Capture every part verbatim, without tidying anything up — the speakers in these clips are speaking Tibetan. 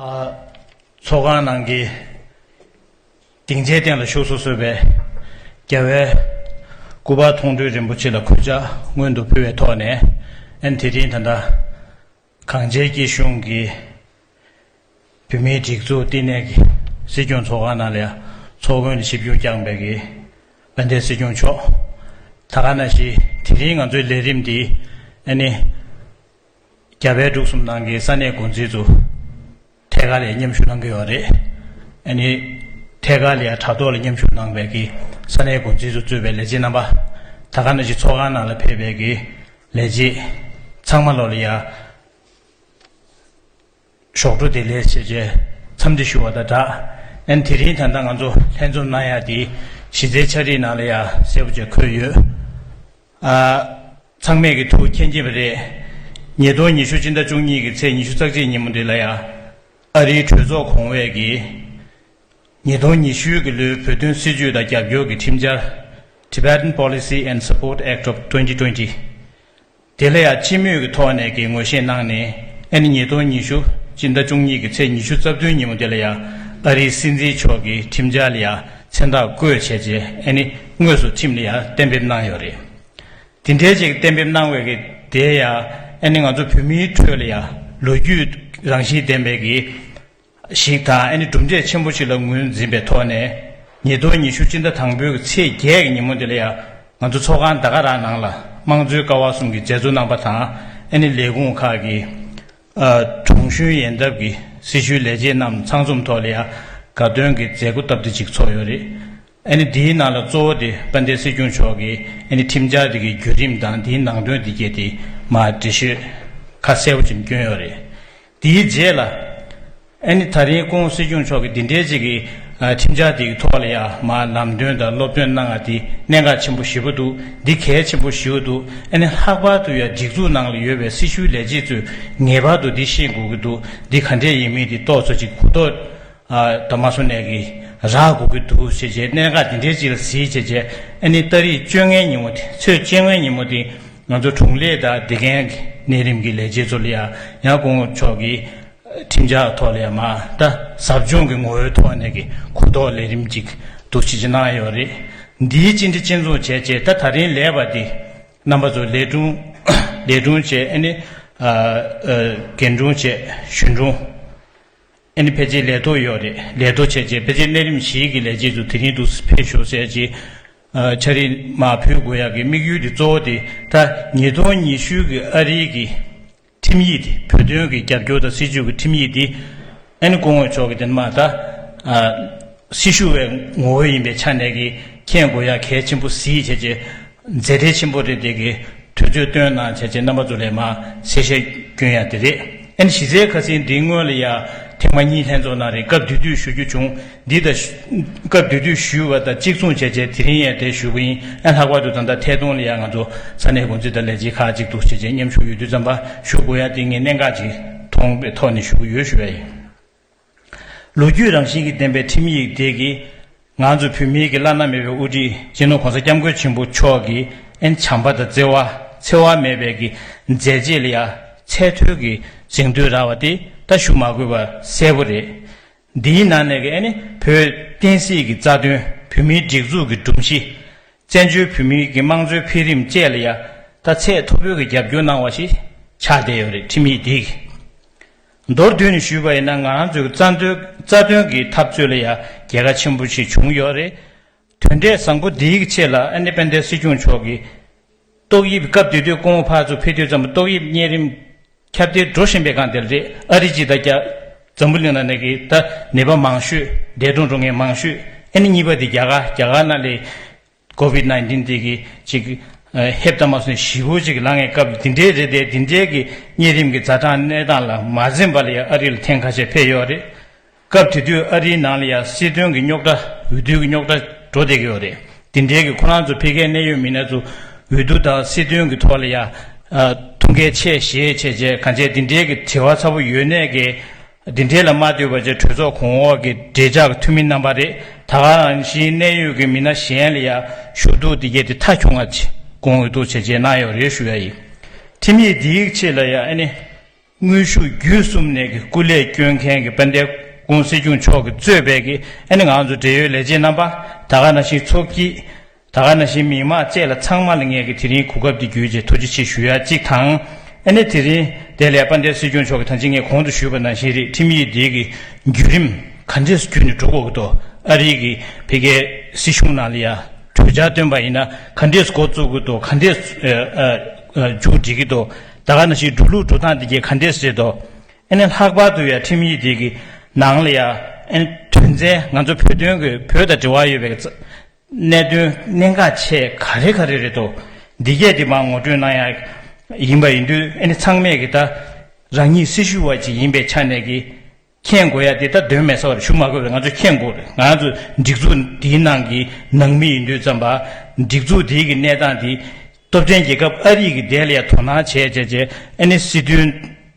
ཚོགས་ཁང་ནང་གི་སྡིངས་ཆའི་སྟེང་ལ་བཞུགས་སུ་གསོལ་བའི་རྒྱལ་བའི་སྐུ་པར་མཐོང་གྲོལ་རིན་པོ་ཆེ་ལ་གུས་ཕྱག་སྔོན་དུ་ཕུལ་བའི་ཐོག་ནས། ཨན་དེ་རིང་ད་ལྟ་གངས་ཅན་སྐྱིད་གཤོངས་ཀྱི་བོད་མིའི་སྒྲིག་འཛུགས་བསྟི་གནས་ཀྱི་སྲིད་སྐྱོང་ཚོགས་ཁང་ནང་ལ་ཡང་ཚོགས་མགོན་ལ་ཞིབ་འཇུག་བསྐྱངས་པའི་གི་དཔལ་ལྡན་སྲིད་སྐྱོང་མཆོག་ད་ག་ནང་བཞིན་དེ་རིང་ང་ཚོའི་ལས་རིམ་འདི་ཨ་ནི་རྒྱ་བལ་འབྲུག་གསུམ་ནང་གི་ས་གནས་འགོ་འཛིན་ཚོ་ཐད་ཀར་ལ་མཉམ་ཞུགས་གནང་གི་ཡོད་རེད། ཨ་ནི་ཐད་ཀར་ལ་ཡང་དྲ་ཐོག་ལ་མཉམ་ཞུགས་གནང་བའི་གི་ས་གནས་འགོ་འཛིན་ཚོ་གཙོས་པའི་ལས་བྱེད་རྣམ་པ། ད་ག་ནང་བཞིན་ཚོགས་ཁང་ནང་ལ་ཕེབས་པའི་གི་ལས་བྱེད་ཚང་མ་ལོ་ལ་ཡང་ཞོགས་བྲོ་བདེ་ལེགས་ཞེས་བྱས་འཚམས་འདྲི་ཞུ་བ་དང་སྦྲགས། ཨན་དེ་རིང་ད་ལྟ་ང་ཚོ་ལྷན་འཛོམས་གནང་ཡ་དེ་གཞི་རྩའི་ཕྱག་བྲིས་ནང་ལ་ཡང་གསལ་པོ་བྱས་འཁོད་ཡོད། ཨ། ཚང་མས་ཀྱི་ཐུགས་མཁྱེན་གྱི་རེད། ཉིས་སྟོང་ཉི་ཤུ་སྤྱི་ཟླ་བཅུ་གཉིས་ཀྱི་ཚེས་ཉི་ཤུ་རྩ་གཅིག་ཉིན་མོ་འདི་ལ་ཡང་ཨ་རིའི་གྲོས་ཚོགས་གོང་འོག་གིས་ཉིས་སྟོང་ཉི་ཤུ་གི་ལོའི་བོད་དོན་སྲིད་བྱུས་དང་རྒྱབ་སྐྱོར་གྱི་ཁྲིམས་འཆར། Tibetan Policy and Support Act of twenty twenty། དེ་ལ་ཡང་སྤྱི་མོས་ཀྱི་ཐོག་ནས་ཀྱི་ངོས་བཞེས་གནང་ནས། ཨ་ནི་ཉིས་སྟོང་ཉི་ཤུ་སྤྱི་ཟླ་བཅུ་གཉིས་ཀྱི་ཚེས་ཉི་ཤུ་རྩ་བདུན་ཉིན་མོ་དེ་ལ་ཡང་ཨ་རིའི་སྲིད་འཛིན་མཆོག་གི་ཁྲིམས་འཆར་ལ་ཡང་མཚན་རྟགས་བཀོད་བྱས་རྗེས་ཨ་ནི་དངོས་སུ་ཁྲིམས་ལ་ཡང་གཏན་འབེབས་གནང་ཡོད་རེད། དེ་འདྲའི་ཅིག་གཏན་འབེབས་གནང་བའི་གི་དེ་ཡང་ཨ་ནི་ང་ཚོ་བོད་མིའི་ཁྲོད་ལ་ཡང་ལོ་རྒྱུས་རང་བཞིན་ལྡན་པའི་གི་ཞིག་དང་། ཨ་ནི་གྲུབ་འབྲས་ཆེན་པོ་ཞིག་ལ་ངོས་འཛིན་པའི་ཐོག་ནས། ཉིས་སྟོང་ཉི་ཤུ་སྤྱི་ཟླ་དང་པོའི་ཚེས་བརྒྱད་ཀྱི་ཉིན་མོ་འདི་ལ་ཡང་ང་ཚོ་ཚོགས་ཁང་ད་ག་རང་ནང་ལ་དམངས་གཙོའི་ཀ་བ་གསུམ་གྱི་མཛད་གཙོ་རྣམ་པ་དང་། ཨ་ནི་ལས་ཁུངས་ཁག་གི་ཨ། དྲུང་གཞོན་ཡན་འདབ་ཀྱི་སྲི་ཞུའི་ལས་བྱེད་རྣམས་ཚང་འཛོམས་ཐོག་ལ་ཡང་དགའ་སྟོན་གྱི་མཛད་སྒོ་སྟབས་བདེ་ཅིག་ཚོགས་ཡོད་རེད། ཨ་ནི་འདིའི་ནང་ལ་གཙོ་བོ་དེ་དཔལ་ལྡན་སྲིད་སྐྱོང་མཆོག་གིས་ཨ་ནི་ཁྲིམས་འཆར་དེ་གའི་བརྒྱུད་རིམ་དང་། དེའི་ནང་དོན་དེ་གའི་དེ་མར་འགྲེལ་བཤད་ཁ་གསལ་པོ་ཅིག་བསྐྱོན་ཡོད་རེད། དེའི་རྗེས་ལ་ཨ་ནི་ད་རིང་སྐུ་ངོ་སྲིད་སྐྱོང་མཆོག་གིས་འདི་འདྲའི་ཅིག་གི་ཨ། ཁྲིམས་འཆར་དེ་གི་ཐོག་ལ་ཡང་མར་ལམ་སྟོན་དང་སློབ་སྟོན་གནང་བ་དེ་གནད་འགག་ཆེན་པོ་ཞེ་པོ་འདུག་འདི་གལ་ཆེན་པོ་ཞེ་པོ་འདུག་ཨ་ནི་ལྷག་པར་དུ་ཡང་སྒྲིག་འཛུགས་ནང་ལ་ཡོད་པའི་སྲི་ཞུའི་ལས་བྱེད་ཚོས་ངེས་པར་དུ་འདི་ཤེས་དགོས་ཀྱི་འདུག་འདི་ག་འདྲས་ཡིན་མིན་དེ་ཏོག་ཙམ་ཅིག་གོ་རྟོགས་ཨ། ད་མ་སོང་ནས་ཀྱི་རག་དགོས་ཀྱི་འདུག་ཞེས་བྱས། གནད་འགག་འདི་འདྲའི་ཅིག་ལ་གཟིགས་བྱས་བྱས། ཨ་ནི་ཏ་རིག་བཅོ་ལྔའི་ཉིན་མོ་དེ། ཚེས་བཅོ་ལྔའི་ཉིན་མོ་དེ་ང་ཚོ་དྲུང་ལས་དང་དེ་གའི་གནས་རིམ་གྱི་ལས་བྱེད་ཚོ་ལ་ཡང་ཡང་སྐུ་ངོ་མཆོག་གིས་ཁྲིམས་འཆར་ཐོག་ལ་ཡང་མར་ད་ཟབ་སྦྱོང་གི་ངོ་བོའི་ཐོག་ནས་ཀྱི་གོ་རྟོགས་ལས་རིམ་ཅིག་འདུག་སེ་ཅིག་གནང་ཡོད་རེད། འདིའི་སྤྱི་འཐུས་སྤྱི་ཚོགས་བྱས་རྗེས་ད་ད་རིང་ལས་པ་འདི་རྣམ་པ་ཚོ་ལས་དྲུང་ལས་དྲུང་བྱས། ཨ་ནི་ཨ་ཨ་རྒན་དྲུང་བྱས། གཞོན་དྲུང་། ཨ་ནི་ཕལ་ཆེར་ལས་ཐོག་ཡོད་རེད། ལས་ཐོག་བྱས་རྗེས་ཕལ་ཆེར་གནས་རིམ་བཞིའི་གི་ལས་བྱེད་ཚོ་དེ་རིང་འདུག་སེ་ཕེབས་ཤོག་ཟེར་གྱི་ཨ། འཆར་རིས་མར་ཕུལ་དགོས་ཡག་གི་དམིགས་ཡུལ་དེ་གཙོ་བོ་དེ་ད་ཉིས་སྟོང་ཉི་ཤུ་གི་ཨ་རིའི་གི་ཁྲིམས་ཡིག་དེ། བོད་དོན་གྱི་རྒྱབ་སྐྱོར་དང་སྲིད་བྱུས་ཀྱི་ཁྲིམས་ཡིག་དེ་ཨ་ནི་སྐུ་ངོ་མཆོག་གིས་དེ་མར་ད་ཨ། སྲི་ཞུ་བའི་ངོ་བོ་ཡིན་པའི་ཆ་ནས་ཀྱི་མཁྱེན་དགོས་ཡག་གལ་ཆེན་པོ་གཟིགས་བྱས་རྗེས་མཛད་བྲེལ་ཆེན་པོ་རེད། དེ་གི་དུས་ཚོད་བཏོན་གནང་བྱས་རྗེས་རྣམ་པ་ཚོ་ལ་མར་གསལ་བཤད་སྐྱོན་ཡག་དེ་རེད། ཨ་ནི་གཞི་རྩའི་ཁ་སང་འདིའི་སྔོན་ལ་ཡང་ཐེངས་མ་གཉིས་ལྷན་ཚོགས་གནང་རེད། སྐབས་དེ་དུས་ཞུ་རྒྱུ་བྱུང་། འདི་དང་སྐབས་དེ་དུས་ཞུས་པ་དང་གཅིག་མཚུངས་བྱས་རྗེས་དེ་རིང་ཡང་དེ་ཞུ་གི་ཡིན། ཨ། ལྷག་པར་དུ་ད་ལྟ་ཐད་གཏོང་ལ་ཡང་ང་ཚོ་ས་གནས་འགོ་འཛིན་དང་ལས་བྱེད་ཁག་ཅིག་འདུག་བྱས་རྗེས་མཉམ་ཞུགས་ཡོད་དུས་ཙམ་པ་ཞུ་དགོས་ཡག་དེ་ངས་གནད་འགག་ཅིག་མཐོང་བའི་ཐོག་ནས་ཞུ་གི་ཡོད་ཞུ་བ་ཡིན། ལོ་རྒྱུས་རང་བཞིན་གྱིས་ལྡན་པའི་ཁྲིམས་ཡིག་དེ་གིས་ང་ཚོ་བོད་མིའི་གི་བླ་ན་མེད་པའི་དབུ་ཁྲིད་སྤྱི་ནོར་༸གོང་ས་༸སྐྱབས་མགོན་ཆེན་པོ་མཆོག་གི་ཨན་བྱམས་པ་དང་བརྩེ་བ་འཚེ་བ་མེད་པའི་གི་མཛད་རྗེས་ལ་ཡང་ཚད་མཐོའི་གི་གཟེངས་བསྟོད་རག་པ་དེ་ད་ཞུ་མ་དགོས་པ་གསལ་པོ་རེད། འདིའི་ནང་ནས་ཀྱི་ཨ་ནི་བོད་བསྟན་སྲིད་ཀྱི་རྩ་དོན། བོད་མིའི་སྒྲིག་འཛུགས་ཀྱི་སྒྲོམ་གཞི། བཙན་བྱོལ་བོད་མིའི་གི་དམངས་གཙོའི་འཕེལ་རིམ་བཅས་ལ་ཡང་ད་ཚད་མཐོ་པོའི་གི་རྒྱབ་སྐྱོར་གནང་བ་ཞིག་ཆགས་བསྡད་ཡོད་རེད། ཁྲིམས་ཡིག་འདི་གིས། མདོར་བསྡུས་ནས་ཞུས་པ་ཡིན་ན་ང་རང་ཚོའི་རྩ་དོན་རྩ་དོན་གྱི་འཐབ་རྩོད་ལ་ཡང་རྒྱལ་ཁ་ཆེན་པོ་ཞིག་བྱུང་ཡོད་རེད། དོན་འབྲས་བཟང་པོ་འདིའི་གི་ཆེད་ལ་ཨ་ནི་དཔལ་ལྡན་སྲིད་སྐྱོང་མཆོག་གིས་ཏོག་དབྱིབས། སྐབས་དེ་དུས་སྐུ་ངོ་ཕར་ཚུར་ཕེབས་དུས་ཙམ་པ་ཏོག་དབྱིབས་གཉན་རིམས་ཁྱབ་གདལ་འགྲོ་བཞིན་པའི་སྒང་དེར་རེད། ཨ་རི་སྤྱི་དང་རྒྱ། འཛམ་བུ་གླིང་ནང་ནས་ཀྱི་ད་ནད་པ་མང་ཤོས། འདས་གྲོངས་འགྲོ་མཁན་མང་ཤོས། ཨ་ནི་གཉིས་པ་དེ་རྒྱ་གར། རྒྱ་གར་ནང་ལས་ཀོ་བིད་ནའིན་ཊིན་དེ་གི་ཅིག་ཨ། ཧེབ་ཏ་མ་སོང་ཞེ་པོ་ཅིག་ལངས་མཁན་སྐབས་དེ་འདྲའི་རེད་དེ། དེ་འདྲའི་གི་གཉན་རིམས་ཀྱི་ཛ་དྲག་གནས་སྟངས་ལ་མ་འཛེམས་པ་ལ་ཡང་ཨ་རི་ལ་ཐེངས་ཁ་ཤས་ཕེབས་ཡོད་རེད། སྐབས་དེ་དུས་ཨ་རིའི་ནང་ལ་ཡང་སྲིད་དོན་གྱི་རྙོག་དྲ། འོས་བསྡུ་གི་རྙོག་དྲ་འགྲོ་བསྡད་ཀྱི་ཡོད་རེད། དེ་འབྲེལ་གྱི་ཁོ་རང་ཚོ་ཕ་གིའི་གནད་ཡོད་མི་སྣ་ཚོ་འོས་བསྡུ་དང་སྲིད་དོན་གྱི་ཐོག་ལ་ཡང་ཨ། ཐུགས་འགན་ཆེ་བཞེས་བྱས་བྱས་གང་བྱས་དེ་འབྲེལ་གྱི་དྲི་བ་ཚ་པོ་ཡོད་ནའི་གི་དེ་འབྲེལ་ལ་མ་ལྟོས་པ་བྱས་གྲོས་ཚོགས་གོང་འོག་གི་འབྲེལ་ཆགས་ཀྱི་འཐུས་མི་རྣམ་པ་རེད། ད་ག་རང་བཞིན་གནད་ཡོད་ཀྱི་མི་སྣ་གཞན་ལ་ཡང་ཞུ་གཏུག་དེ་གྱད་དེ་མཐའ་འཁྱོངས་ང་ཅིག་དགོངས་འོས་གཏུག་བྱས་བྱས་གནང་ཡོད་རེད་ཞུ་ཡ་ཡིན། ཁྲིམས་ཡིག་འདིའི་ཆེད་ལ་ཡང་ཨ་ནི། དངོས་ཤུགས་བརྒྱུད་གསུམ་ནས་ཀྱི་སྐུ་ལས་བསྐྱོན་མཁན་གྱི་དཔལ་ལྡན་སྐུ་ངོ་སྲིད་སྐྱོང་མཆོག་གིས་གཙོས་པའི་གི་ཨ་ནི་ང་ཚོ་འབྲེལ་ཡོད་ལས་བྱེད་རྣམ་པ། ད་ག་ནང་བཞིན་ཚོགས་སྐྱིད། ད་ག་ནང་བཞིན་མི་མང་བཅས་ལ་ཚང་མ་ལ་ངས་ཀྱི་དེ་རིང་གོ་སྐབས་འདི་བརྒྱུད་བྱས་ཐུགས་རྗེ་ཆེ་ཞུ་ཡ་གཅིག་དང་། ཨ་ནི་དེ་རིང་དེ་ལས་དཔལ་ལྡན་སྲིད་སྐྱོང་མཆོག་གིས་ད་ཅི་ངས་གོང་དུ་ཞུས་པ་ནང་བཞིན་རེད། ཁྲིམས་ཡིག་འདི་གི་བརྒྱུད་རིམ་ག་འདྲས་བརྒྱུད་ནས་འགྲོ་དགོས་ཀྱི་འདུག་ཨ་རི་གི་ཕ་གིའི་སྲིད་གཞུང་ནང་ལ་ཡ་གྲོས་འཆར་བཏོན་པ་ཡིན་ན་ག་འདྲས་འགོ་བཙུགས་ཀྱི་འདུག་ག་འདྲས་མཇུག་སྒྲིལ་གྱི་འདུག་ད་ག་ནང་བཞིན་འགྲོ་ལུགས་འགྲོ་སྟངས་འདི་གས་ག་འདྲས་རེད་འདུག་ཨ་ནི་ལྷག་པར་དུ་ཡ་ཁྲིམས་ཡིག་འདི་གི་ནང་ལ་ཡ་ཨ་ནི་དོན་ཚན་ང་ཚོ་བོད་དོན་གྱི་བོད་དང་འབྲེལ་བ་ཡོད་པའི་གནད་དོན་གནད་འགག་ཆེ་ག་རེ་ག་རེ་རེད་དོ། འདི་གས་འདི་མར་ངོ་སྤྲོད་གནང་ཡ་ཡིན་པ་ཡིན་དུས་ཨ་ནི་ཚང་མས་ཀྱི་ད་རང་ཉིད་སྲི་ཞུ་བ་ཅིག་ཡིན་པའི་ཆ་ནས་ཀྱི་མཁྱེན་དགོས་ཡ་འདི་ད་དོན་མེད་ས་བར་ཞུ་མ་དགོས་པས་ང་ཚོ་མཁྱེན་དགོས་རེད། ང་ཚོ་སྒྲིག་འཛུགས་འདིའི་ནང་གི་ནང་མི་ཡིན་དུས་ཙམ་པ་སྒྲིག་འཛུགས་འདིའི་གི་གནས་སྟངས་འདི་སྟོབས་ལྡན་རྒྱལ་ཁབ་ཨ་རི་གི་དེ་ལ་ཡ་དོ་སྣང་བྱས་བྱས་བྱས་ཨ་ནི་སྲིད་དོན་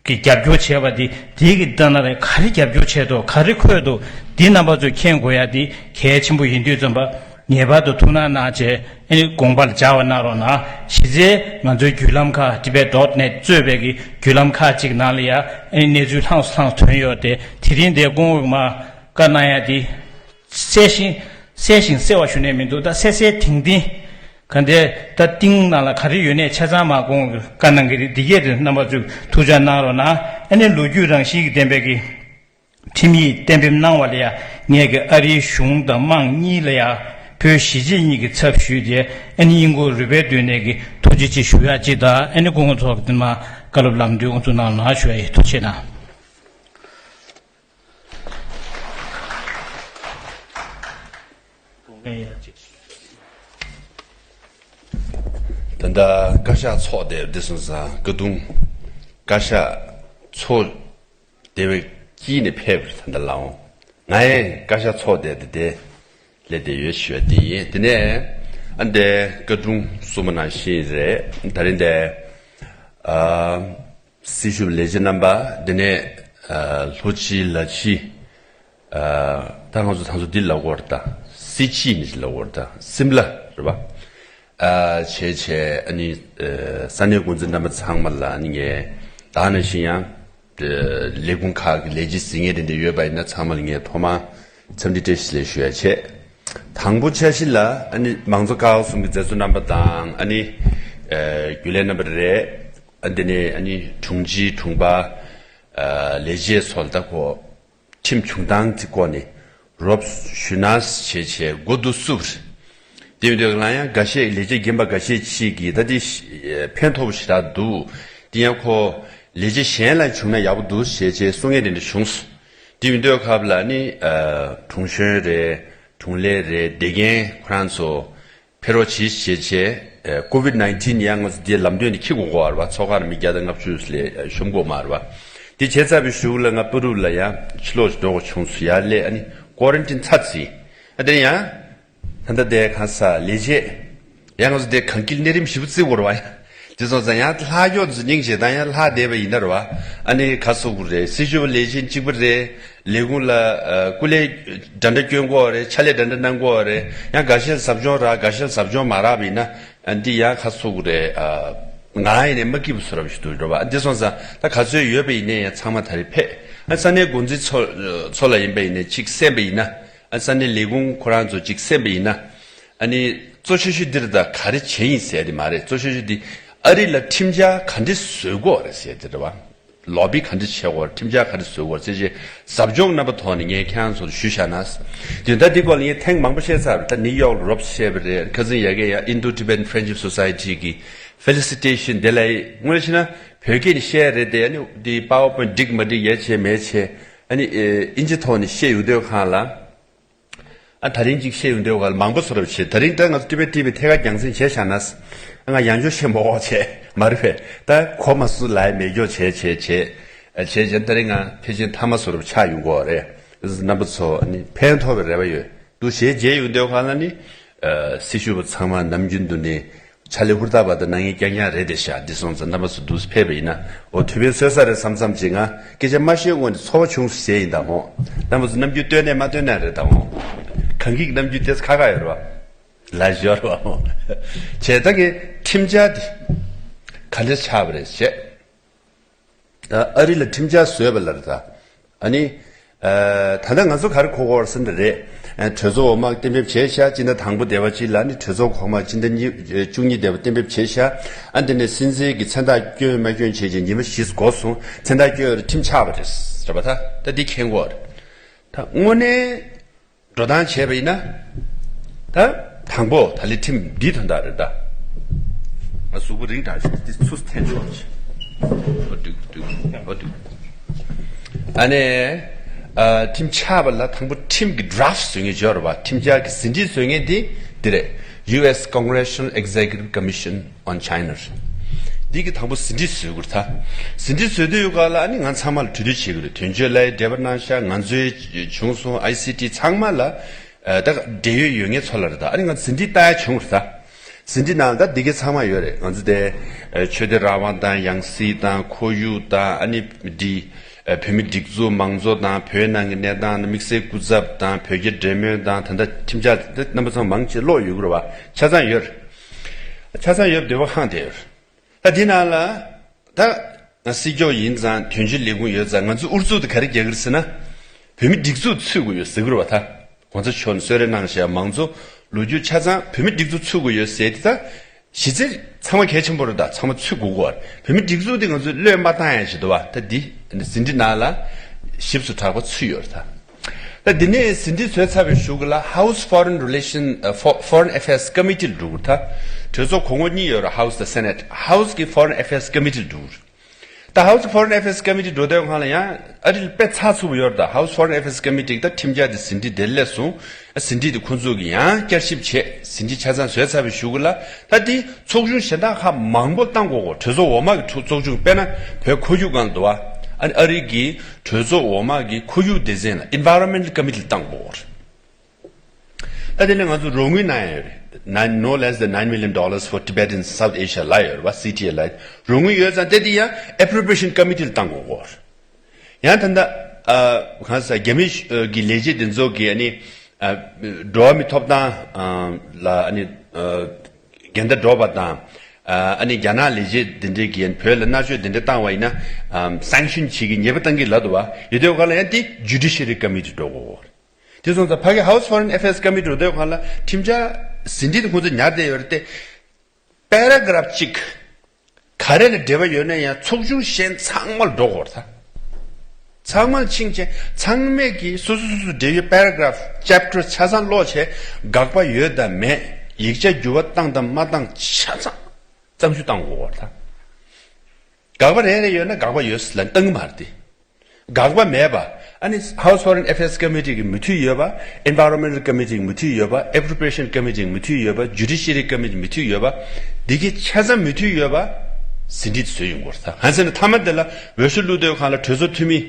གི་རྒྱབ་སྐྱོར་བྱས་པ་འདི་དེའི་གི་ལྟ་ན་རེ་ག་རེ་རྒྱབ་སྐྱོར་བྱས་འདུག་ག་རེ་འཁོད་འདུག་འདི་རྣམ་པ་ཚོས་མཁྱེན་དགོས་ཡ་འདི་གལ་ཆེན་པོ་ཡིན་དུས་ཙམ་པ་ངེས་པར་དུ་ཐུགས་སྣང་གནང་བྱས་ཨ་ནི་དགོངས་པ་ལ་འཇགས་པ་གནང་རོགས་གནང་། གཞི་རྩའི་ང་ཚོའི་བརྒྱུད་ལམ་ཁག་Tibet dot net གཙོས་པའི་གི་བརྒྱུད་ལམ་ཁག་ཅིག་ནང་ལ་ཡ་ཨ་ནི་གནས་ཚུལ་ལྷངས་སུ་ལྷངས་སུ་ཐོན་ཡོད་དེ་དེ་རིང་འདིར་སྐུ་ངོ་མར་བཀའ་གནང་ཡ་འདི་གསལ་ཞིང་གསལ་ཞིང་གསལ་བ་ཞུ་ནས་མི་འདུག་ད་གསལ་གསལ་ཐིང་ཐིང་ག་འདྲའི་ད་གཏིང་ནང་ལ་ག་རེ་ཡོད་ནས་ཆ་ཚང་མ་དགོངས་བཀའ་གནང་གི་རེད། འདི་གས་དེ་རྣམ་པ་ཚོས་ཐུགས་ཅག་གནང་རོགས་གནང་། ཨ་ནི་ལོ་རྒྱུས་རང་བཞིན་གྱི་ལྡན་པའི་གི་ཁྲིམས་ཡིག་གཏན་འབེབས་གནང་བ་ལ་ཡ་ངས་ཀྱི་ཨ་རིའི་གཞུང་དང་དམངས་གཉིས་ལ་ཡ་བོད་གཞིས་བྱེས་གཉིས་ཀྱི་ཚབ་ཞུས་ཏེ་ཨ་ནི་སྙིང་ཁོང་རུས་པའི་གདོད་ནས་ཀྱི་ཐུགས་རྗེ་ཆེ་ཞུ་ཡ་གཅིག་དང་ཨ་ནི་སྐུ་ངོ་མཆོག་གི་དེ་མ་བཀའ་སློབ་ལམ་སྟོན་དབུ་འཛུགས་གནང་ལ་ཞུ་ཡ་ཡིན། ཐུགས་རྗེ་ཆེ་གནང་། ད་ལྟ་བཀའ་ཤག་ཚོགས་བསྡད་བསྡད་སོང་ཙང་བཀའ་དུང་བཀའ་ཤག་ཚོགས་བསྡད་པའི་དཀྱིལ་ནས་ཕེབས་པར་ད་ལྟ་ལའོ། ང་ཡང་བཀའ་ཤག་ཚོགས་བསྡད་དེ་དེ་སླེབས་བསྡད་ཡོད་ཞུ་བ་དེ་ཡིན། དེ་ནས་ཨ་འདྲའི་བཀའ་དྲུང་གསུངས་པ་ནང་བཞིན་རེད། ད་རིང་འདི་ཨ་སྲི་ཞུ་ལས་བྱེད་རྣམ་པ་དེ་ནས་ཨ་ལྷོ་སྤྱི་ལ་སྤྱི་ཨ་ད་ང་ཚོ་ད་ཚོ་འདི་ལབ་དགོས་རེད། ད་སྲིད་སྤྱི་ནས་ལབ་དགོས་རེད། ད་སིམ་ལ་རེད་པ། ཨ་བྱས་བྱས་ཨ་ནི་ཨ་ས་གནས་འགོ་འཛིན་རྣམ་པ་ཚང་མ་ལ་ཨ་ནི་ངས་ད་ནང་བཞིན་ཡང་ཨ་ལས་ཁུངས་ཁག་གི་ལས་བྱེད་ཟིན་ངེས་དེ་འདྲ་ཡོད་པ་ཡིན་ན་ཚང་མ་ལ་ངས་ཐོག་མར་འཚམས་འདྲི་བཀྲ་ཤིས་བདེ་ལེགས་ཞུ་ཡ་བྱས། དང་པོ་འཆར་གཞི་ལ་ཨ་ནི་མང་གཙོ་ཀ་བ་གསུམ་གྱི་མཛད་གཙོ་རྣམ་པ་དང་ཨ་ནི་ཨ་རྒྱུན་ལས་རྣམ་པ་རེད། ཨ་འདི་ནས་ཨ་ནི་དྲུང་ཆེ་དྲུང་པ་ཨ་ལས་བྱེད་སོགས་ལ་ད་གོ་ཁྲིམས་བྱུང་སྟངས་ཀྱི་སྐོར་ནས་རོབ་ཞུ་ན་བྱས་བྱས་མགོ་བསྡུ་སུབ་རེད། དེ་ཡིན་དུས་ང་ཡང་འགའ་ཤས་ལས་བྱེད་རྒན་པ་འགའ་ཤས་ཅིག་གིས་ད་དེ་ཕན་ཐོགས་པོ་ཞེ་དྲག་འདུག་དེ་ཡང་ཁོ་ལས་བྱེད་གཞན་ལ་བྱུང་ན་ཡག་པོ་འདུག་ཞེས་བྱས་གསུང་མཁན་དེ་འདྲ་བྱུང་སོང་། དེ་ཡིན་དུས་སྐབས་ལ་ནི་དྲུང་གཞོན་རེད། དྲུང་ལས་རེད། དེ་རྒན་ཁོ་རང་ཚོ་ཕེབས་རོགས་གྱིས་ཞེས་བྱས། ཀོ་ཝིད་ནའིན་ཊིན་ཡང་ང་ཚོ་འདིའི་ལམ་སྟོན་དེ་འཁྱེར་དགོས་ཀྱི་ཡོད་རེད་པ། ཚོགས་ཁག་ནས་མི་བརྒྱ་དང་ལྔ་བཅུ་ལས་ཤོམ་དགོས་མ་རེད་པ། དེ་བྱས་ཚར་བའི་གཞུག་ལ་ང་པུ་རུབ་ལ་ཡང་ཕྱི་ལོགས་འགྲོ་དགོས་བྱུང་སོང་། ཡར་སླེབས་ཨ་ནི་ཀོ་རན་ཊིན་ཚར་ཟིན། ཨ་དེ་ཡང་ད་ལྟ་དེ་གང་ས་ལས་བྱེད་ཡང་ང་ཚོ་དེ་གངས་འཁེལ་གནས་རིམ་བཞི་པོ་བརྩི་དགོས་རེད་པ། དེ་སོང་ཙང་ཡང་ལྷག་ཡོད་ཚོ་སྙིང་རྗེ་དང་ཡང་ལྷག་བསྡད་པ་ཡིན་ན་རེད་པ། ཨ་ནི་ག་སོ་དགོས་རེད། སྲི་ཞུ་བ་ལས་བྱེད་གཅིག་པ་རེད། ལས་ཁུངས་ལ་ཨ་སྐུ་ལས་འདྲ་འདྲ་སྐྱོན་དགོས་རེད། ཕྱག་ལས་འདྲ་འདྲ་གནང་དགོས་རེད། ཡང་འགའ་ཤས་ཟབ་སྦྱོང་རག་འགའ་ཤས་ཟབ་སྦྱོང་མ་རག་པ་ཡིན་ན་ཨ་འདི་ཡང་ག་སོ་དགོས་རེད། ཨ་ང་རང་ཡིན་ནའི་མ་སྐྱིད་པ་བཟོ་འདྲ་པོ་ཞིག་འདུག་རེད་པ། ཨ་འདི་སོང་ཙང་ད་ག་ཚོད་ཡོད་པ་ཡིན་ནའི་ཡང་ཚང་མ་ད་རེས་ཕེབས། ཨ་ས་གནས་འགོ་འཛིན་ཚོ་ཚོ་ལ་ཡིན་པ་ཡིན་ནའི་གཅིག་གསན་པ་ཡིན་ན་ཨ་ས་གནས་ལས་ཁུངས་ཁོ་རང་ཚོ་གཅིག་གསན་པ་ཡིན་ན་ཨ་ནི་གཙོ་ཆེ་ཤོས་འདི་རེད། ད་ག་རེ་བྱས་ཡིན་ཟེར་དེ་མ་རེད། གཙོ་ཆེ་ཤོས་འདི་ཨ་རི་ལ་ཁྲིམས་འཆར་ག་འདྲས་བཟོ་དགོས་རེད་ཟེར་དེ་རེད་པ། ལོ་བི་ག་འདྲ་བྱེད་དགོས། ཁྲིམས་འཆར་ག་འདྲ་བཟོ་དགོས་ཟེར་བྱས་ཟབ་སྦྱོང་རྣམ་པ་ཐོག་ནས་ངས་ཁྱེད་རང་ཚོར་ཞུས་བཞག་ན། དེ་ད་འདི་སྐོར་ལ་ངས་ཐེངས་མང་པོ་བཤད་ཚར་བ་རེད། ད་ནིའུ་ཡོག་ལ་རོབ་བཤད་པ་རེད། ཁ་སང་ཡ་གི་ཡ་Indo Tibetan Friendship Society གི་Felicitation དེ་ལ་དངོས་གནས་བྱས་ན་བོད་སྐད་ནས་བཤད་རེད་དེ། ཨ་ནི་འདི་པ་ཝར་པོའིན་ཊི་འགྲིག་མ་འགྲིག་ཡ་བྱས་མེད་བྱས་ཨ་ནི་ཨིན་ཇི་ཐོག་ནས་བཤད་ཡོང་དུས་གང་ལ། ཨ་ད་རིང་གཅིག་བཤད་ཡོང་དུས་ག་ལ་མང་པོ་བཟོ་འདྲ་བྱེད། ད་རིང་ད་ང་ཚོ་ཊི་བེཊ་ཊི་ཝི་ཐད་ཀར་རྒྱང་སྲིང་བྱས་བཞག་ན། ང་ཡང་བསྐྱར་བཤད་མ་དགོས་བྱས་མ་རེད་པས། ད་གོ་མ་སོང་ལབ་ཡ་མེད་སྐྱོ་བྱས་བྱས་བྱས། ཨ་བྱས་བྱས་ད་རིང་ང་ཕལ་ཆེར་མཐའ་མ་བཟོ་འདྲ་ཆགས་ཡོང་གི་རེད། རྣམ་པ་ཚོ་ནི་ཕན་ཐོགས་པའི་རེ་བ་ཡོད་འདུག་ཞེས་མཇལ་ཡོང་དུས་ག་ལ་ནི། ཨ་སྲི་ཞུ་བ་ཚང་མ་ནམ་རྒྱུན་དུ་ནི། ཕྱག་ལས་ཧུར་ཐག་པ་དང་གནང་མཁན་རྐྱང་རྐྱང་རེད་དེ་ཤག་འདི་སོང་ཙང་རྣམ་པ་ཚོ་འདུག་སེ་ཕེབས་པ་ཡིན་ན་འོ་དུས་ཕན་གསོས་ས་རེད་བསམ་བསམ་ཅིག་ང་སྐད་ཆ་མ་བཤད་སྔོན་ནས་ཚོར་བ་བྱུང་སོང་ཟེར་ཡིན་ད་མོ། རྣམ་པ་ཚོ་རྣམ་འགྱུར་སྟོན་ནས་མ་སྟོན་ནས་རེད་ད་མོ། གངས་སྐྱིད་རྣམ་འགྱུར་དེ་ཁ་ཁ་ཡོད་རེད་བ། ལ་ཞོར་བ་མོ། བྱས་ད་གི་ཁྲིམས་འཆར་དེ་ག་འདྲ་ཆགས་པ་རེད་བྱས། ཨ་རི་ལ་ཁྲིམས་འཆར་བཟོས་པ་ལ་རེད་ད། ཨ་ནི། ཨ་ད་ལྟ་ང་ཚོ་ག་རེ་གོ་དགོས་ཟེར་ན་རེད། ཨ་གྲོས་ཚོགས་འོག་མ་གཏན་འབེབས་བྱས་ཤག་སྤྱི་ཟླ་དང་པོ་འདས་པ་གཅིག་ལ་ནི་གྲོས་ཚོགས་འོག་མ་སྤྱི་ཟླ་གཉིས་བཅུ་གཉིས་འདས་པ་གཏན་འབེབས་བྱས་ཤག་ཨ་འདི་ནས་སྲིད་འཛིན་གྱི་མཚན་རྟགས་བསྐྱོན་མ་བསྐྱོན་བྱས་རྗེས་ཉི་མ་བཞི་འགོར་སོང་། མཚན་རྟགས་བསྐྱོན་ཡོད་རེད། ཁྲིམས་ཆག་པ་རེད་རེད་པ། ད་ད་འདི་མཁྱེན་གྱི་ཡོད་རེད། ད་དངོས་གནས་འགྲོ་སྟངས་བྱས་པ་ཡིན་ན། ད་དང་པོ་ད་ལས་ཁྲིམས་འདིའི་དོན་དག་རེད་ད། ང་གཟུགས་པོ་རིང་དྲགས་ཤིག་འདི་ཚུར་འཐེན་ཆོག་ཅིག་འོ་འདུག་འདུག་འོ་འདུག་ཨ་ནི། ཨ་ཁྲིམས་ཆགས་པ་ལ་དང་པོ་ཁྲིམས་ཀྱི་draft་བཟོ་མཁན་ཡོད་རེད་པ། ཁྲིམས་འཆར་གྱི་ཟིན་བྲིས་བཟོ་མཁན་འདི་འདི་རེད། U S Congressional Executive Commission on China་རེད། འདི་གི་དང་པོ་ཟིན་བྲིས་བཟོ་དགོས་རེད་ད། ཟིན་བྲིས་བཟོ་དུས་ཡོད་ག་ལ་ཨ་ནི་ང་ཚང་མ་ལ་གྲོས་བསྡུར་བྱེད་དགོས་རེད། དོན་གཅོད་ལ་འབྲེལ་བ་གནང་ཤག་ང་ཚོའི་བྱུང་སོང་། I C T་ཚང་མ་ལ། ཨ་ད་འབྲེལ་ཡོད་ཡོད་མཁན་ཚོ་ལ་རེད་ད། ཨ་ནི་ང་ཟིན་བྲིས་ལྟ་ཡ་བྱུང་རེད་ད། ཟིན་བྲིས་ནང་ད་འདི་གའི་ཚང་མ་ཡོད་རེད། ང་ཚོ་དེ་ཨ་ཆོས་དད་རང་དབང་དང་ཡང་སྲིད་དང་ཁོར་ཡུག་དང་ཨ་ནི་འདི་ཨ་བོད་མི་སྒྲིག་འཛུགས་མང་གཙོ་དང་བོད་ནང་གི་གནས་སྟངས་དང་དམིགས་བསལ་སྐུ་ཚབ་དང་བོད་རྒྱ་འབྲེལ་མོལ་དང་ད་ལྟ་ཁྲིམས་འཆར་དེ་རྣམ་པ་ཚང་མ་མང་ཆེ་ཀློག་ཡོད་གི་རེད་པ། ཆ་ཚང་ཡོད་རེད། ཆ་ཚང་ཡོད་པ་འདོད་པ་ཧང་དེ་ཡོད་རེད། ད་འདི་ནང་ལ། ད་ང་སྲིད་སྐྱོང་ཡིན་ཙང་དོན་གཅོད་ལས་ཁུངས་ཡོད་ཙང་ང་ཚོ་ཨུ་ཚུགས་དེ་ག་རེ་རྒྱག་གི་རེད་ཟེར་ན། བོད་མི་སྒྲིག་འཛུགས་ཚུད་དགོས་ཡོད་ཟེར་གི་རེད་པ་ད། གོང་ས་མཆོག་ནས་གསོལ་རས་གནང་བཞག་མང་གཙོ་ལོ་རྒྱུས་ཆ་ཚང་བོད་མི་སྒྲིག་འཛུགས་ཚུད་དགོས་ཡོད་ཟེར་དེ་ད། གཞི་རྩའི་ཚང་མ་གལ་ཆེན་པོ་རེད་ད། ཚང་མ་ཚུད་དགོས་གོ། བོད་མི་སྒྲིག་འཛུགས་དེ་ང་ཚོས་བློས་མ་བཏང་ཡ་ཞིག་འདུག་པ། ད་འདི་ཟིན་བྲིས་ནང་ལ་ཞིབ་ཏུ་དྲག་པོ་ཚུད་ཡོད་རེད་ད། ད་འདི་ནས་ཟིན་བྲིས་བཟོས་ཚར་བའི་གཞུག་གུ་ལ་House Foreign Relation ཨ་Fo- Foreign Affairs Committee་ལ་འགྲོ་དགོས་རེད་ད། གྲོས་ཚོགས་གོང་འོག་གཉིས་ཡོད་རེད། House་དང་Senate། House་གི་Foreign Affairs Committee་ལ་འགྲོ་དགོས་རེད། ད་House་Foreign Affairs Committee་འགྲོ་དུས་སྒང་ལ་ཡང་ཨ་རི་ལ་དཔེ་ཚགས་ཚུད་པོ་ཡོད་རེད་ད། House Foreign Affairs Committee་ད་ཁྲིམས་འཆར་དེ་ཟིན་བྲིས་དེ་སླེབས་སོང་། ཟིན་བྲིས་དེ་ཁོང་ཚོ་གིས་ཡང་བསྐྱར་ཞིབ་བྱས་ཟིན་བྲིས་ཆ་ཚང་བཟོས་ཚར་བའི་གཞུག་གུ་ལ་ད་དེ་ཚོགས་ཆུང་གཞན་དག་ཁག་མང་པོ་བཏང་དགོས་གོ། གྲོས་ཚོགས་འོག་མ་གི་ཚོགས་ཚོགས་ཆུང་དཔེར་ན་བོད་ཁོར་ཡུག་སྒང་ལ་འདུག་པ། ཨ་ནི་ཨ་རི་གི་གྲོས་ཚོགས་འོག་མ་གི་ཁོར་ཡུག་སྡེ་ཚན་ལ་Environmental Committee་ལ་བཏང་དགོས་གོ། ད་དེ་ནས་ང་ཚོ་རོགས་དངུལ་གནང་ཡ་ཡོད་རེད། Nine- no less than nine million dollars for Tibetans in South Asia་ལབ་ཡོད་རེད་པ། C T A་ལབ། རོགས་དངུལ་ཡོད་ཙང་དེ་དེ་ཡང་Appropriation Committee་ལ་བཏང་དགོས་གོ། ཡང་ད་ལྟ་ཨ་གང་ཟེར་རྒྱ་མི་གི་ལས་བྱེད་དེ་ཚོ་གིས་ཨ་ནི་ཨ་འགྲོ་བ་མིའི་ཐོབ་ཐང་ཨ་ལ་ཨ་ནི་ཨ་འགལ་ཟླ་འགྲོ་བ་དང་ཨ་ཨ་ནི་རྒྱ་ནག་ལས་བྱེད་དེ་འདྲས་ཀྱིས་བོད་ལ་མནར་གཅོད་དེ་འདྲས་བཏང་བ་ཡིན་ན་ཨ་Sanction་བྱེད་ཀྱི་ཉེས་པ་བཏང་གི་ལབ་འདུག་པ། ཡོད་དུས་སྒང་ལ་ཡང་དེ་Judiciary Committee་འགྲོ་དགོས་གོ། དེ་སོང་ཙང་ཕ་གི་House Foreign Affairs Committee་འགྲོ་དུས་སྒང་ལ་ཁྲིམས་འཆར་ཟིན་བྲིས་དེ་ཁོང་ཚོས་ཉར་བསྡད་ཡོད་རེད་དེ། Paragraph་གཅིག་ག་རེ་ལ་འབྲེལ་བ་ཡོད་ན་ཡང་ཚོགས་ཆུང་གཞན་ཚང་མ་ལ་འགྲོ་དགོས་རེད་ད། ཚང་མ་ལ་ཕྱིན་བྱས་ཚང་མས་ཀྱིས་སོ་སོ་སོ་སོ་འབྲེལ་ཡོད་Paragraph་Chapter་ཆ་ཚང་ཀློག་བྱས་དགག་པ་ཡོད་དང་མེད། ཡིག་ཆ་འགྱུར་བ་བཏང་དང་མ་བཏང་ཆ་ཚང་བརྩམས་ཞིབ་བཏང་དགོས་རེད་ད། དགག་པ་རེ་རེ་ཡོད་ན་དགག་པ་ཡོད་ཟེར་ལབ་བཏང་གི་མ་རེད་དེ། དགག་པ་མེད་པ། ཨ་ནི་House Foreign Affairs Committee་གི་མོས་མཐུན་ཡོད་པ། Environmental Committee་གི་མོས་མཐུན་ཡོད་པ། Appropriation Committee་གི་མོས་མཐུན་ཡོད་པ། Judiciary Committee་མོས་མཐུན་ཡོད་པ། འདི་གི་ཆ་ཚང་མོས་མཐུན་ཡོད་པ། ཟིན་བྲིས་བཟོས་ཡོང་དགོས་རེད་ད། གང་ཟེར་ན་མཐའ་མ་དེ་ལ་འོས་ཤོག་བླུགས་དུས་སྒང་ལ་གྲོས་ཚོགས་འཐུས་མི་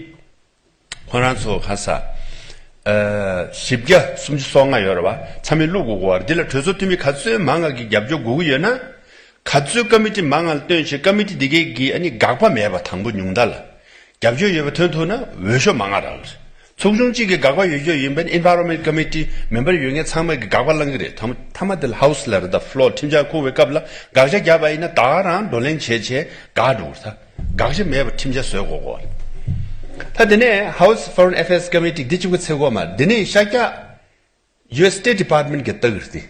ཁོ་རང་ཚོ་ག་ས་ཨ་བཞི་བརྒྱ་སུམ་ཅུ་སོ་ལྔ་ཡོད་རེད་པ། ཚང་མས་བླུགས་དགོས་གོ། འདི་ལ་གྲོས་ཚོགས་འཐུས་མི་ག་ཚོད་མང་ང་གི་རྒྱབ་སྐྱོར་དགོས་ཀྱི་ཡོད་ན། ག་ཚོད་ཀ་མི་ཊི་མང་ང་ལ་བཏོན་བྱས་ཀ་མི་ཊི་འདི་གའི་གི་ཨ་ནི་དགག་པ་མེད་པ། དང་པོ་ཉུང་མཐའ་ལ་རྒྱབ་སྐྱོར་ཡོད་པ་ཐོན་ཐུབ་ན་འོས་ཤོག་མང་ང་རག་ལ། ཚོགས་ཆུང་གཅིག་གི་དགག་པ་ཡོད་རྒྱུ་ཡིན་པ་ན་Environment Committee་མེམ་བར་ཡོད་མཁན་ཚང་མ་གི་དགག་པ་བླང་གི་རེད། མཐའ་མ་མཐའ་མ་དེ་ལ་House་ལ་རེད་ད། Floor་ཁྲིམས་འཆར་ཁུར་བའི་སྐབས་ལ་དགག་བྱ་བརྒྱབ་པ་ཡིན་ན་ད་ག་རང་བགྲོ་གླེང་བྱས་བྱས་དགག་འགྲོ་གི་རེད་ད། དགག་བྱ་མེད་པ་ཁྲིམས་འཆར་བཟོས་དགོས་གོ། ད་དེ་ནས་House Foreign Affairs Committee་འདི་གཅིག་པུ་ཚེ་གོ་མ་རེད། དེ་ནས་ཤར་རྒྱག་U S State Department་གི་ལྟ་གི་རེད་དེ།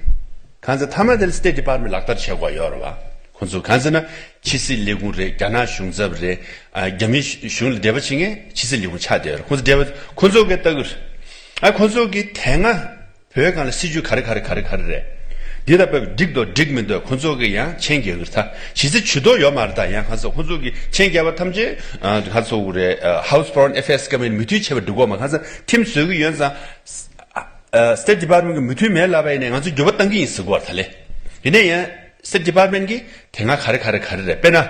གང་ཟེར་མཐའ་མ་དེ་ལ་State Department་ལག་བསྟར་བྱེད་དགོས་ཡོད་རེད་བ། ཁོང་ཚོ་གང་ཟེར་ན་ཕྱི་སྲིད་ལས་ཁུངས་རེད། རྒྱ་ནག་གཞུང་ཚབ་རེད། ཨ་རྒྱ་མི་གཞུང་ལ་འབྲེལ་བ་བྱེད་མཁན་ཕྱི་སྲིད་ལས་ཁུངས་ཆགས་བསྡད་ཡོད་རེད། ཁོང་ཚོ་འབྲེལ་བ་ཁོང་ཚོ་གི་ལྟ་གི་རེད། ཨ་ཁོང་ཚོ་གི་དེ་སྔ་བོད་སྒང་ལ་སྲིད་ཇུས་ག་རེ་ག་རེ་ག་རེ་ག་རེ་རེད། འདི་ལྟ་བུ་འགྲིག་འདུག་འགྲིག་མི་འདུག་ཁོང་ཚོ་གི་ཡང་མཆན་རྒྱག་གི་རེད་ད། གཞི་རྩའི་ཇུས་གཏོགས་ཡོད་མ་རེད་ད། ཡང་གང་ཟེར་ཁོང་ཚོ་གི་མཆན་རྒྱག་པ་ཐམས་ཅད་ཨ་གང་ཟེར་དགོས་རེད། ཨ་House Foreign Affairs་Committee་མོས་མཐུན་བྱས་པ་འགྲིག་གོ་མ། གང་ཟེར་ཁྲིམས་བཟོ་གི་ཡོད་ཙང་། ཨ་State Department་གི་མོས་མཐུན་མེད་ལབ་པ་ཡིན་ནའི་ང་ཚོ་འགྱུར་བ་གཏང་གི་ཡིན་ཟེར་གོ་བ་ད་ལེ། ཡིན་ནའི་ཡང་State Department་གི་དེ་སྔ་ག་རེ་ག་རེ་ག་རེ་རེད། དཔེར་ན།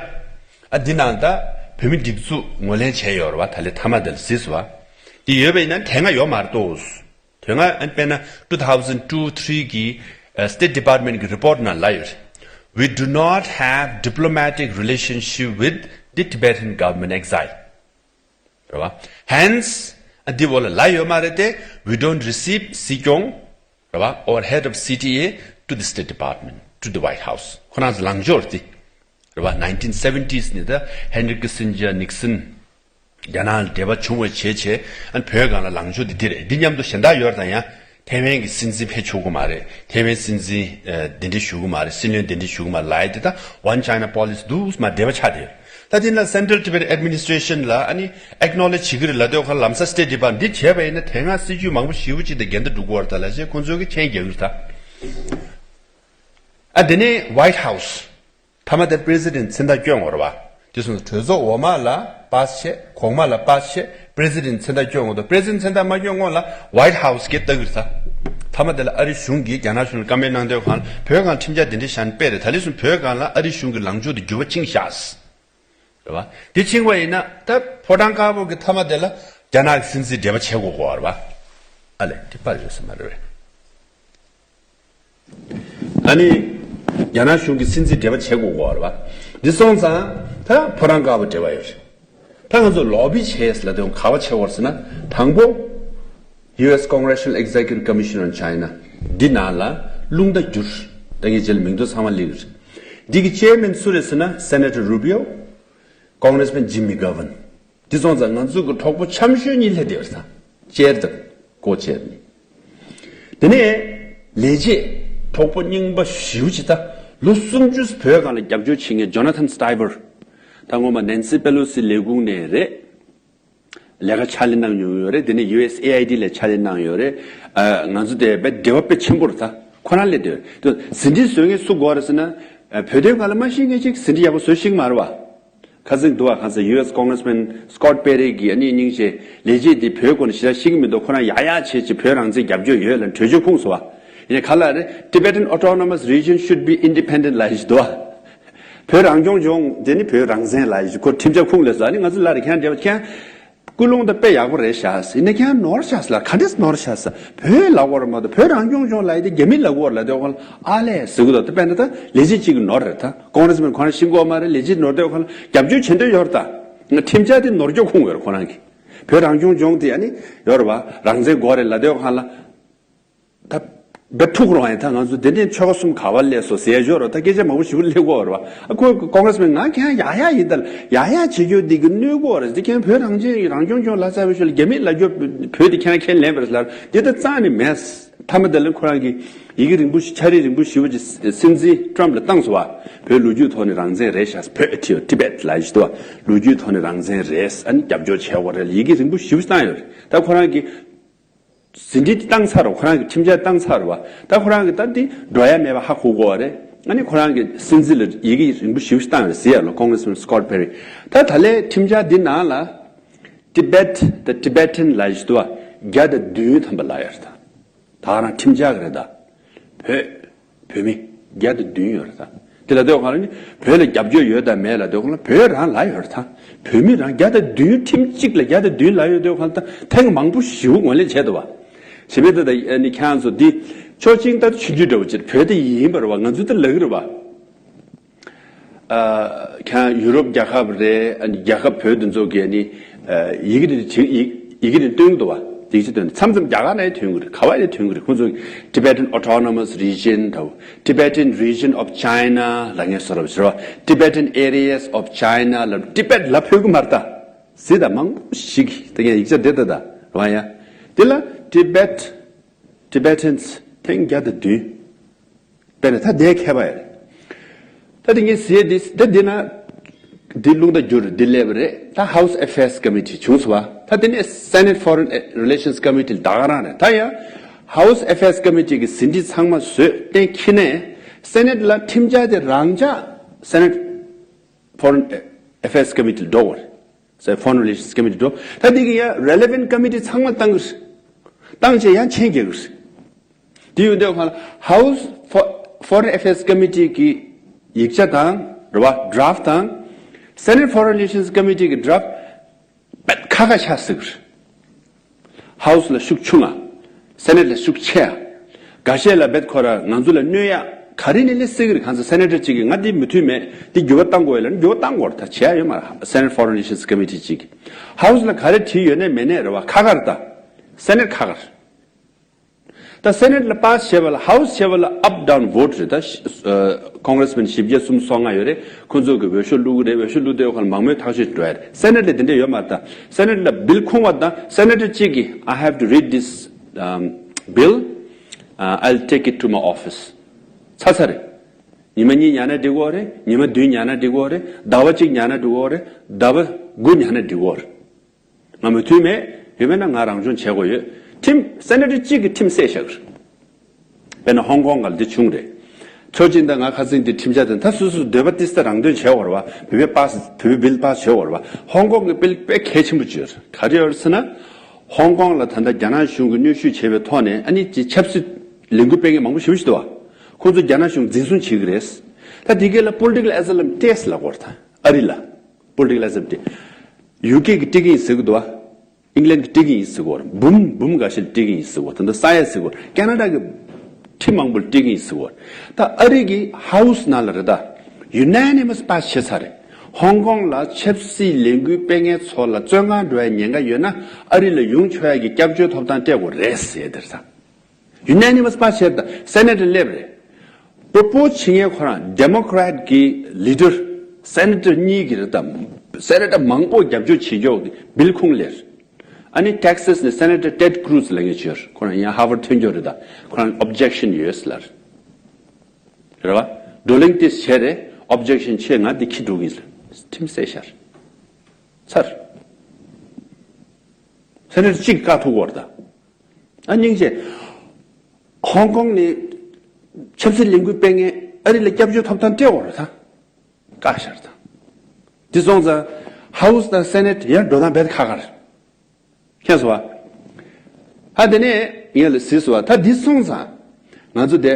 ཨ་འདི་ནང་ད་བོད་མི་སྒྲིག་འཛུགས་ངོས་ལེན་བྱས་ཡོད་རེད་བ། ད་ལེ་མཐའ་མ་དེ་ལ་གཟིགས་སོང་བ། འདི་ཡོད་པ་ཡིན་ན་དེ་སྔ་ཡོད་མ་རེད་དོ། དེ་སྔ་ཨ་དཔེར་ན་two thousand two three་གི་ཨ་State Department་གི་report་ནང་ལ་ཡོད་རེད། We do not have diplomatic relationship with the Tibetan government exile. རེད་བ། Hence ཨ་འདི་འོག་ལ་ལབ་ཡོད་མ་རེད་དེ། We don't receive་སྲིད་སྐྱོང་རེད་བ། or head of C T A to the State Department, to the White House. ཁོ་རང་ཚོ་ལངས་ཕྱོགས་རེད་དེ། རེད་བ། nineteen seventies་ནས་ད་Henry Kissinger། Nixon། རྒྱ་ནག་ལ་འབྲེལ་བ་བྱུང་བའི་བྱས་བྱས་ཨ་ནི་བོད་སྒང་ལ་ལངས་ཕྱོགས་དེ་འདི་རེད། འདི་མཉམ་དུ་གཞན་དག་ཡོད་རེད་ད། ཡང་ཐའེ་ཝན་གྱི་སྲིད་འཛིན་ཕེབས་ཆོག་གི་མ་རེད། ཐའེ་ཝན་སྲིད་འཛིན་ཨ་གདན་འདྲེན་ཞུ་གི་མ་རེད། སྲིད་བློན་གདན་འདྲེན་ཞུ་གི་མ་རེད་ལབ་ཡ་དེ་ད་One China Policy འདུག་མ་འབྲེལ་བ་ཆགས་བསྡད་ཡོད། ད་དེ་ན་Central Tibet Administration ལ་ཨ་ནི་Acknowledge བྱེད་ཀྱི་རེད་ལབ་དུས་ཁ་ལམ་སང་State Department འདི་བྱས་པ་ཡིན་ན་དེ་སྔ་སྲིད་ཇུས་མང་པོ་ཞེ་པོ་ཅིག་དང་འགལ་ཟླ་འགྲོ་གི་ཡོད་རེད་ད་ལབ་བྱས་ཁོང་ཚོས་ཀྱི་མཆན་རྒྱག་གི་རེད་ད། ཨ་དེ་ནས་White House མཐའ་མ་དེ་President མཚན་རྟགས་བསྐྱོན་དགོས་རེད་བ། དེ་སོང་ཙང་གྲོས་ཚོགས་འོག་མ་ལ་pass བྱས། གོང་མ་ལ་pass བྱས། President མཚན་རྟགས་བསྐྱོན་དགོས་འདུག President མཚན་རྟགས་མ་བསྐྱོན་སྔོན་ལ་White House གིས་ལྟ་གི་རེད་ད། མཐའ་མ་དེ་ལ་ཨ་རི་གཞུང་གིས་རྒྱ་ནག་གཞུང་ལ་བཀའ་མོལ་གནང་དུས་སྒང་ལ་བོད་སྒང་ཁྲིམས་འཆར་དེ་འདྲ་བཞག་ནས་སྤེལ་རེད། ད་ལན་སོང་བོད་སྒང་ལ་ཨ་རི་གཞུང་གི་ལངས་ཕྱོགས་དེ་འགྱུར་བ་ཕྱིན་ཤག་རེད་བ། དེ་ཕྱིན་པ་ཡིན་ན་ད་ཕོ་བྲང་དཀར་པོ་གི་མཐའ་མ་དེ་ལ་རྒྱ་ནག་གི་སྲིད་འཛིན་འབྲེལ་བ་བྱེད་དགོས་དགོས་རེད་བ། ཨ་ལས་དེ་པར་ཡོད་ས་མ་རེད་བས། ཨ་ནི། རྒྱ་ནག་གཞུང་གི་སྲིད་འཛིན་འབྲེལ་བ་བྱེད་དགོས་དགོས་རེད་བ། འདི་སོང་ཙང་། ད་ཕོ་བྲང་དཀར་པོ་འབྲེལ་བ་ཡོད་རེད། ད་ང་ཚོ་ལོ་བི་བྱས་ལ་དོན་ག་བ་བྱེད་དགོས་ཟེར་ན། དང་པོ། U S Congressional Executive Commission on China འདི་ནང་ལ་རླུང་རྟ་བསྒྱུར། ད་ངས་རྗེས་ལ་མིང་ཐོ་ཚང་མ་སླེབས་ཀྱི་རེད། འདི་གི་chairman སུ་རེད་ཟེར་ན་Senator Rubio། Congressman Jim McGovern། དེ་སོང་ཙང་ང་ཚོ་གི་གྲོགས་པོ་འཆམ་ཤོས་གཉིས་སླེབས་བསྡད་ཡོད་ས། ཅེར་དང་ཀོ་ཅེར་གཉིས། དེ་ནས་ལས་བྱེད་གྲོགས་པོ་རྙིང་པ་ཞེ་པོ་ཅིག་ད་ལོ་སུམ་ཅུ་བོད་སྒང་ལ་རྒྱབ་སྐྱོར་བྱེད་མཁན་Jonathan Stivers། ད་སྔོན་མ་Nancy Pelosi ལས་ཁུངས་ནས་རེད། ལས་ཀ་ཕྱག་ལས་གནང་མྱོང་ཡོད་རེད། དེ་ནས་U S A I D ལ་ཕྱག་ལས་གནང་ཡོད་རེད། ཨ་ང་ཚོ་དེ་དཔེ་འབྲེལ་བ་དཔེ་ཆེན་པོ་རེད་ད། ཁོ་རང་སླེབས་བསྡད་ཡོད་རེད། དེ་ཟིན་བྲིས་བཟོ་མཁན་སུ་དགོས་རེད་ཟེར་ན། ཨ་བོད་དོན་སྒང་ལ་མ་ཤེས་མཁན་ཅིག་ཟིན་བྲིས་ཡག་པོ་བཟོ་ཤེས་ཀྱི་མ་རེད་བ། ཁ་སང་འདུག་བ། ཁ་སང་U S Congressman Scott Perry གིས་ཨ་ནི་སྙིང་རྗེ་ལས་བྱེད་འདི་བོད་སྐོར་ནས་ཞེ་དྲག་ཤེས་ཀྱི་མི་འདུག་ཁོ་རང་ཡག་ཡག་བྱས་བྱས་བོད་རང་བཙན་རྒྱབ་སྐྱོར་ཡོད་ལ་གྲོས་ཆོད་ཁུངས་སོང་བ། ཡིན་ནའི་ག་ལ་རེད། Tibetan Autonomous Region should be independent ལབ་ཡི་ཞིག་འདུག་བ། བོད་རང་སྐྱོང་ལྗོངས་དེ་ནི་བོད་རང་བཙན་ལབ་ཡི་ཞིག་ཁོ་ཁྲིམས་འཆར་ཁུངས་ལས་སོ། ཨ་ནི་ང་ཚོ་ལ་རེ་ཁྱེད་འདྲ་བ་ཁྱེད་ཀུན་སློང་དེ་དཔེ་ཡག་པོ་རེད་ཤག་ཟེར་ནས་ཁྱེད་ནོར་ཤག་ཟེར་ལ། ག་འདྲས་ནོར་ཤག་ཟེར། བོད་ལབ་དགོས་རེད་མ་གཏོགས་བོད་རང་སྐྱོང་ལྗོངས་ལབ་ཡི་དེ་རྒྱ་མི་ལབ་དགོས་རེད་ལབ་དུས་ཁོང་ཨ་ལས་ཟེར་གི་འདུག་ད་དཔེར་ན་ད་ལས་བྱེད་གཅིག་གི་ནོར་རེད་ད། Congressman ཁོ་རང་ཤེས་ཀྱི་ཡོད་མ་རེད། ལས་བྱེད་ནོར་དུས་ཁོང་རྒྱབ་སྐྱོར་བྱེད་འདོད་ཡོད་རེད་ད། ཁྲིམས་འཆར་དེ་ནོར་སྐྱོར་ཁུངས་ཡོད་རེད་ཁོ་རང་གི། བོད་རང་སྐྱོང་ལྗོངས་དེ་ཨ་ནི་ཡོད་རེད་བ། རང་བཙན་དགོས་རེད་ལབ་དུས་ཁོང་ལ། ད་བེ་ཐུག་རོགས་ཡིན། ད་ང་ཚོ་དེ་ནས་ཆོལ་ཁ་གསུམ་ག་བ་སླེབས་སོང་ཟེར་ཡ་ཞོར་རོ། ད་སྐད་ཆ་མང་པོ་ཞིག་སླེབས་ཀྱི་ཡོད་རེད་བ། ཨ་ཁོ་Congressman ང་ཁྱེད་ཡག་ཡག་ཡིན་ད་ལ་ཡག་ཡག་བྱེད་རྒྱུ་འདི་གི་གནོད་ཀྱི་ཡོད་རེད། འདི་ཁྱེད་བོད་རང་བཙན་རང་སྐྱོང་ལྗོངས་ལབ་ཚར་བའི་ཤུལ་ལ་རྒྱ་མི་ལབ་རྒྱུ་བོད་འདི་ཁྱེད་ཁས་ལེན་པ་རེད་ལབ། འདི་ད་རྩ་ནས་མེད། མཐའ་མ་དེ་ལ་ཁོ་རང་གིས་ཡི་གེ་རིང་པོ་ཞིག་འཆར་རིས་རིང་པོ་ཞེ་པོ་ཅིག་སྲིད་འཛིན་Trump ལ་བཏང་སོང་བ། བོད་ལོ་རྒྱུས་ཐོག་ནས་རང་བཙན་རེད་ཤག་བོད་ཨེ་ཐི་ཡོད་Tibet ལབ་ཡི་ཞིག་འདུག་བ། ལོ་རྒྱུས་ཐོག་ནས་རང་བཙན་རེད། ཨ་ནི་རྒྱབ་སྐྱོར་བྱེད་དགོས་རེད་ལ་ཡི་གེ་རིང་པོ་ཞེ་པོ་ཞིག་བཏང་ཡོད་རེད། ད་ཁོ་རང་གིས། ཟིན་བྲིས་བཏང་ཚར་རོ། ཁོ་རང་གི་ཁྲིམས་འཆར་བཏང་ཚར་རོ་བ། ད་ཁོ་རང་གི་ད་འདི་འགྲོ་ཡ་མེད་པ་ཧ་གོ་གོ་བ་རེད། ཨ་ནི་ཁོ་རང་གི་སྲིད་འཛིན་ལ་ཡི་གེ་རིང་པོ་ཞེ་པོ་ཞིག་བཏང་ཡོད་ཟེར་ཡ་ལོ། Congressman Scott Perry། ད་ད་ལས་ཁྲིམས་འཆར་འདི་ནང་ལ་Tibet ད་Tibetan ལབ་ཡ་ཞིག་འདུག་བ། བརྒྱ་དང་བདུན་ཐམ་པ་ལབ་ཡོད་རེད་ད། ད་ང་རང་ཁྲིམས་འཆར་གི་རེད་ད། བོད། བོད་མི། བརྒྱ་དང་བདུན་ཡོད་རེད་ད། དེ་ལ་དེ་ག་ལ་ནི་བོད་ལ་རྒྱབ་སྐྱོར་ཡོད་དང་མེད་ལ་དེ་ག་ལ་བོད་རང་ལ་ཡོད་རེད་ད། བོད་མི་རང་བརྒྱ་དང་བདུན་ཁྲིམས་གཅིག་ལ་བརྒྱ་དང་བདུན་ལ་ཡོད་དེ་ག་ལ་ད་ཐེངས་མང་པོ་ཞེ་པོ་ངོས་ལེན་བྱས་འདུག་བ། བྱས་པས་ད་ད་ནི་ཁྱེད་ཚོ་འདི་ཆོག་མཆན་ད་ཆུང་ཆུང་འདྲ་བོ་ཅིག་བོད་དེ་ཡིན་པ་རེད་བ། ང་ཚོ་ད་ལབ་གི་རེད་བ། ཨ་ཁྱེད་ཡུ་རོབ་རྒྱལ་ཁབ་རེད། ཨ་ནི་རྒྱལ་ཁབ་བོད་དེ་ཚོ་གི་ཨ་ནི་ཨ་ཡི་གེ་དེ་བྲིས་ཡི་ཡི་གེ་དེ་སྟོན་གི་འདུག་བ། ཡིག་ཆ་སྟོན་མཚམས་མཚམས་རྒྱ་གར་ནས་ཐོན་གི་རེད། ག་བ་ནས་ཐོན་གི་རེད། ཁོང་ཚོ་Tibetan Autonomous Region དང་Tibetan Region of China ལབ་མཁན་བཟོ་འདྲ་བ་ཞིག་རེད་བ། Tibetan Areas of China ལབ། Tibet ལབ་ཕོད་གི་མ་རེད་ད། ཟེར་ད་མང་པོ་ཞིག་ད་ངས་ཡིག་ཆ་དེ་ལྟ་ད་རེད་བ། ཡ་དེ་ལ་Tibet Tibetans ཐེངས་བརྒྱ་དང་བདུན། དཔེར་ན་ད་དེ་མཁས་པ་ཡིན། ད་དེ་ངས་ཟེར་དེ་ད་འདི་ན་འདི་རླུང་རྟ་བསྒྱུར་འདི་སླེབས་པ་རེད། ད་House Affairs Committee བྱུང་སོང་བ། ད་དེ་ནས་Senate Foreign Relations Committee ལ་ད་ག་རང་རེད། ད་ཡང་House Affairs Committee གི་ཟིན་བྲིས་ཚང་མ་བཟོས་གཏན་འཁེལ་ནས་Senate ལ་ཁྲིམས་འཆར་དེ་རང་འཇགས་Senate Foreign Affairs Committee ལ་འགྲོ་དགོས་རེད། ཟེར་Foreign Relations Committee འགྲོ། ད་འདི་གི་ཡང་relevant committee ཚང་མ་བཏང་གི་རེད། བཏང་བྱས་ཡང་མཆན་རྒྱག་གི་རེད། དེ་ཡོད་དུས་ཁ་ལ་House Fo- Foreign Affairs Committee གི་ཡིག་ཆ་དང་རེད་བ། Draft དང་Senate Foreign Relations Committee གི་Draft དཔེ་ཁ་ཁ་ཆགས་སྲིད་གི་རེད། House ལ་ཤུགས་ཆུང་ང་། Senate ལ་ཤུགས་ཆེ་ཡ། འགའ་ཤས་ལ་བེད་ཁོ་ར་ང་ཚོ་ལ་གནོད་ཡ་ག་རེ་ནས་སླེབས་སྲིད་གི་རེད། གང་ཚེ་Senator གཅིག་གིས་ང་འདི་མི་མཐུན་མེད་འདི་འགྱུར་བ་གཏང་དགོས་ཡ་ལ་འགྱུར་བ་གཏང་དགོས་རེད། ད་བྱེད་ཡ་ཡོད་མ་རེད། Senate Foreign Relations Committee གཅིག་གིས་House ལ་ག་རེ་བྲིས་ཡོད་ནས་མེད་ནས་རེད་བ། ཁ་ཁ་རེད་ད། Senate ཁ་ཁ་རེད། ད་སེ་ནེ་ཊི་ལ་པཱ་སི་བྱས་པ་ལ། ཧའུ་སི་བྱས་པ་ལ་ཨབ་ཌའུན་ཝོ་ཊི་རེད། ད་ཤི་ཨ་ཀོང་གྷི་རེ་སི་མེན་བཞི་བརྒྱ་སུམ་ཅུ་སོ་ལྔ་ཡོད་རེད། ཁོ་ཚོ་གི་འོས་ཤོག་བླུག་གི་རེད། འོས་ཤོག་བླུག་དུས་ཁོ་ལ་མང་མོས་ཐག་གཅོད་འགྲོ་ཡ་རེད། སེ་ནེ་ཊི་ལ་དེ་འདྲ་ཡོད་མ་རེད། ད་སེ་ནེ་ཊི་ལ་བིལ་ཁུངས་པ་དང་སེ་ནེ་ཊར་གཅིག་གིས། I have to read this, um, bill. Uh, I'll take it to my office. ཚར་ཚར་རེད། ཉི་མ་གཉིས་ཉར་ན་འགྲིག་གི་རེད། ཉི་མ་བདུན་ཉར་ན་འགྲིག་གི་རེད། ཟླ་བ་གཅིག་ཉར་ན་འགྲིག་གི་རེད། ཟླ་བ་དགུ་ཉར་ན་འགྲིག་གི་རེད། ང་མོས་མཐུན་མེད། ཡོད་མེད་ན་ང་རང་སྦྱོང་བྱེད་དགོས་ཡོད། ཁྲིམས་སེ་ནེ་ཊར་གཅིག་གིས་ཁྲིམས་བསྲེས་བཞག་གི་རེད། དཔེར་ན་ཧོང་ཀོང་ག་ལ་འདི་བྱུང་རེད། ཕྱོགས་གཅིག་ད་ང་ཁ་སང་འདི་ཁྲིམས་འཆར་དེ། ད་སོ་སོའི་འདོད་པ་ཏིས་ད་རང་དོན་བྱེད་དགོས་རེད་བ། བོད་པའི་པཱ་སི་བོད་པའི་བིལ་པཱ་སི་བྱེད་དགོས་རེད་བ། ཧོང་ཀོང་གི་བིལ་དཔེ་གལ་ཆེན་པོ་ཅིག་ཡོད་རེད། ག་རེ་ཡོད་རེད་ཟེར་ན། ཧོང་ཀོང་ལ་ད་ལྟ་རྒྱ་ནག་གཞུང་གིས་གནོན་ཤུགས་བྱས་པའི་ཐོག་ནས། ཨ་ནི་ཅིག་ཆབ་སྲིད་ལས་འགུལ་སྤེལ་མཁན་མང་པོ་ཞེ་པོ་ཞིག་འདུག་བ། ཁོང་ཚོ་རྒྱ་ནག་གཞུང་འཛིན་བཟུང་བྱེད་ཀྱི་རེད། ད་དེ་གའི་ལ་པོ་ལི་ཊི་ཀལ་ཨེ་ཛི་ལམ་ཊེ་སི་ལབ་དགོས་རེད། ད་ཨ་རི་ལ་པོ་ལི་ཊི་ཀལ་ཨེ་ཛི་ལམ་ཊེ་སི། ཡུ་ཀེ་གིས་སྤྲད་ཀྱི་ཡིན་ཟེར་གྱི་འདུག་བ། ཨིང་ལན་གྱིས་སྤྲད་ཀྱི་ཡིན་ཟེར་གྱི་ཡོད་རེད། འབུམ་འབུམ་འགའ་ཤས་སྤྲད་ཀྱི་ཡིན་ཟེར་གྱི་ཡོད་རེད། ད་ལྟ་ས་ཡ་ཟེར་གྱི་ཡོད་རེད། ཁེ་ན་ཌ་གི་ཁྲི་མང་པོ་ལ་སྤྲད་ཀྱི་ཡིན་ཟེར་གྱི་ཡོད་རེད། ད་ཨ་རི་གི་ཧའུ་སི་ནང་ལ་རེད། ད་ཡུ་ན་ནི་མ་སི་པཱ་སི་བྱས་ཚར་རེད། ཧོང་ཀོང་ལ་ཆབ་སྲིད་ལས་འགུལ་སྤེལ་མཁན་ཚོ་ལ་བཙོན་ཁང་འགྲོ་ཡ་ཉེན་ཁ་ཡོད་ན། ཨ་རི་ལ་ཡོང་ཆོག་ཡ་གི་སྐྱབས་བཅོལ་ཐོབ་ཐང་སྤྲད་དགོས་རེད་ཟེར་དེ་རེད། ད་ཡུ་ན་ནི་མ་སི་པཱ་སི་བྱས། ད་སེ་ནེ་ཊར་སླེབས་རེད། པོ་པོ་བྱེད་མཁན་ཁོ་རང་ཌེ་མོ་ཀེ་རེ་ཊི་གི་ལི་ཌར་སེ་ནེ་ཊར་གཉིས་ཀྱིས་རེད། ད་སེ་ནེ་ཊར་མང་པོ་རྒྱབ་སྐྱོར་བྱེད་ཀྱོག་གི་བིལ་ཁུངས་སླེབས། ཨ་ནི་ཊེག་སཱ་ནས་སེ་ནེ་ཊར་ཊེཌ་ཀྲུ་ཛི་ལབ་མཁན་ཅིག་ཡོད་རེད། ཁོ་རང་ཡང་ཧར་ཝར་ཌི་ཐོན་ཀྱོག་རེད། ད་ཁོ་རང་ཨོབ་ཇེག་ཤན་ཡོད་ཟེར་ལབ་རེད། རེད་བ། བགྲོ་གླེང་དེ་བྱས་རེད། ཨོབ་ཇེག་ཤན་བྱས། ང་འདི་ཁྱི་འགྲོ་གི་ཡིན་ཟེར། ཁྲིམས་བསྲེས་ཤར་ཚར། སེ་ནེ་ཊར་གཅིག་བཀག་ཐུབ་ཀྱི་ཡོད་རེད། ད་ཨ་སྙིང་རྗེ། ཧོང་ཀོང་ནས་ཆབ་སྲིད་ལས་འགུལ་སྤེལ་མཁན་ཨ་རི་ལ་སྐྱབས་བཅོལ་ཐོབ་ཐང་སྤྲད་ཡོད་རེད། ད་བཀག་ཤར་ད། འདི་སོང་ཙང་ཧའུ་སི་དང་སེ་ནེ་ཊི་ཡང་འགྲོ་སྟངས་རྦད་ཁག་ཁག་རེད། མཁྱེན་སོང་བ། ཨ་དེ་ནས་ངས་ལ་གཟིགས་སོང་བ། ད་འདི་སོང་ཙང་ང་ཚོ་དེ་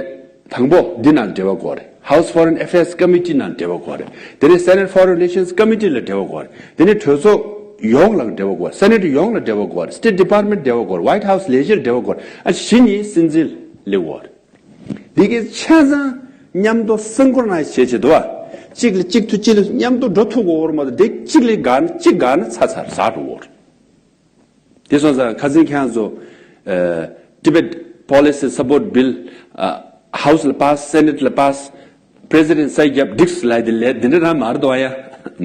དང་པོ་འདི་ནང་འབྲེལ་བ་དགོས་རེད། House Foreign Affairs Committee ནང་འབྲེལ་བ་དགོས་རེད། དེ་ནས་Senate Foreign Relations Committee ལ་འབྲེལ་བ་དགོས་རེད། དེ་ནས་གྲོས་ཚོགས་ཡོངས་ལ་འབྲེལ་བ་དགོས་རེད། སེ་ནེ་ཊི་ཡོངས་ལ་འབྲེལ་བ་དགོས་རེད། State Department འབྲེལ་བ་དགོས་རེད། White House ལས་བྱེད་འབྲེལ་བ་དགོས་རེད། ཨ་བཞི་ནི་སྲིད་འཛིན་སླེབས་དགོས་རེད། འདི་གའི་ཆ་ཚང་མཉམ་དུ་སིང་ཀོ་རོ་ནའི་ཛི་བྱེད་བྱེད་དུ་བ། གཅིག་ལ་གཅིག་ཐུག་གཅིག་ལ་མཉམ་དུ་འགྲོ་ཐུབ་དགོས་རེད་མ་གཏོགས། དེ་གཅིག་ལ་འགག་ན་གཅིག་འགག་ན་ཚ་ཚར་ཟག་འགྲོ་དགོས་རེད། དེ་སོང་ཙང་ཁ་སང་ཁྱེད་རང་ཚོ་ཨ་Tibet Policy Support Bill ཨ་House ལ་པཱ་སི། Senate ལ་པཱ་སི། President ས་རྒྱབ་འགྲིགས་ལ་དེ་ལས་དེ་འདྲ་རང་མ་རེད་དོ། ཡ་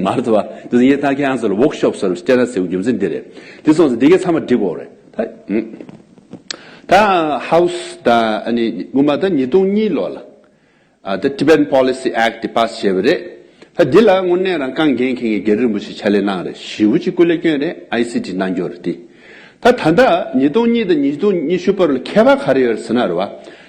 མ་རེད་དོ། དེ་ཡིན་ད་ཁྱེད་རང་ཚོ་ལ་ཝོག་ཤོབ་སོར་སྤྲད་ན་ཟེར་བའི་རྒྱུ་མཚན་དེ་རེད། དེ་སོང་ཙང་དེ་གའི་ཚང་མ་འགྲིག་གོ་རེད། ད་ད་House ད་ཨ་ནི་ངོ་མ་ད་ཉིས་སྟོང་གཉིས་ལོ་ལ་ཨ་ད་Tibetan Policy Act དེ་པཱ་སི་བྱས་པ་རེད། ད་འདི་ལ་དངོས་གནས་རང་རྐང་འགན་འཁྱེར་མཁན་རྒྱ་རི་རིན་པོ་ཆེ་ཕྱག་ལས་གནང་རེད། ཞེ་པོ་ཅིག་སྐུ་ལས་བསྐྱོན་རེད། ཨའི་སི་ཊི་གནང་རྒྱུ་རེད་དེ། ད་ད་ལྟ་ཉིས་སྟོང་གཉིས་དང་ཉིས་སྟོང་ཉི་ཤུ་བར་ལ་ཁྱད་པར་ག་རེ་ཡོད་རེད་ཟེར་ན་རེད་བ།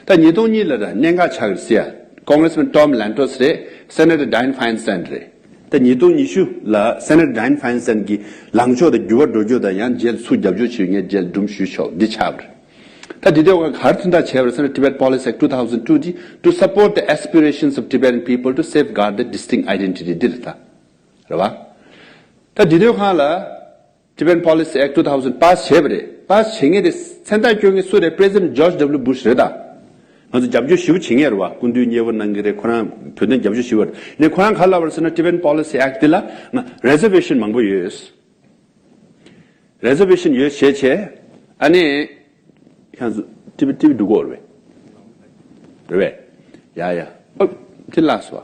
ད་ཉིས་སྟོང་གཉིས་ལ་ར་གནད་འགག་ཆགས་རེད་ཟེར་ཡ། Congressman Tom Lantos རེད། Senator Dianne Feinstein རེད། ད་ཉིས་སྟོང་ཉི་ཤུ་ལ་Senator Dianne Feinstein གྱིས་ལངས་ཕྱོགས་དང་འགྱུར་བ་འགྲོ་རྒྱུ་དང་། ཡང་རྗེས་ལ་སུ་རྒྱབ་སྐྱོར་བྱེད་ངས་རྗེས་ལ་སྒྲུང་ཞུས་ཆོག་འདི་ཆགས་པ་རེད། ད་འདི་དེ་ག་གར་མཐུན་ཐག་བྱས་པ་རེད་ཟེར་ན། Tibet Policy Act two thousand two དེ། To support the aspirations of Tibetan people to safeguard the distinct identity འདི་རེད་ད། རེད་བ། ད་འདི་དེ་ག་ལ་Tibetan Policy Act two thousand པཱ་སི་བྱས་པ་རེད། པཱ་སི་བྱེད་མཁན་དེ་མཚན་རྟགས་སྐྱོན་མཁན་སུ་རེད། President George W Bush རེད་ད། ང་ཚོ་རྒྱབ་སྐྱོར་ཞེ་པོ་བྱེད་མཁན་རེད་བ། སྐུ་མདུན་མཉེས་པོ་གནང་གི་རེད། ཁོ་རང་བོད་དོན་རྒྱབ་སྐྱོར་ཞེ་པོ་རེད། ནས་ཁོ་རང་ག་ལབ་པ་རེད་ཟེར་ན། Tibetan Policy Act འདི་ལ་ང་reservation མང་པོ་ཡོད། Reservation ཡོད་བྱས་བྱས། ཨ་ནི་ཁྱེད་ཚོ་ཊི་ཝི་ཊི་ཝི་འགྲོ་གི་ཡོད་རེད་པས། རེད་པས། ཡ་ཡ། ཨོ། དེ་ལགས་སོ།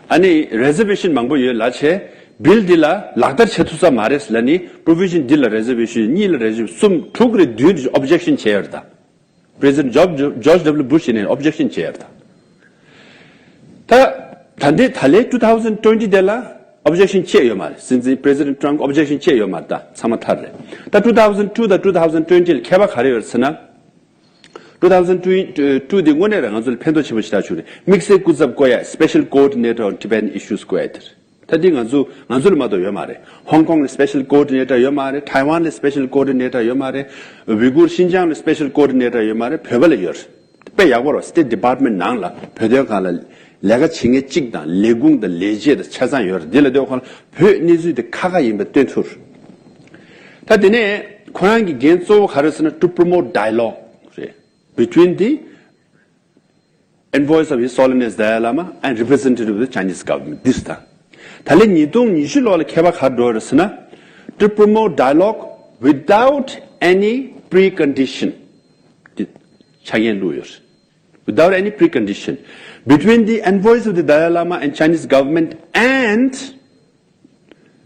ཨ་ནི་reservation མང་པོ་ཡོད་ལབ་བྱས། Bill འདི་ལ་ལག་བསྟར་བྱེད་ཐུབ་ས་མ་རེད་ལབ་ནི། Provision འདི་ལ་reservation གཉིས་ལ་reservation གསུམ་དྲུག་རེད། བདུན་རེད། Objection བྱས་ཡོད་རེད་ད། President George George W Bush ཡིན་ནའི་objection བྱས་ཡོད་རེད་ད། ད་ད་ལྟའི་ད་ལན་two thousand twenty དེ་ལ་objection བྱས་ཡོད་མ་རེད། སྲིད་འཛིན་President Trump objection བྱས་ཡོད་མ་རེད། ད་ཚང་མ་ཐར་རེད། ད་two thousand two དང་two thousand twenty ལ་ཁྱད་པར་ག་རེ་ཡོད་རེད་ཟེར་ན། Two thousand twenty དེ་དངོས་གནས་རང་ང་ཚོ་ལ་ཕན་ཐོགས་ཆེན་པོ་ཞིག་ཐག་ཆོད་རེད། དམིགས་བསལ་སྐུ་ཚབ་བསྐོ་ཡ། Special Coordinator on Tibetan Issues བསྐོ་ཡ་དེ་རེད། ད་འདི་ང་ཚོ་ང་ཚོ་ལ་མ་གཏོགས་ཡོད་མ་རེད། ཧོང་ཀོང་ལ་special coordinator ཡོད་མ་རེད། ཐའེ་ཝན་ལ་special coordinator ཡོད་མ་རེད། ཝི་གུར་ཤིན་ཅང་ལ་special coordinator ཡོད་མ་རེད། བོད་པ་ལ་ཡོད་རེད། དཔེ་ཡག་པོ་རེད། State Department ནང་ལ་བོད་དོན་སྒང་ལ་ལས་ཀ་བྱེད་མཁན་གཅིག་དང་། ལས་ཁུངས་དང་ལས་བྱེད་དང་ཆ་ཚང་ཡོད་རེད། འདི་ལ་ལྟོས་གོང་ལ་བོད་གནས་ཚུལ་དེ་ཁག་ཁག་ཡིན་པ་སྟོན་ཐུབ་རེད། ད་དེ་ནས་ཁོ་རང་གི་འགན་གཙོ་བོ་ག་རེ་ཟེར་ན། To promote dialogue རེད། Between the envoys of His Holiness Dalai Lama and representative of the Chinese government this time. ད་ལན་ཉིས་སྟོང་ཉི་ཤུ་ལོ་ལ་ཁྱད་པར་ག་རེ་འགྲོ་རེད་ཟེར་ན། To promote dialogue without any precondition. ཆ་རྐྱེན་བླུགས་ཡོད་རེད། Without any precondition, between the envoys of the Dalai Lama and Chinese government and,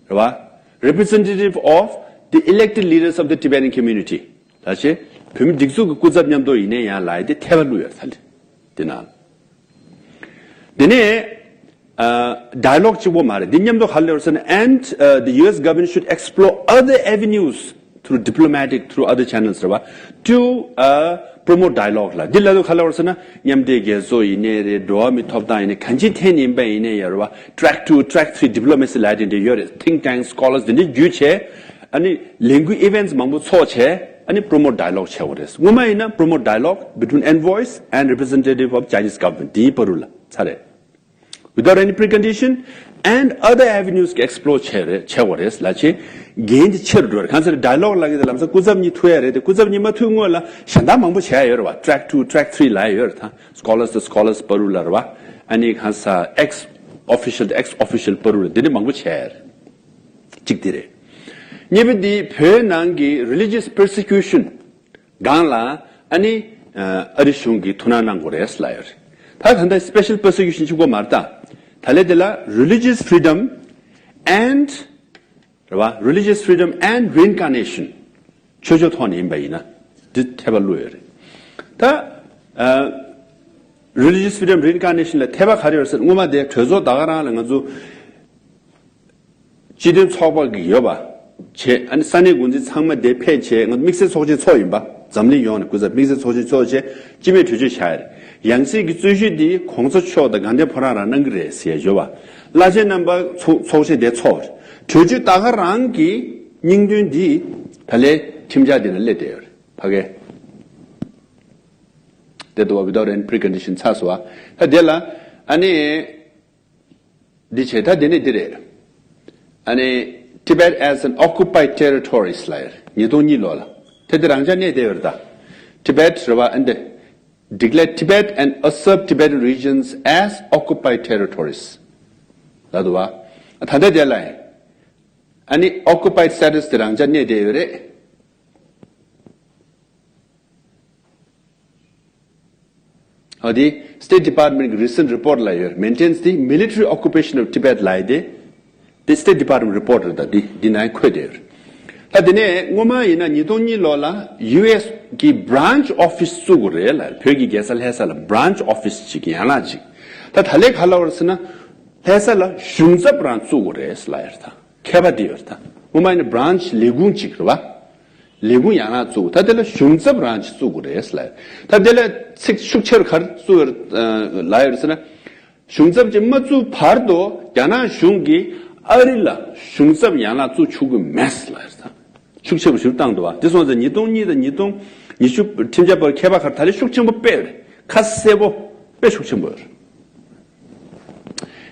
རེད་བ། Representative of the elected leaders of the Tibetan community. ད་ཆེ་བོད་མི་སྒྲིག་འཛུགས་ཀྱི་སྐུ་ཚབ་མཉམ་དུ་ཡིན་ནའི་ཡང་ལབ་ཡ་དེ་འཐད་པ་བླུགས་ཡོད་རེད་ད་ལེ། དེ་ནང་དེ་ནས། ཨ། ཌའི་ལོག་གཅིག་པོ་མ་རེད། འདི་མཉམ་དུ་ག་རེ་ལབ་ཡོད་ཟེར་ན། And, uh, the U S government should explore other avenues through diplomatic, through other channels, རེད་བ། To, uh, promote dialogue ལ། འདི་ལབ་དུས་ག་རེ་ལབ་ཡོད་ཟེར་ན། མཉམ་འབྲེལ་རྒྱལ་ཚོགས་ཡིན་ནའི་རེད། འགྲོ་བ་མིའི་ཐོབ་ཐང་ཡིན་ནའི། གང་ཅིའི་ཐད་ནས་ཡིན་པ་ཡིན་ནའི་ཡང་རེད་བ། Track two, track three diplomacy ལབ་ཡ་དེ་འདྲ་ཡོད་རེད། Think tank, scholars དེ་འདྲ་བརྒྱུད་བྱས། ཨ་ནི་ལས་འགུལ་events མང་པོ་ཚོགས་བྱས། ཨ་ནི་promote dialogue བྱེད་དགོས་རེད། སྔོན་མ་ཡིན་ན་promote dialogue between envoys and representative of Chinese government དེའི་བར་དུ་ལ་ཚར་རེད། Without any precondition and other avenues explore བྱས་རེད། བྱས་དགོས་རེད་ལབ་བྱས། འགན་དེ་ཆེ་རུ་འགྲོ་རེད། གང་ཟེར་ཌའི་ལོག་ལབ་ཀྱི་དེ་ལམ་སང་སྐུ་ཚབ་གཉིས་ཐུག་ཡ་རེད་དེ། སྐུ་ཚབ་གཉིས་མ་ཐུག་སྔོན་ལ་གཞན་དག་མང་པོ་བྱས་ཡ་ཡོད་རེད་བ། Track two, track three ལབ་ཡ་ཡོད་རེད་ད། Scholars དང་scholars བར་དུ་ལ་རེད་བ། ཨ་ནི་གང་ཟེར་ex official དང་ex official བར་དུ་ལ་དེ་འདྲ་མང་པོ་བྱས་ཡ་རེད། གཅིག་དེ་རེད། གཉིས་པ་འདི་བོད་ནང་གི་religious persecution སྒང་ལ་ཨ་ནི་ཨ་རི་གཞུང་གིས་ཐུགས་སྣང་གནང་དགོས་རེད་ལབ་ཡོད་རེད། ད་ད་ལྟ་special persecution གཅིག་པོ་མ་རེད་ད། ད་ལན་དེ་ལ་religious freedom and རེད་བ། Religious freedom and reincarnation ཆོས་ཕྱོགས་ཐོག་ནས་ཡིན་པ་ཡིན་ན་འདི་འཐད་པ་བླུགས་ཡོད་རེད། ད་ཨ་religious freedom, reincarnation ལ་འཐད་པ་ག་རེ་ཡོད་རེད་ཟེར། སྔོན་མ་དེ་གྲོས་ཚོགས་ད་ག་རང་ལ་ང་ཚོ་སྤྱི་མཐུན་ཚོགས་པ་གི་ཡོད་པ་བྱས། ཨ་ནི་ས་གནས་འགོ་འཛིན་ཚང་མ་དེ་ཕེབས་བྱས། ང་ཚོ་དམིགས་བསལ་ཚོགས་ཆེན་ཚོགས་ཡིན་པ། འཛམ་གླིང་ཡོངས་ནས་སྐུ་ཚབ་དམིགས་བསལ་ཚོགས་ཆེན་ཚོགས་བྱས་སྤྱི་མོས་གྲོས་ཆོད་བཞག་ཡ་རེད། ཡང་སྲིད་ཀྱི་རྩོད་གཞི་འདི་གོང་ས་མཆོག་དང་དགའ་ལྡན་ཕོ་བྲང་རང་གནང་གི་རེད་ཟེར་ཡ་ཡོད་པ། བླ་ཆེན་རྣམ་པ་ཚོགས་ཚོགས་ཆེན་དེ་ཚོགས་རེད། གྲོས་ཆོད་ད་ག་རང་གི་སྙིང་དོན་འདི་ད་ལན་ཁྲིམས་འཆར་འདི་ལ་སླེབས་བསྡད་ཡོད་རེད། ཕ་གི་དེ་འདུག་བ། Without any precondition ཚར་སོང་བ། ད་དེ་ལ་ཨ་ནི། འདི་བྱས། ད་དེ་ནས་འདི་རེད། ཨ་ནི། Tibet as an occupied territories ལབ་ཡོད་རེད། ཉིས་སྟོང་གཉིས་ལོ་ལ། དེ་དེ་རང་འཇགས་གནས་བསྡད་ཡོད་རེད་ད། Tibet རེད་བ། ཨ་འདི། Declare Tibet and usurp Tibetan regions as occupied territories ལབ་འདུག་བ། ད་ལྟ་དེ་ལ་ཡིན། ཨ་ནི་occupied status དེ་རང་འཇགས་གནས་བསྡད་ཡོད་རེད། འོ་དེ་State Department གི་recent report ལ་ཡོད། Maintains the military occupation of Tibet ལབ་ཡ་དེ། དེ་State Department report རེད་ད། དེ་དེ་ནང་འཁོད་བསྡད་ཡོད། ད་དེ་ནས་སྔོན་མ་ཡིན་ན་ཉིས་སྟོང་གཉིས་ལོ་ལ་ཡུ་ཨེས་གི་branch office བཙུགས་དགོས་རེད་ལབ། བོད་ཀྱི་རྒྱལ་ས་ལྷ་ས་ལ་branch office ཅིག་ཡན་ལག་ཅིག་ད་ད་ལན་ག་རེ་ལབ་པ་རེད་ཟེར་ན། ལྷ་ས་ལ་གཞུང་ཚབ་རང་བཙུགས་དགོས་རེད་ལབ་ཡོད་རེད་ད། མཁས་པ་དེ་ཡོད་རེད་ད། སྔོན་མ་ཡིན་ན་branch ལས་ཁུངས་གཅིག་རེད་བ། ལས་ཁུངས་ཡང་ན་བཙུགས། ད་དེ་ལ་གཞུང་ཚབ་རང་གཅིག་བཙུགས་དགོས་རེད་ལབ། ད་དེ་ལ་ཚིག་ཤུགས་ཆེར་ག་རེ་བཙུགས་ཡོད་ལབ་ཡོད་ཟེར་ན། གཞུང་ཚབ་ཅིག་མ་བཙུགས་བར་དུ་རྒྱ་ནག་གཞུང་གིས་ཨ་རི་ལ་གཞུང་ཚབ་ཡང་ན་བཙུགས་ཆོག་གི་མེད་ལབ་ཡོད་ད། ཤུགས་ཆེན་པོ་ཞིག་བཏང་འདུག་བ། དེ་སོང་ཙང་ཉིས་སྟོང་གཉིས་དང་ཉིས་སྟོང་ཉི་ཤུ་ཁྲིམས་འཆར་བར་ཁྱད་པར་ག་རེ། ད་ལན་ཤུགས་ཆེན་པོ་དཔེ་ཡོད་རེད། ཁ་གསལ་པོ་དཔེ་ཤུགས་ཆེན་པོ་ཡོད་རེད།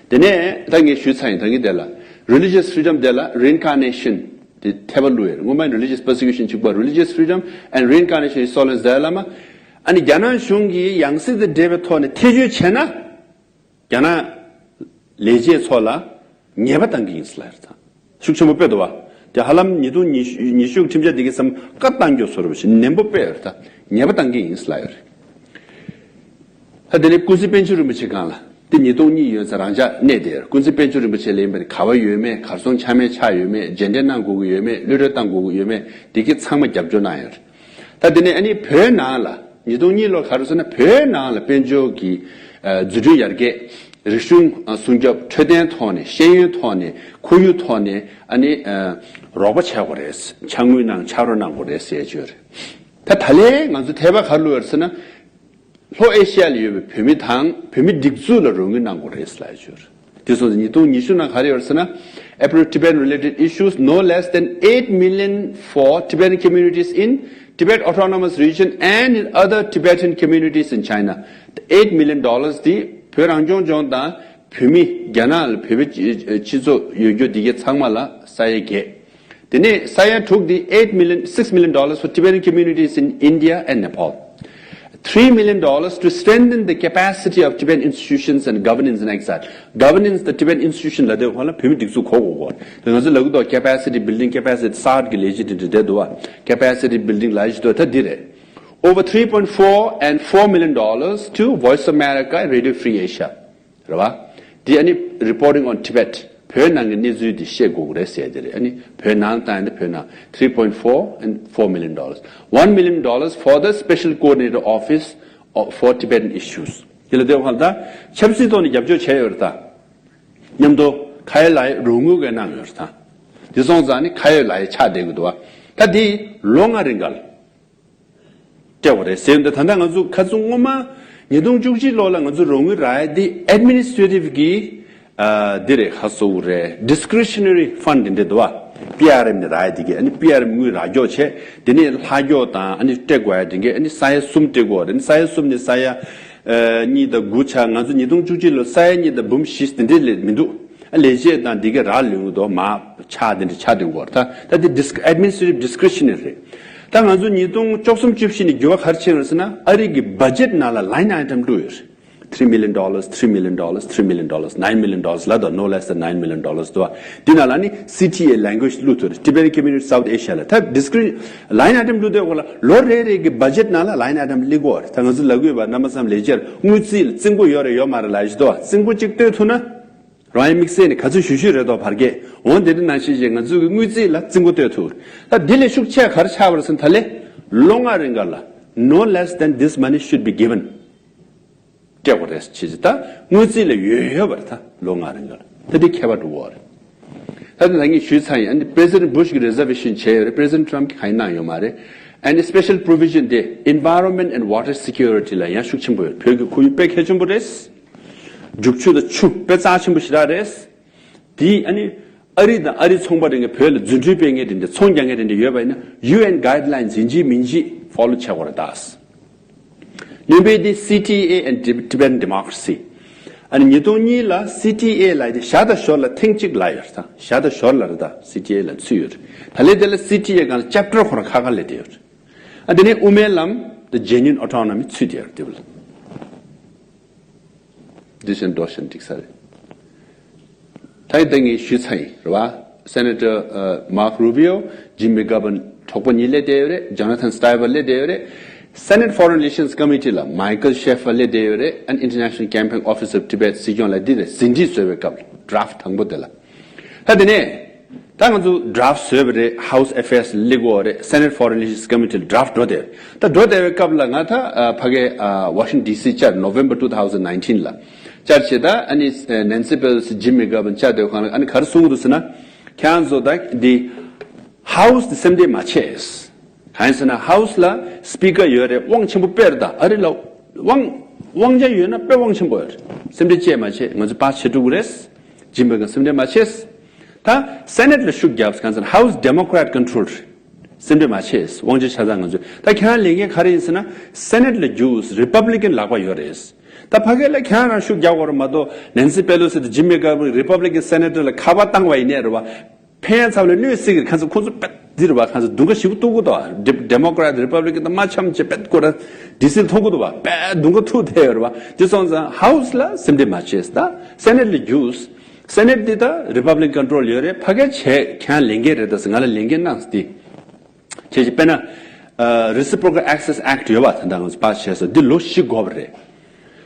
དེ་ནས་ད་ངས་ཞུས་ཚར་ཡིན། ད་ངས་དེ་ལ་religious freedom དེ་ལ་reincarnation དེ་འཐད་པ་བླུགས་ཡོད། སྔོན་མ་religious persecution གཅིག་པ། Religious freedom and reincarnation is Solen's Dalai Lama. ཨ་ནི་རྒྱ་ནག་གཞུང་གིས་ཡང་སྲིད་དང་འབྲེལ་བའི་ཐོག་ནས་ཐེ་བྱུས་བྱས་ན། རྒྱ་ནག་ལས་བྱེད་ཚོ་ལ་ཉེས་པ་བཏང་གི་ཡིན་ཟེར་ལབ་ཡོད་ད། ཤུགས་ཆེན་པོ་དཔེ་འདུག་བ། དེ་ཧ་ལམ་ཉིས་སྟོང་ཉི་ཤུ་ཉི་ཤུ་ཁྲིམས་འཆར་འདི་གའི་བསམ་བཀའ་བཏང་རྒྱུ་བཟོ་འདྲ་བ་ཞིག་ནན་པོ་དཔེ་ཡོད་རེད་ད། ཉེས་པ་བཏང་གི་ཡིན་ཟེར་ལབ་ཡོད་རེད། ད་དེ་ནས་ཀུན་གཟིགས་དཔལ་འབྱོར་རིན་པོ་ཆེ་སྒང་ལ། དེ་ཉིས་སྟོང་གཉིས་ཡོད་ཙང་རང་འཇགས་གནས་བསྡད་ཡོད་རེད། ཀུན་གཟིགས་དཔལ་འབྱོར་རིན་པོ་ཆེ་ལ་ཡིན་པ་ནི་ག་བ་ཡོད་མེད། གར་སོང་ཆ་མེད་ཆགས་ཡོད་མེད། རྗེས་འདེད་གནང་དགོས་ཀྱི་ཡོད་མེད། གློད་གྲོལ་བཏང་དགོས་ཀྱི་ཡོད་མེད། འདི་གའི་ཚང་མ་རྒྱབ་སྐྱོར་གནང་ཡོད་རེད། ད་དེ་ནས་ཨ་ནི་བོད་ནང་ལ་ཉིས་སྟོང་གཉིས་ལོར་ག་རེ་ཟེར་ན། བོད་ནང་ལ་དཔལ་འབྱོར་གྱི་ཨ་འཛུགས་སྐྲུན་ཡར་རྒྱས། རིག་གཞུང་ཨ་སྲུང་སྐྱོབ། འཕྲོད་བསྟེན་ཐོག་ནས། ཤེས་ཡོན་ཐོག་ནས། ཁོར་ཡུག་ཐོག་ནས། ཨ་ནི་ཨ་རོགས་པ་བྱེད་དགོས་རེད། ཕྱག་དངུལ་གནང་། ཕྱག་རོགས་གནང་དགོས་རེད་ཟེར་བརྗོད་རེད། ད་ད་ལན་ང་ཚོ་འཐད་པ་ག་རེ་བླུགས་ཡོད་ཟེར་ན། ལྷོ་ཨེ་ཤི་ཡ་ལ་ཡོད་པའི་བོད་མི་དང་བོད་མི་སྒྲིག་འཛུགས་ལ་རོགས་དངུལ་གནང་དགོས་རེད་ལབ་ཡོད་རེད། དེ་སོང་ཙང་ཉིས་སྟོང་ཉི་ཤུ་ནང་ག་རེ་ཡོད་རེད་ཟེར་ན། Appropriate Tibetan related issues, no less than eight million for Tibetan communities in Tibet Autonomous Region and in other Tibetan communities in China. Eight million dollars དེ་བོད་རང་སྐྱོང་ལྗོངས་དང་བོད་མི། རྒྱ་ནག་ལ་བོད་པའི་སྤྱི་ཚོགས་ཡོད་རྒྱུ་དེ་གའི་ཚང་མ་ལ་ས་ཡ་བརྒྱད། དེ་ནས་ས་ཡ་དྲུག་དེ། eight million, six million dollars for Tibetan communities in India and Nepal. Three million dollars to strengthen the capacity of Tibetan institutions and governance in exile. Governance དང་Tibetan institution ལབ་དུས་སྒང་ལ་བོད་མི་སྒྲིག་འཛུགས་གོ་དགོས་གོ། དེ་ང་ཚོ་ལབ་ཀྱི་འདུག capacity building, capacity གསར་གྱི་ལས་གཞི་དེ་འདྲ་བསྡད་འདུག་བ། Capacity building ལབ་ཀྱི་འདུག་ད་འདི་རེད། Over three point four and four million dollars to Voice of America and Radio Free Asia. རེད་བ། དེ་ཨ་ནི་reporting on Tibet བོད་ནང་གི་གནས་ཚུལ་དེ་བཤད་དགོས་ཀྱི་རེད་ཟེར་དེ་རེད། ཨ་ནི་བོད་ནང་དང་ཨ་ནི་བོད་ནང་three point four and four million dollars, one million dollars for the special coordinator office for Tibetan issues. དེ་ལ་དེ་བ་ད་ཆབ་སྲིད་ཐོག་ནས་རྒྱབ་སྐྱོར་བྱས་ཡོད་རེད་ད། མཉམ་དུ་ཁ་ཡོད་ལག་ཡོད་རོགས་དངུལ་གནང་ཡོད་རེད་ད། དེ་སོང་ཙང་ནི་ཁ་ཡོད་ལག་ཡོད་ཆགས་བསྡད་ཀྱི་འདུག་བ། ད་དེ་ལོ་ལྔ་རིང་ག་ལ། སྤྲད་པ་རེད་ཟེར་འདི་ད་ལྟ་ང་ཚོ་ཁ་ཚུགས་སྔོན་མ་ཉིས་སྟོང་བཅུ་གཅིག་ལོ་ལ་ང་ཚོ་རོགས་དངུལ་རག་ཡ་འདི་administrative གི་ཨ་འདི་རེད། ཁ་གསོ་བོ་རེད། discretionary fund འདི་འདུག་བ། པི་ཨར་ཨེམ་ནས་རག་ཡ་འདི་གི་ཨ་ནི་པི་ཨར་ཨེམ་དངུལ་རག་སྐྱོར་བྱས་དེ་ནས་ལྷག་སྐྱོར་དང་ཨ་ནི་སྤྲད་དགོས་ཡ་འདི་གི་ཨ་ནི་ས་ཡ་གསུམ་སྤྲད་དགོས་རེད། ཨ་ནི་ས་ཡ་གསུམ་ནས་ས་ཡ་ཨ་གཉིས་དང་དགུ་ཆགས། ང་ཚོ་ཉིས་སྟོང་བཅུ་གཅིག་ལོ་ས་ཡ་གཉིས་དང་འབུམ་བཞི་འདི་འདྲས་ལས་མི་འདུག་ཨ་ལས་བྱེད་དང་འདི་ག་རག་ལུས་འདུག་མ་ཆགས་འདི་འདྲ་ཆགས་འདུག་གོ་ད་ད་འདི་disc- administrative discretionary རེད། ད་ང་ཚོ་ཉིས་སྟོང་བཅུ་གསུམ་བཅུ་བཞི་ནས་འགྱུར་བ་ག་རེ་ཕྱིན་རེད་ཟེར་ན་ཨ་རི་གི་budget ནང་ལ་line item བླུགས་ཡོད་རེད། three million dollars, three million dollars, three million dollars, nine million dollars ལ་དང་no less than nine million dollars འདུག་བ། འདི་ནང་ལ་ནི་C T A language བླུགས་ཐུབ་རེད། Tibetan Community South Asia ལ་ད་discretion line item བླུགས་དུས་གོ་ལ་ལོ་རེ་རེ་གི་budget ནང་ལ་line item བླུགས་གོ་རེད། ད་ང་ཚོ་ལབ་དགོས་པ་རྣམ་པ་ཚང་མ་ལས་བྱེད་དངུལ་རྩིས་ལ་རྩིས་འགོ་ཡོད་རེད་ཡོད་མ་རེད་ལབ་ཡོད་དོ། རྩིས་འགོ་གཅིག་གཏོད་ཐུབ་ན། རང་ཡང་དམིགས་བསལ་ནས་ག་ཚོད་ཞུ་ཞུ་རེད་དོ་བར་བརྒལ་འོང་། དེ་འདྲ་ནང་བཞིན་བྱས་ང་ཚོ་གི་དངུལ་རྩིས་ལ་རྩིས་འགོ་གཏོད་ཐུབ། ད་འདི་ལས་ཤུགས་ཆེ་ག་རེ་ཆགས་པ་རེད་ཟེར་ན་ད་ལས་ལོ་ལྔ་རིང་ག་ལ་no less than this money should be given སྤྲད་དགོས་རེད་ཅེས་ད་དངུལ་རྩིས་ལ་ཡོད་ཡོད་པ་རེད། ད་ལོ་ལྔ་རིང་ག་ལ་ད་འདི་ཁྱད་པར་འགྲོ་གི་རེད། ད་ནི་ད་ངས་ཞུས་ཚར་ཡིན། ཨ་ནི་President Bush གི་reservation བྱས་ཡོད་རེད། President Trump གིས་གང་ཡང་གནང་ཡོད་མ་རེད། ཨ་ནི་special provision དེ་environment and water security ལ་ཡང་ཤུགས་ཆེན་པོ་ཡོད། བོད་ཀྱི་ཁོར་ཡུག་དཔེ་གལ་ཆེན་པོ་རེད། རྒྱུག་ཆུ་དང་ཆུ་དཔེ་རྩ་ཆེན་པོ་ཞེ་དྲག་རེད། དེ་ཨ་ནི་ཨ་རི་དང་ཨ་རི་ཚོང་པ་རེ་ངས་བོད་ལ་རྫུ་འཕྲུལ་སྤེལ་མཁན་དེ་འདྲ་ཚོང་རྒྱག་མཁན་དེ་འདྲ་ཡོད་པ་ཡིན་ན་U N guidelines ཡིན་གཅིག་མིན་གཅིག་follow བྱེད་དགོས་རེད་ད། སྔོན་པའི་དེ་C T A and Tibetan democracy ཨ་ནི་ཉིས་སྟོང་གཉིས་ལ་C T A ལ་དེ་ཞར་དང་ཞོར་ལ་ཐེངས་གཅིག་ལ་ཡོད་ད། ཞར་དང་ཞོར་ལ་རེད་ད། C T A ལ་ཚུད་ཡོད་རེད། ད་ལས་དེ་ལ་C T A སྒང་ལ་chapter ཁོ་རང་ཁ་ཁ་ལས་དེ་ཡོད་རེད། ཨ་དེ་ནས་དབུ་མའི་ལམ་the genuine autonomy ཚུད་དེ་ཡོད་རེད་དེ་བ་ལ། འདི་བཞིན་འགྲོ་བཞིན་འགྲིག་ས་རེད། ད་ཡིན་ད་ངས་ཞུས་ཚར་ཡིན་རེད་བ། Senator Marco Rubio, Jim McGovern གྲོགས་པོ་གཉིས་སླེབས་བསྡད་ཡོད་རེད། Jonathan Stivers སླེབས་བསྡད་ཡོད་རེད། Senate Foreign Relations Committee ལ་Michael Schaffer སླེབས་བསྡད་ཡོད་རེད། And International Campaign Office of Tibet སྲིད་སྐྱོང་ལ་འདི་རེད་ཟིན་བྲིས་བཟོས་པའི་སྐབས་ལ་draft དང་པོ་དེ་ལ། ད་དེ་ནས་ད་ང་ཚོ་draft བཟོས་པ་རེད། House Affairs སླེབས་ཡོད་རེད། Senate Foreign Relations Committee ལ་draft འགྲོ་བསྡད་ཡོད་རེད། ད་འགྲོ་བསྡད་པའི་སྐབས་ལ་ང་ད་ཕ་གི་Washington D C བཅར། November two thousand nineteen ལ་བཅར་བྱས། ད་ཨ་ནི་Nancy Pelosi, Jim McGovern བཅར་དུས་སྒང་ལ་ཨ་ནི་ག་རེ་གསུང་གི་འདུག་ཟེར་ན། ཁྱེད་རང་ཚོ་ད་འདི་House འདི་སེམས་ཁྲལ་མ་བྱེད། གང་ཡིན་ཟེར་ན་House ལ་Speaker ཡོད་རེད། དབང་ཆེན་པོ་དཔེ་རེད། ད་ཨ་རི་ལ་དབང་དབང་ཆ་ཡོད་ན་དཔེ་དབང་ཆེན་པོ་ཡོད་རེད། སེམས་ཁྲལ་བྱེད་མ་བྱེད། ང་ཚོ་pass བྱེད་ཐུབ་ཀྱི་རེད། Jim McGovern སེམས་ཁྲལ་མ་བྱེད། ད་Senate ལ་ཤུགས་རྒྱབ། གང་ཟེར་ན་House Democrat control རེད། སེམས་ཁྲལ་མ་བྱེད། དབང་ཆ་ཆ་ཚང་ང་ཚོས། ད་ཁྱེད་རང་ལས་འགན་ག་རེ་ཡིན་ཟེར་ན་Senate ལ་རྒྱུགས། Republican ལག་པ་ཡོད་རེད། ད་ཕ་གི་ལ་ཁྱེད་རང་ཤུགས་རྒྱག་དགོས་རེད་མ་གཏོགས། Nancy Pelosi དང་Jim McGovern Republican Senator ལ་ཁ་པར་བཏང་བ་ཡིན་ནའི་རེད་བ། ཕན་ཡང་ཚབ་ལ་གནོད་སྲིད་ཀྱི། ཁ་ཚ་ཁོ་ཚོ་པད་འདི་རེད་བ། ཁ་ཚ་དུང་ཁ་ཞིག་གཏུག་གི་འདུག Democrat Republican དང་མ་འཆམ་བྱས་པད་ཁོ་ར་D C ལ་མཐོང་གི་འདུག་བ། པད་དུང་ཁ་ཐུག་བསྡད་ཡོད་རེད་བ། དེ་སོང་ཙང་House ལ་སེམས་ཁྲལ་མ་བྱེད། ད་Senate ལ་རྒྱུགས། Senate འདི་ད་Republican control ཡོད་རེད། ཕ་གི་བྱས་ཁྱེད་རང་ལས་འགན་རེད། ད་ང་ལ་ལས་འགན་གནང་ཟེར་ཏེ། ཁྱེད་ཀྱིས་དཔེར་ན་Reciprocal Access Act ཡོད་པ་ད་ལྟ་ང་ཚོ་pass བྱས་སོང་། འདི་ལོ་བཞི་འགོར་བ་རེད།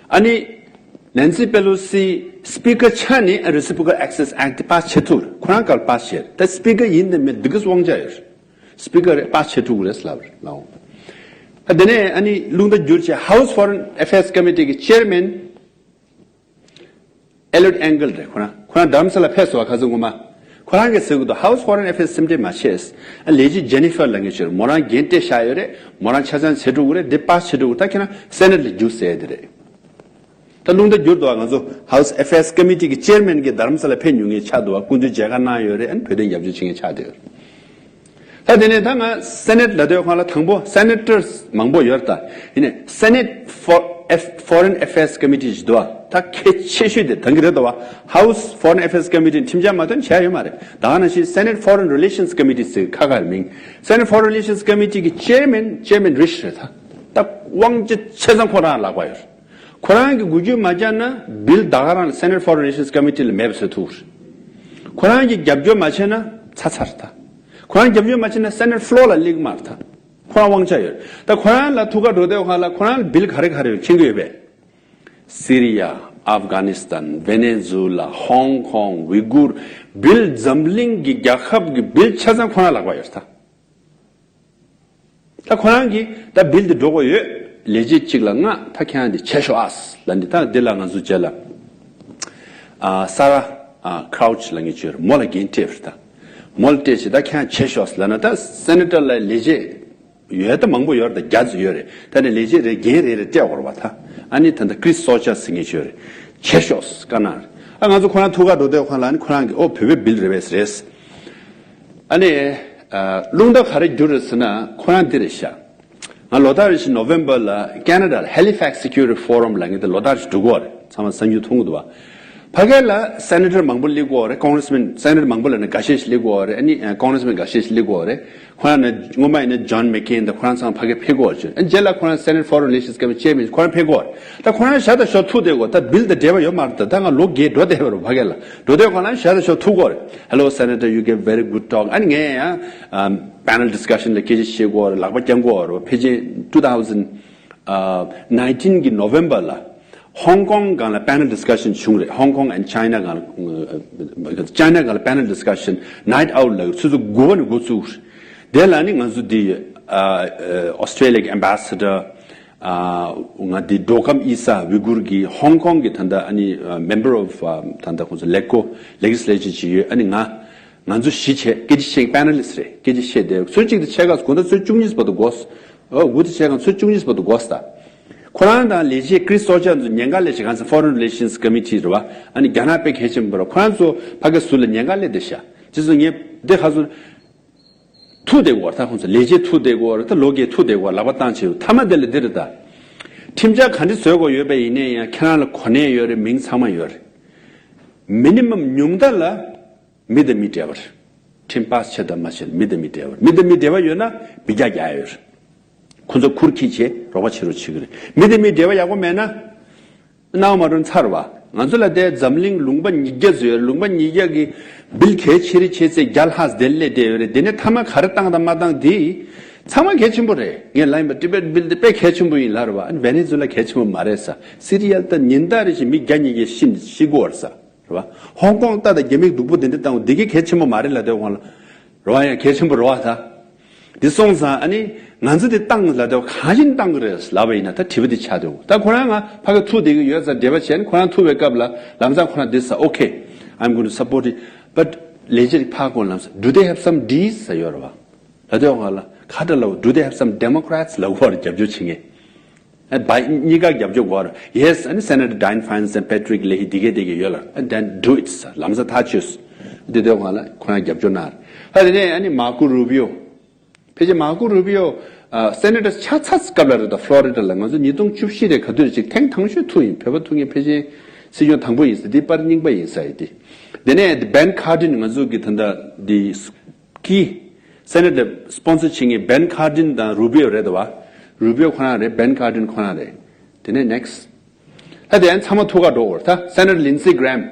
ཨ་ནི་Nancy Pelosi Speaker ཆགས་ནས་Reciprocal Access Act དེ་pass བྱེད་ཐུབ་རེད། ཁོ་རང་སྐབས་pass བྱས་རེད། ད་Speaker ཡིན་དང་མིན་འདི་ག་དབང་ཆ་ཡོད་རེད། Speaker རེད། pass བྱེད་ཐུབ་ཀྱི་རེད་ལབ་རེད་ལའོ། ད་དེ་ནས་ཨ་ནི་རླུང་རྟ་བསྒྱུར་བྱས་House Foreign Affairs Committee གི་Chairman Eliot Engel རེད། ཁོ་རང་ཁོ་རང་རྡ་རམ་ས་ལ་ཕེབས་སོང་བ། ཁ་སང་ངོ་མ། ཁོ་རང་གིས་ཟེར་གི་འདུག House Foreign Affairs སེམས་ཁྲལ་མ་བྱེད། ཨ་ལས་བྱེད་Jennifer ལབ་མཁན་ཞིག་རེད། མོ་རང་འགན་སྤྲད་བཞག་ཡོད་རེད། མོ་རང་ཆ་ཚང་བྱེད་འགྲོ་གི་རེད། འདི་pass བྱེད་འགྲོ་གི་རེད། ད་ཁྱེད་རང་Senate ལ་རྒྱུགས་ཟེར་དེ་རེད། ད་རླུང་རྟ་བསྒྱུར་འདུག་ང་ཚོ་House Affairs Committee གི་Chairman གིས་རྡ་རམ་ས་ལ་ཕེབས་མྱོང་མཁན་ཆགས་འདུག་བ། སྐུ་མདུན་མཇལ་ཁ་གནང་ཡོད་རེད། ཨ་ནི་བོད་དོན་རྒྱབ་སྐྱོར་བྱེད་མཁན་ཆགས་བསྡད་ཡོད་རེད། ད་དེ་ནས་ད་ང་Senate ལ་སྡོད་ཁང་ལ་དང་པོ་Senators མང་པོ་ཡོད་རེད། ད་ཡིན་ནའི་Senate for F- Foreign Affairs Committee ཞིག་འདུག་བ། ད་གལ་ཆེ་ཤོས་དེ་དང་གི་རེད་འདུག་བ། House Foreign Affairs Committee ཁྲིམས་འཆར་མ་བཏོན་བྱས་ཡོད་མ་རེད། ད་ག་ནང་བཞིན་Senate Foreign Relations Committee ཟེར་ཁ་ཁར་མིང་། Senate Foreign Relations Committee གི་Chairman Chairman Risch རེད། ད་ད་དབང་ཆ་ཆ་ཚང་ཁོ་རང་ལག་པ་ཡོད་རེད། ཁོ་རང་གི་འགུལ་སྐྱོད་མ་བརྒྱབ་ན་bill ད་ག་རང་Senate Foreign Relations Committee ལ་མེད་པ་བཟོ་ཐུབ་རེད། ཁོ་རང་གིས་རྒྱབ་སྐྱོར་མ་བྱས་ན་ཚར་ཚར་རེད་ད། ཁོ་རང་རྒྱབ་སྐྱོར་མ་བྱས་ན་Senate floor ལ་སླེབས་ཀྱི་མ་རེད་ད། ཁོ་རང་དབང་ཆ་ཡོད། ད་ཁོ་རང་ལ་ཐུགས་ཁ་འགྲོ་དུས་སྒང་ལ་ཁོ་རང་ལ་བིལ་ག་རེ་ག་རེ་ཡོད་མཁྱེན་གྱི་ཡོད་པས། སི་རི་ཡ། ཨབ་གྷ་ནི་སི་ཐན། ཝེ་ནེ་ཛུ་ལ། ཧོང་ཀོང་། ཝི་གུར། བིལ་འཛམ་གླིང་གི་རྒྱལ་ཁབ་ཀྱི་བིལ་ཆ་ཚང་ཁོ་རང་ལག་པ་ཡོད་ད། ད་ཁོ་རང་གིས་ད་བིལ་འདི་འགྲོ་དགོས་ཡོད། ལས་བྱེད་གཅིག་ལ་ལྔ། ད་ཁྱེད་རང་འདི་བྱེད་ཤོག་ཨ་ལབ་ནི། ད་འདི་ལ་ང་ཚོ་རྗེས་ལ་ཨ་ས་ར་ཨ་ཁྲའུ་ཆི་ལབ་མཁན་ཅིག་ཡོད་རེད། མོ་ལ་འགན་སྤྲད་པ་རེད་ད། མོ་ལ་སྤྲད་བྱས་ད་ཁྱེད་རང་བྱེད་ཤོག་ལབ་ན། ད་སེ་ནེ་ཊར་ལ་ལས་བྱེད་ཡོད་ད། མང་པོ་ཡོད་རེད་ད། བརྒྱ་ཙམ་ཡོད་རེད། ད་ནི་ལས་བྱེད་རེ་འགན་རེ་རེ་སྤྲད་དགོས་རེད་པ་ད། ཨ་ནི་ད་ལྟ་ཀྲིས་སོ་ཅར་ཟེར་མཁན་ཅིག་ཡོད་རེད། བྱེད་ཤོག་བཀའ་གནང་རེད། ཨ་ང་ཚོ་ཁོ་རང་ཐུགས་ཁ་འགྲོ་དུས་སྒང་ལ་ཨ་ནི་ཁོ་རང་གིས་ཨོ་བོད་པའི་བིལ་རེད་པས་རེད། ཨ་ནི་ཨ་རླུང་རྟ་ག་རེ་བསྒྱུར་རེད་ཟེར་ན་ཁོ་རང་འདི་རེད་ཤག་ང་ལོ་ལྟར་རེ་བཞིན་ནོ་ཝེམ་བར་ལ་ཁེ་ན་ཌ་ལ་Halifax Security Forum ལབ་མཁན་དེ་ལོ་ལྟར་རེ་བཞིན་འགྲོ་གི་ཡོད་རེད། ཚང་མ་གསར་འགྱུར་མཐོང་གི་འདུག་བ། ཕ་གི་ལ་སེ་ནེ་ཊར་མང་པོ་སླེབས་ཀྱི་ཡོད་རེད། ཀོང་གྷི་རེ་སི་མེན། སེ་ནེ་ཊར་མང་པོ་ལབ་ན་འགའ་ཤས་ཤིག་སླེབས་ཀྱི་ཡོད་རེད། ཨ་ནི་ཀོང་གྷི་རེ་སི་མེན་འགའ་ཤས་ཤིག་སླེབས་ཀྱི་ཡོད་རེད། ཁོ་རང་ནི་སྔོན་མ་ཡིན་ན་ཇོན་མེག་ཀེན་དང་ཁོ་རང་ཚང་ཕ་གིར་ཕེབས་ཀྱི་ཡོད་རེད། ཨ་ནི་རྗེས་ལ་ཁོ་རང་སེ་ནེ་ཊི་ཕོ་རེན་རི་ལེ་ཤན་སི་ཀོ་མི་ཊི་ཅེར་མེན་ཁོ་རང་ཕེབས་ཀྱི་ཡོད་རེད། ད་ཁོ་རང་ཤ་དང་ཞོ་ཐུག་བསྡད་ཀྱི་ཡོད། ད་བིལ་དང་འབྲེལ་བ་ཡོད་མ་རེད། ད་ད་ང་ལོ་བརྒྱད་འགྲོ་བསྡད་ཡོད་རེད་ཕ་གི་ལ། འགྲོ་དུས་སྒང་ལ་ཤ་དང་ཞོ་ཐུག་གི་ཡོད་རེད། Hello Senator, you gave very good talk. ཨ་ནི་ངས་ཡང་པེ་ནལ་ཌི་སི་ཀ་ཤན་ལ་སྐད་ཆ་བཤད་ཀྱི་ཡོད་རེད། ལག་པ་བརྐྱང་གི་ཡོད་རེད། ཕལ་ཆེར་two thousand nineteen གི་ནོ་ཝེམ་བར་ལ་ཧོང་ཀོང་སྒང་ལ་པེ་ནལ་ཌི་སི་ཀ་ཤན་བྱུང་རེད། ཧོང་ཀོང་and China སྒང་ལ། ཨ་ཅའི་ན་སྒང་ལ་པེ་ནལ་ཌི་སི་ཀ་ཤན་ནའིཊ་ཨའུཊ་ལ་ཆུ་ཚོད་དགུ་པ་ནས་འགོ་བཙུགས་རེད། དེ་ལ་ནི་ང་ཚོ་འདི་ཨ་ཨོ་སི་ཊྲེ་ལི་ཡ་གི་ཨེམ་བྷེ་སེ་ཌར། ཨ་ང་འདི་འགྲོ་ཁམས་དབྱི་སཱ་ཝི་གུར་གྱི་ཧོང་ཀོང་གི་ད་ལྟ་ཨ་ནི་ཨ་མེམ་བར་ཨོཕ་ཨ་ད་ལྟ་ཁོང་ཚོ་ལེག་ཀོ་ལེ་གི་སི་ལེ་ཅར་ཅིག་ཡོད། ཨ་ནི་ང་ང་ཚོ་བཞི་བྱས་སྐད་ཆ་བཤད། པེ་ནལ་ལི་སི་ཊི་རེད། སྐད་ཆ་བཤད་དེ་ཚོད་གཅིག་དེ་ཕྱེད་ཀ་དགོང་དག་ཚོད་བཅུ་གཉིས་བར་དུ་འགོར། ཨོ་དགུ་དེ་ཕྱེད་ཀ་ཚོད་བཅུ་གཉིས་བར་དུ་འགོར་ད། ཁོ་རང་དང་ལས་བྱེད་ཀྲིས་སོ་ཅར་ཚོ་ཉེན་ཁ་སླེབས་བྱས། གང་ཟེར་ཕོ་རེན་རི་ལེ་ཤན་སི་ཀོ་མི་ཊི་རེད་བ། ཨ་ནི་རྒྱ་ནག་དཔེ་གལ་ཆེན་པོ་རེད། ཁོ་རང་ཚོ་ཕ་གི་ཟུར་ལ་ཉེན་ཁ་སླེབས་བསྡད་ཤག་དེ་ཚོ་ངས་འདི་ཁ་སང་ཐུག་བསྡད་ཀྱི་ཡོད་རེད། ད་ཁོང་ཚོ་ལས་བྱེད་ཐུག་བསྡད་ཀྱི་ཡོད་རེད། ད་ལོ་འགའི་ཐུག་བསྡད་ཀྱི་ཡོད་རེད། ལག་པ་བཏང་བྱས་ཡོད། མཐའ་མ་དེ་ལ་འདི་རེད་ད། ཁྲིམས་འཆར་ག་འདྲ་བཟོ་དགོས་ཡོད་པ་ཡིན་ནའི་ཡང་ཁྱེད་རང་ལ་གོ་གནས་ཡོད་རེད། མིང་ཚང་མ་ཡོད་རེད། མི་ནི་མམ་ཉུང་མཐའ་ལ་མི་དང་མི་འབྲེལ་བ་རེད། ཁྲིམས་པཱ་སི་བྱས་དང་མ་བྱས་མི་དང་མི་འབྲེལ་བ་རེད། མི་དང་མི་འབྲེལ་བ་ཡོད་ན་འབུད་རྒྱག་རྒྱག་ཡ་ཡོད་རེད། ཁོང་ཚོ་ཁུར་འཁྱེར་བྱས་རོགས་པ་བྱེད་རོགས་བྱེད་ཀྱི་རེད། མི་དང་མི་འབྲེལ་བ་ཡག་པོ་མེད་ན། སྣང་བ་མ་འགྲོ་ཚར་བ། ང་ཚོ་ལ་དེ་འཛམ་གླིང་ལུང་པ་ཉིས་བརྒྱ་ཙམ་ཡོད་རེད། ལུང་པ་ཉིས་བརྒྱ་གི་བིལ་གལ་ཆེ་རེ་ཆེ་ཚེ་བརྒྱ་ལྷག་དེ་སླེབས་བསྡད་ཡོད་རེད། དེ་ནས་མཐའ་མ་ག་རེ་བཏང་དང་མ་བཏང་དེ་ཚང་མ་གལ་ཆེན་པོ་རེད། ངས་ལབ་ཡིན་པ། ཊི་བེཊ་བིལ་དེ་དཔེ་གལ་ཆེན་པོ་ཡིན་ལབ་རེད་བ། ཨ་ནི་ཝེ་ནེ་ཛུ་ལ་གལ་ཆེན་པོ་མ་རེད་ས། སི་རི་ཡ་ད་ཉིན་ལྟར་རེ་བཞིན་མི་བརྒྱ་ཉིས་བརྒྱ་ཤི་ཤི་གི་ཡོད་རེད་ས་རེད་བ། ཧོང་ཀོང་ད་ད་རྒྱ་མིས་སྡུག་པོ་དེ་འདྲ་བཏང་འདི་གི་གལ་ཆེན་པོ་མ་རེད་ལབ་དུས་སྒང་ལ། རེད་བ། ཡང་གལ་ཆེན་པོ་རེད་བ་ད། འདི་སོང་ཙང་ཨ་ནི་ང་ཚོ་འདི་བཏང་ལབ་དུས་གང་བཞིན་བཏང་གི་རེད་ལབ་པ་ཡིན་ན་ད་དྲི་བ་འདི་ཆགས་འདུག་ད་ཁོ་རང་ང་ཕ་གི་ཐུག་བསྡད་ཀྱི་ཡོད་ཙང་འབྲེལ་བ་བྱས་ནས་ཁོ་རང་ཐུག་པའི་སྐབས་ལ་ལམ་སང་ཁོ་རང་འདི་ཟེར། Okay, I'm going to support it, but ལས་བྱེད་ཕར་ཁོང་ལམ་སང་Do they have some D's ཟེར་ཡོད་རེད་བ། ལབ་དུས་སྒང་ལ་ཁ་བརྡ་ལ་Do they have some Democrats ལབ་དགོས་རེད། རྒྱབ་སྐྱོར་བྱེད་མཁན། ཨ་བ་གཉིས་ཀ་རྒྱབ་སྐྱོར་དགོས་རེད། Yes, ཨ་ནི་Senator Dianne Feinstein, Patrick Leahy དེ་གས་དེ་གས་ཡོད་ལ། And then do it ཟེར། ལམ་སང་ཐག་ཆོད་ཟེར། འདི་དུས་སྒང་ལ་ཁོ་རང་རྒྱབ་སྐྱོར་གནང་རེད། ཨ་དེ་ནས་ཨ་ནི་མར་ཀོ་རུ་བི་ཡོ། ཕལ་ཆེར་མར་ཀོ་རུ་བི་ཡོ་ཨ་སེ་ནེ་ཊར་ཆགས་ཚར་སྐབས་ལ་རེད་ད། ཕློ་རི་ཌ་ལ་ང་ཚོ་ཉིས་སྟོང་བཅུ་བཞི་རེད། ག་དུས་རེད་ཅིག་ཐེངས་དང་ཤོས་ཐུག་ཡིན། བོད་པ་ཐུག་མཁན་ཕལ་ཆེར་སྲིད་སྐྱོང་དང་པོ་ཡིན་ས། འདི་པར་རྙིང་པ་ཡིན་ས་ཡིན་ཏེ། དེ་ནས་Ben Cardin ང་ཚོ་གི་ད་ལྟ་འདི་ཀི་སེ་ནེ་ཊར་སི་པོན་སར་བྱེད་མཁན་Ben Cardin དང་རུ་བི་ཡོ་རེད་ད་བ། རུ་བི་ཡོ་ཁོ་རང་རེད། Ben Cardin ཁོ་རང་རེད། དེ་ནས་next ད་དེ་ཡང་ཚང་མ་ཐུག་ག་འགྲོ་བར་ད། Senator Lindsey Graham,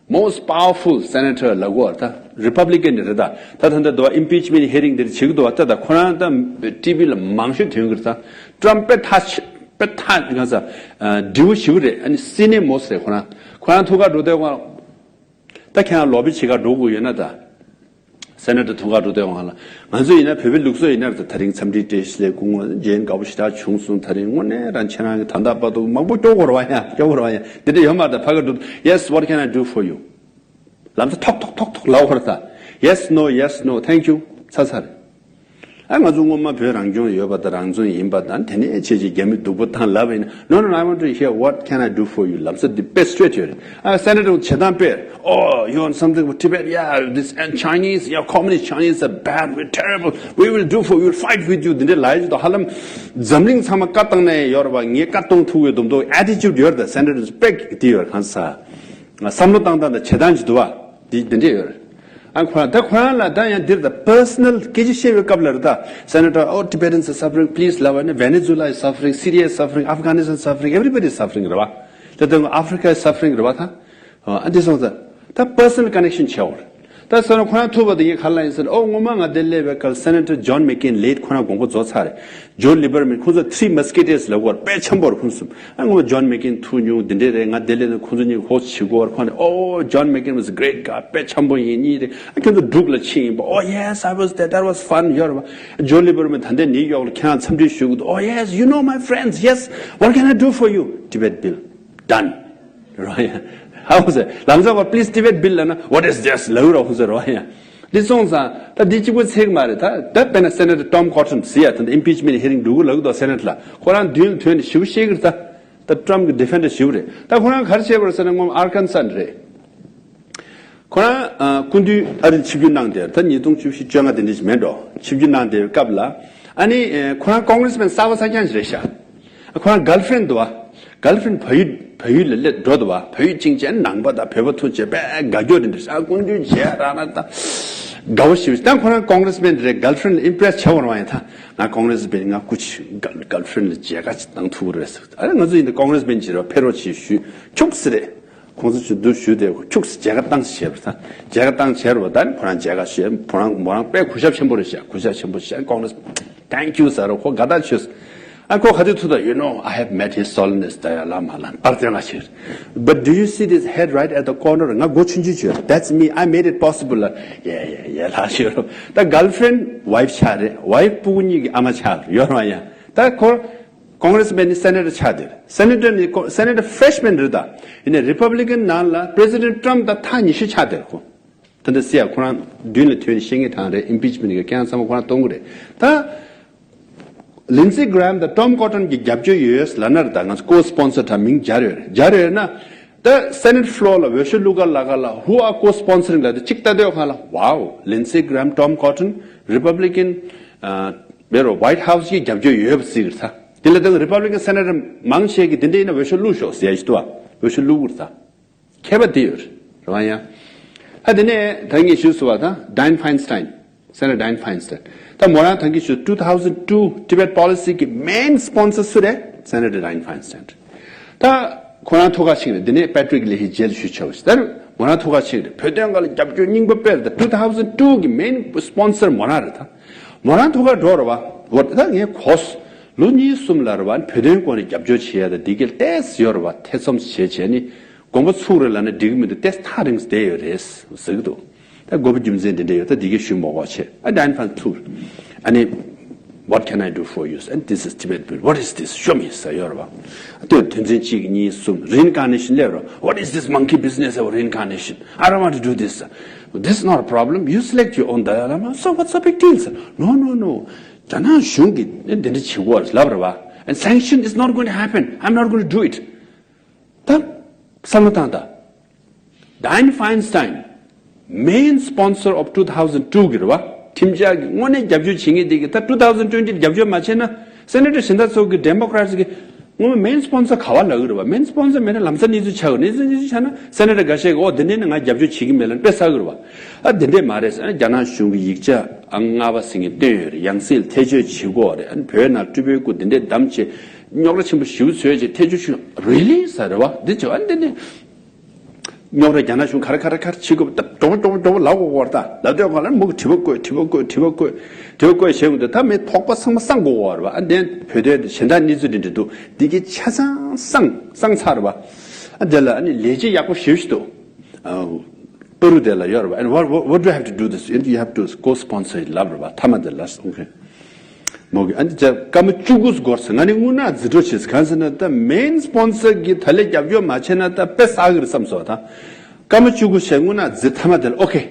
most powerful senator ལབ་དགོས་བར་ད། རི་པབ་ལི་ཀན་རེད་ད། ད་ད་ད་ད་ཨིམ་པིཆ་མེན་ཊི་ཧི་རིང་འདིར་བྱེད་ཀྱི་འདུག་བ། ད་ད་ཁོ་རང་ད་ཊི་ཝི་ལ་མང་ཤོས་ཐོན་གྱི་རེད་ད། ཊམ་པ་དཔེ་ཐག་ཆོད། དཔེ་ཐག་ང་ཚ་འདྲི་བོ་ཞིག་རེད། ཨ་ནི་སི་ནེ་མོ་སི་རེད། ཁོ་རང་ཁོ་རང་ཐུག་ག་འགྲོ་དུས་སྒང་ལ། ད་ཁྱེད་རང་ལོ་བི་བྱེད་ག་འགྲོ་དགོས་ཡོད་ན་ད། སེ་ནེ་ཊར་ཐུག་ག་འགྲོ་དུས་སྒང་ལ། ང་ཚོ་ཡིན་ན་བོད་པའི་ལུགས་སྲོལ་ཡིན་ན་ད་དེ་རིང་འཚམས་འདྲི་བཀྲ་ཤིས་བདེ་ལེགས་སྐུ་ངོ་མཇལ་དགའ་པོ་ཞེ་དྲག་བྱུང་སོང་། དེ་རིང་དངོས་གནས་རང་ཁྱེད་རང་གི་ད་ལྟ་བར་དུ་མང་པོ་སྐྱོ་དགོས་རེད་བ་ཡ། སྐྱོ་དགོས་རེད་བ་ཡ། དེ་འདྲ་ཡོད་མ་རེད། ད་ཕ་གི་འགྲོ། Yes, what can I do for you? ལམ་སང་ཐོག་ཐོག་ཐོག་ཐོག་ལབ་དགོས་རེད་ད། Yes, no, yes, no, thank you. ཚར་ཚར་རེད། ཨ་ང་ཚོ་སྔོན་མ་བོད་རང་སྐྱོང་ཡོད་པ་དང་རང་བཙན་ཡིན་པ་དང་། དེ་ནས་ཁྱེད་ཀྱིས་རྒྱ་མི་སྡུག་པོ་བཏང་ལབ་པ་ཡིན་ན། No, no, no, I want to hear what can I do for you? ལབ་ས་འདི་དཔེ་སི་ཊེ་རེ་ཊི་ཡོད་རེད། ཨ་སེ་ནེ་ཊར་བྱེད་སྟངས་དཔེ། Oh, you want something for Tibet? Yeah, this and Chinese, yeah, communist Chinese are bad, we're terrible, we will do for you, we'll fight with you. འདི་འདྲའི་ལབ་ཡོད་དོ། ཧ་ལམ་འཛམ་གླིང་ཚང་མ་བཀའ་བཏང་ནས་ཡོད་རེད་པ། ངས་བཀའ་གཏོང་ཐུབ་ཡོད་མདོག་མདོག་ཨེ་ཊི་ཅུཌ་ཡོད་རེད་ད། སེ་ནེ་ཊར་དཔེ་འདི་ཡོད་རེད། གང་ཟག་བསམ་བློ་བཏང་སྟངས་དང་བྱེད་སྟངས་ཅིག་འདུག་བ། འདི་འདི་འདྲས་ཡོད་རེད། ཨ་ཁོ་རང་ད་ཁོ་རང་ལ་ད་ཡང་འདིར་ད་པར་སོ་ནལ་སྐད་ཆ་བཤད་པའི་སྐབས་ལ་རེད་ད། Senator, oh, Tibetans are suffering, please ལབ་པ་ནི། Venezuela is suffering, Syria is suffering, Afghanistan is suffering, everybody is suffering རེད་བ། ད་ལྟ་Africa is suffering རེད་བ་ད། ཨ་འདི་སོང་ཙང་ད་པར་སོ་ནལ་ཀ་ནེག་ཤན་བྱས་པ་རེད། ད་སོ་ན་ཁོ་རང་ཐུག་པ་དེ་ངས་ག་ལ་ཡིན་ཟེར་ན། ཨོ་སྔོན་མ་ང་དེ་སླེབས་པའི་སྐབས་སེ་ནེ་ཊར་ཇོན་མེག་ཀེན་ལེ་ཊི་ཁོ་རང་དགོངས་པ་རྫོགས་ཚར་རེད། ཇོ་ལི་བར་མན། ཁོང་ཚོ་ཐི་རི་མ་སི་ཀེ་ཊར་ལབ་དགོས་རེད། དཔེ་འཆམ་པོ་རེད་ཁོང་གསུམ། ཨ་སྔོན་མ་ཇོན་མེག་ཀེན་ཐུག་མྱོང་། འདི་འདྲས་རེད། ང་དེ་སླེབས་ནས་ཁོང་ཚོ་གཉིས་ཧོ་སི་བྱེད་དགོས་རེད། ཁོང་ནས་ཨོ་ཇོན་མེག་ཀེན་was a great guy. དཔེ་འཆམ་པོ་ཡིན། གཉིས་རེད། ཨ་ཁྱོད་ཚོ་འབྲུག་ལ་ཕྱིན་ཡིན་པ། Oh yes, I was there, that was fun. ཡོད་རེད་པ། ཇོ་ལི་བར་མན་ད་ལྟའི་ནིའུ་ཡོག་ལ་ཁྱེད་རང་འཚམས་འདྲི་ཞུ་གི་འདུག Oh yes, you know my friends. Yes, what can I do for you? Tibet Bill. Done. རོ་ཡ། ཧའོ་ཟེར། ལམ་སང་བ་please Tibet Bill ལབ་ན། What is this? ལབ་རོ་ཧུ་ཟེར་རོ་ཡ། འདི་སོང་ཙང་ད་འདི་གཅིག་པུ་ཚིག་མ་རེད། ད་ད་དཔེར་ན་སེ་ནེ་ཊར་ཊོམ་ཀོ་ཊོན་ཟེར་ཡ། ད་ད་ཨིམ་པིཆ་མེན་ཊི་ཧི་རིང་འགྲོ་གི་ལབ་གི་འདུག་སེ་ནེ་ཊར་ལ། ཁོ་རང་མདུན་ལ་ཐོན་ནས་ཞེ་པོ་བཤད་གི་རེད། ད་ད་ཊོམ་གི་ཌི་ཕེན་ཌར་ཞེ་པོ་རེད། ད་ཁོ་རང་ག་རེ་བྱས་པ་རེད་ཟེར་ན། སྔོན་ཨར་ཀན་སཱ་རེད། ཁོ་རང་ཨ་སྐུ་མདུན་ཨ་རི་ཆིབས་བསྒྱུར་གནང་དེར། ད་ཉིས་སྟོང་བཅུ་བཞི་བཅོ་ལྔ་དེ་འདྲ་ཞིག་མེད་འགྲོ། ཆིབས་བསྒྱུར་གནང་དེའི་སྐབས་ལ། ཨ་ནི་ཨེ་ཁོ་རང་ཀོང་གྷི་རེ་སི་མེན་གསར་པ་གསར་རྐྱང་ཞིག་རེད་ཤག་ཨ་ཁོ་རང་གར་ལི་ཕི་རེན་ཌི་འདུག་བ། གར་ལི་ཕི་རེན་ཌི་བལ་ཡུལ་བལ་ཡུལ་ལ་སླེབས་འགྲོ་འདུག་བ། བལ་ཡུལ་ཅིང་ཅན་ནང་པ་དང་བོད་པ་ཐུག་བྱས་དཔེ་དགའ་སྐྱོ་དེ་འདྲ་ཞིག་ཨ་སྐུ་མདུན་མཇལ་རག་ན་ད་དགའ་བོ་ཞིག་ད་ཁོ་རང་ཀོང་གྷི་རེ་སི་མེན་རེད། གར་ལི་ཕི་རེན་ཌི་ལ་ཨིམ་པི་རེ་སི་བྱེད་དགོས་རེད་བ། ཡིན་ད་ང་ཀོང་གྷི་རེ་སི་མེན། ང་སྐུ་མཁྱེན། གར་ལི་ཕི་རེན་ཌི་ལ་མཇལ་ཁ་ཅིག་གནང་ཐུབ་ཀྱི་རེད་ཟེར། ཨ་ནི་ང་ཚོ་ཡིན་ད་ཀོང་གྷི་རེ་སི་མེན་ཅིག་རེད་བ། ཕེབས་རོགས་བྱེད་ཞུས། ཁྱུག་ཙམ་རེད། ཁོང་ཚོ་ཆུ་འདུག་ཞུས་ཏེ་ཁྱུག་ཙམ་མཇལ་ཁ་བཏང་བྱས་པ་དང་། མཇལ་ཁ་བཏང་བྱས་པ་དང་ཁོ་རང་མཇལ་ཁ་བྱས། ཁོ་རང་མོ་རང་དཔེ་གུས་ཞབས་ཆེན་པོ་རེད་ཤག་གུས་ཞབས་ཆེན་པོ་བྱས། ཀོང་གྷི་རེ་སི་thank you ཟེར་རོ། ཁོ་དགའ་ཐག་ཆོད། ཨ་ཁོ་ག་དུས་ཐུག་ད། You know, I have met His Holiness Dalai Lama ལ་པར་སྟོན་ག་ཕྱིར། But do you see this head right at the corner? ང་སྒོ་ཆུང་ཆུང་བྱོས། That's me, I made it possible. ལ་ཡེ་ཡེ་ཡེ་ལ་ཞུ་རོ། ད་གར་ལི་ཕི་རེན་ཌི་ཝའི་ཕི་ཆགས་རེད། ཝའི་ཕི་སྤུ་གུ་གཉིས་ཀྱི་ཨ་མ་ཆགས་ཡོད་རོ་ཡ། ད་ཁོ་ཀོང་གྷི་རེ་སི་མེན་ནི་སེ་ནེ་ཊར་ཆགས་དེར། སེ་ནེ་ཊར་ནི་ཀོ་སེ་ནེ་ཊར་ཕི་རེ་ཤི་མེན་རེད་ད། ཡིན་ནའི་རི་པབ་ལི་ཀན་ནང་ལ་པི་རེ་སི་ཌེན་ཊི་ཊམ་དང་ཐག་ཉེ་ཤོས་ཆགས་དེར་ཁོ། ད་འདི་སི་ཡ་ཁོ་རང་མདུན་ལ་ཐོན་ནས་བཤད་མཁན་དང་རེད། ཨིམ་པིཆ་མེན་ཊི་གི་ཁྱེད་རང་ཚང་མ་ཁོ་རང་གཏོང་གི་རེད་ད། ལིན་ཛི་གྷི་རེམ་དང་ཊོམ་ཀོ་ཊོན་གྱི་རྒྱབ་སྐྱོར་ཡོད་ལབ་ན་རེད་ད། ང་ཚོ་ཀོ་སི་པོན་སར་དང་མིང་སྦྱར་ཡོད་རེད། སྦྱར་ཡོད་ན། ད་སེ་ནེ་ཊི་ཕི་ལོར་ལ་འོས་ཤོག་བླུག་ག་ལ་ག་ལ་Who are co-sponsoring ལབ་དེ་གཅིག་ལྟ་དུས་གང་ལ། Wow, Lindsey Graham, Tom Cotton, Republican, ཨ་བེ་རོ་White House གི་རྒྱབ་སྐྱོར་ཡོད་པ་ཟེར་གི་རེད་ད། དེ་ལ་ད་རི་པབ་ལི་ཀན་སེ་ནེ་ཊར་མང་ཆེ་གི་དེ་འདྲ་ཡིན་ན་འོས་ཤོག་བླུག་ཤོག་ཟེར་ཡ་ཞིག་འདུག་བ། འོས་ཤོག་བླུག་གི་རེད་ད། ཁྱད་པར་དེ་ཡོད་རེད་བ་ཡ། ཨ་དེ་ནས་ད་ངས་ཞུས་སོང་བ་དང་Dianne Feinstein, Senator Dianne Feinstein། ད་མོ་རང་ད་གིན་ཞུས་two thousand two Tibet Policy གི་main sponsor སུ་རེད། Senator Dianne Feinstein། ད་ཁོ་རང་ཐུགས་ཁག་ཆེ་རེད། དེ་ནས་Patrick Leahy རྗེས་ལ་ཞུས་ཆོག་ཞིག་ད་མོ་རང་ཐུགས་ཁག་ཆེ་རེད། བོད་དོན་སྒང་ལ་རྒྱབ་སྐྱོར་སྙིང་པོ་དཔེ་རེད། ད་two thousand two གི་main sponsor མོ་རང་རེད་ད། མོ་རང་ཐུགས་ཁག་འགྲོ་རེད་བ། འོ་ད་ངས་གོ་སོང་། ལོ་གཉིས་གསུམ་ལ་རེད་བ། བོད་དོན་སྐོར་ནས་རྒྱབ་སྐྱོར་བྱེད་ཡ་ད་འདི་གའི་ལྟས་ཡོད་རེད་བ། ཐེ་ཚོམ་བྱས་བྱས་ནི། དགོངས་པ་ཚུགས་རེད་ལབ་ན་འགྲིག་གི་མི་འདུག་ཏེ་ཐག་རིང་བསྡད་ཡོད་རེད་ཟེར་གི་འདུག་ད་དགོས་པ་རྒྱུ་མཚན་འདི་འདྲ་ཡོད། ད་འདི་གའི་ཞུ་མ་དགོས་བྱས། ཨ་Dianne Feinstein ཐུག་ཨ་ནི། What can I do for you? And this is Tibet Bill. What is this? Show me ཟེར་ཡོད་རེད་བ། ཨ་དོན་དོན་ཚན་གཅིག་གཉིས་གསུམ། Reincarnation སླེབས་རོ། What is this monkey business of reincarnation? I don't want to do this. This is not a problem. You select your own Dalai Lama. So what's the big deal? No, no, no. རྒྱ་ནག་གཞུང་གིས་འདི་འདྲ་བྱེད་དགོས་ལབ་རེད་བ། And sanction is not going to happen. I'm not going to do it. ད་བསམ་བློ་བཏང་ད། Dianne Feinstein, main sponsor of two thousand two གི་རེད་བ། ཁྲིམས་འཆར་གི་དངོས་གནས་རྒྱབ་སྐྱོར་བྱེད་མཁན་དེ་གི་ད་two thousand twenty རྒྱབ་སྐྱོར་མ་བྱས་ན། སེ་ནེ་ཊར་གཞན་དག་ཚོ་གི་Democrats གི་དངོས་མ་main sponsor ག་བ་ལབ་གི་རེད་བ། Main sponsor མེད་ན་ལམ་སང་གནས་ཚུལ་ཆགས་གི། གནས་ཚུལ་གནས་ཚུལ་ཆགས་ན་སེ་ནེ་ཊར་འགའ་ཤས་གི་ཨོ་དེ་འདྲ་ན་ང་རྒྱབ་སྐྱོར་བྱེད་གི་མེད་ལབ་དཔེ་བསགས་གི་རེད་བ། ཨ་དེ་འདྲས་མ་རེད་ཟེར། ཨ་རྒྱ་ནག་གཞུང་གི་ཡིག་ཆ་ཨ་ལྔ་པ་ཟེར་མཁན་བཏོན་ཡོད་རེད། ཡང་སྲིད་ལ་ཐེ་བྱུས་བྱེད་དགོས་རེད། ཨ་བོད་ནང་སྤྲུལ་པའི་སྐུ་དེ་འདྲས་བདམས་བྱས་རྙོག་དྲ་ཆེན་པོ་ཞེ་པོ་བཟོས་བྱས་ཐེ་བྱུས་ཞུ། Really ཟེར་རེད་བ། འདི་བྱས་ཨ་འདི་ནི། རྙོག་དྲ་རྒྱ་ནག་གཞུང་ག་རེ་ག་རེ་ག་རེ་བྱེད་དགོས་ད་མགྱོགས་པོ་མགྱོགས་པོ་མགྱོགས་པོ་ལབ་དགོས་གོ་རེད་ད། ལབ་དུས་གང་ལ་མོ་གི་དྲི་བ་བཀོད་དྲི་བ་བཀོད་དྲི་བ་བཀོད་དྲི་བ་བཀོད་བྱེད་དགོས་འདུག་ད་མི་དོགས་པ་ཚང་མ་སངས་དགོས་གོ་རེད་བ། ཨ་འདན་བོད་དོན་གཞན་དག་གནས་ཚུལ་འདི་འདྲ་འདུག་འདི་གི་ཆ་ཚང་སངས་སངས་ཚར་བ། ཨ་དེ་ལ་ཨ་ནི་ལས་བྱེད་ཡག་པོ་ཞེ་པོ་ཞིག་འདུག་ཨ་པ་རུ་དེ་ལ་ཡོད་རེད་བ། And what, what, what do I have to do this? And you have to co-sponsor it ལབ་རེད་བ། ཐ་མ་དེ་ལ་okay མོ་གི་ཨ་ནི་ཅག་སྐར་མ་བཅུ་དགུ་འགོར་ཟེར། ང་ནི་དངོས་གནས་འཛིན་གྲོགས་བྱེད་ཟེར། གང་ཟེར་ན་ད་main sponsor གི་ད་ལས་རྒྱབ་སྐྱོར་མ་བྱས་ན་ད་དཔེ་བསགས་གི་རེད་བསམ་སོང་ད། སྐར་མ་བཅུ་དགུ་བྱས་དངོས་གནས་འཛིན། ཐ་མ་དེ་ལ་okay,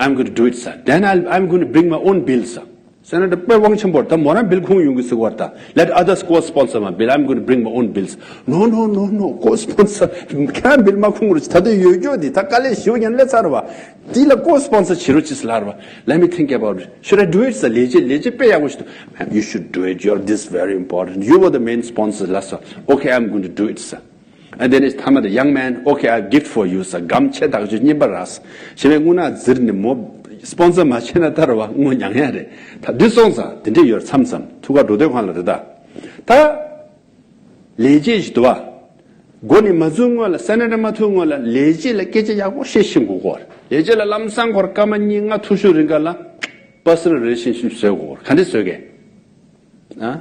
I'm going to do it sir. Then I'll, I'm going to bring my own bill sir. ཟེར་ན་ད་དཔེ་དབང་ཆེན་པོ་རེད། ད་མོ་རང་bill ཁུངས་ཡོང་གི་ཟེར་བ་ད། Let others co-sponsor my bill. I'm going to bring my own bills. No, no, no, no, co-sponsor ཁྱེད་རང་bill མ་ཁུངས་རེད། ད་དུང་ཡོད་རྒྱུ་དེ་ད་དཀའ་ལས་ཞེ་པོ་ཡང་སླེབས་ཚར་བ། དེ་ལ་co-sponsor བྱེད་རོགས་བྱེད་ཟེར་ལབ་རེད་བ། Let me think about it. Should I do it sir? ལས་བྱེད་ལས་བྱེད་དཔེ་ཡག་པོ་ཞིག་འདུག You should do it. You're this very important. You were the main sponsor ལབ་སོང་། Okay, I'm going to do it sir. And then it's ཐ་མ་དེ། Young man, okay, I have gift for you sir. སྒམ་ཆེ་ཐག་ཆོད་རྙིང་པ་རག་སོང་། བྱས་པས་དངོས་གནས་འཛིན་ནས་མོ་sponsor མ་བྱས་ན་ད་རེད་བ་དངུལ་མྱང་ཡ་རེད། ད་འདི་སོང་ཙང་དེ་འདྲས་ཡོད་མཚམས་མཚམས་ཐུག་ག་འགྲོ་དུས་གང་ལ་རེད་ད། ད་ལས་བྱེད་ཞིག་འདུག་བ། འགོ་ནས་མ་བཙུགས་སྔོན་ལ། སེ་ནེ་ཊར་མ་ཐུག་སྔོན་ལ་ལས་བྱེད་ལ་སྐད་ཆ་ཡག་པོ་བཤད་ཤེས་དགོས་ཀྱི་ཡོད་རེད། ལས་བྱེད་ལ་ལམ་སང་ཁོར་སྐར་མ་གཉིས་ལྔ་ཐུག་ཤོག་རིང་ག་ལ་པར་སོ་ནལ་རི་ལེ་ཤན་ཤིབ་བཟོ་དགོས་ཀྱི་ཡོད་རེད། ག་འདྲ་བཟོ་གི། ཨ།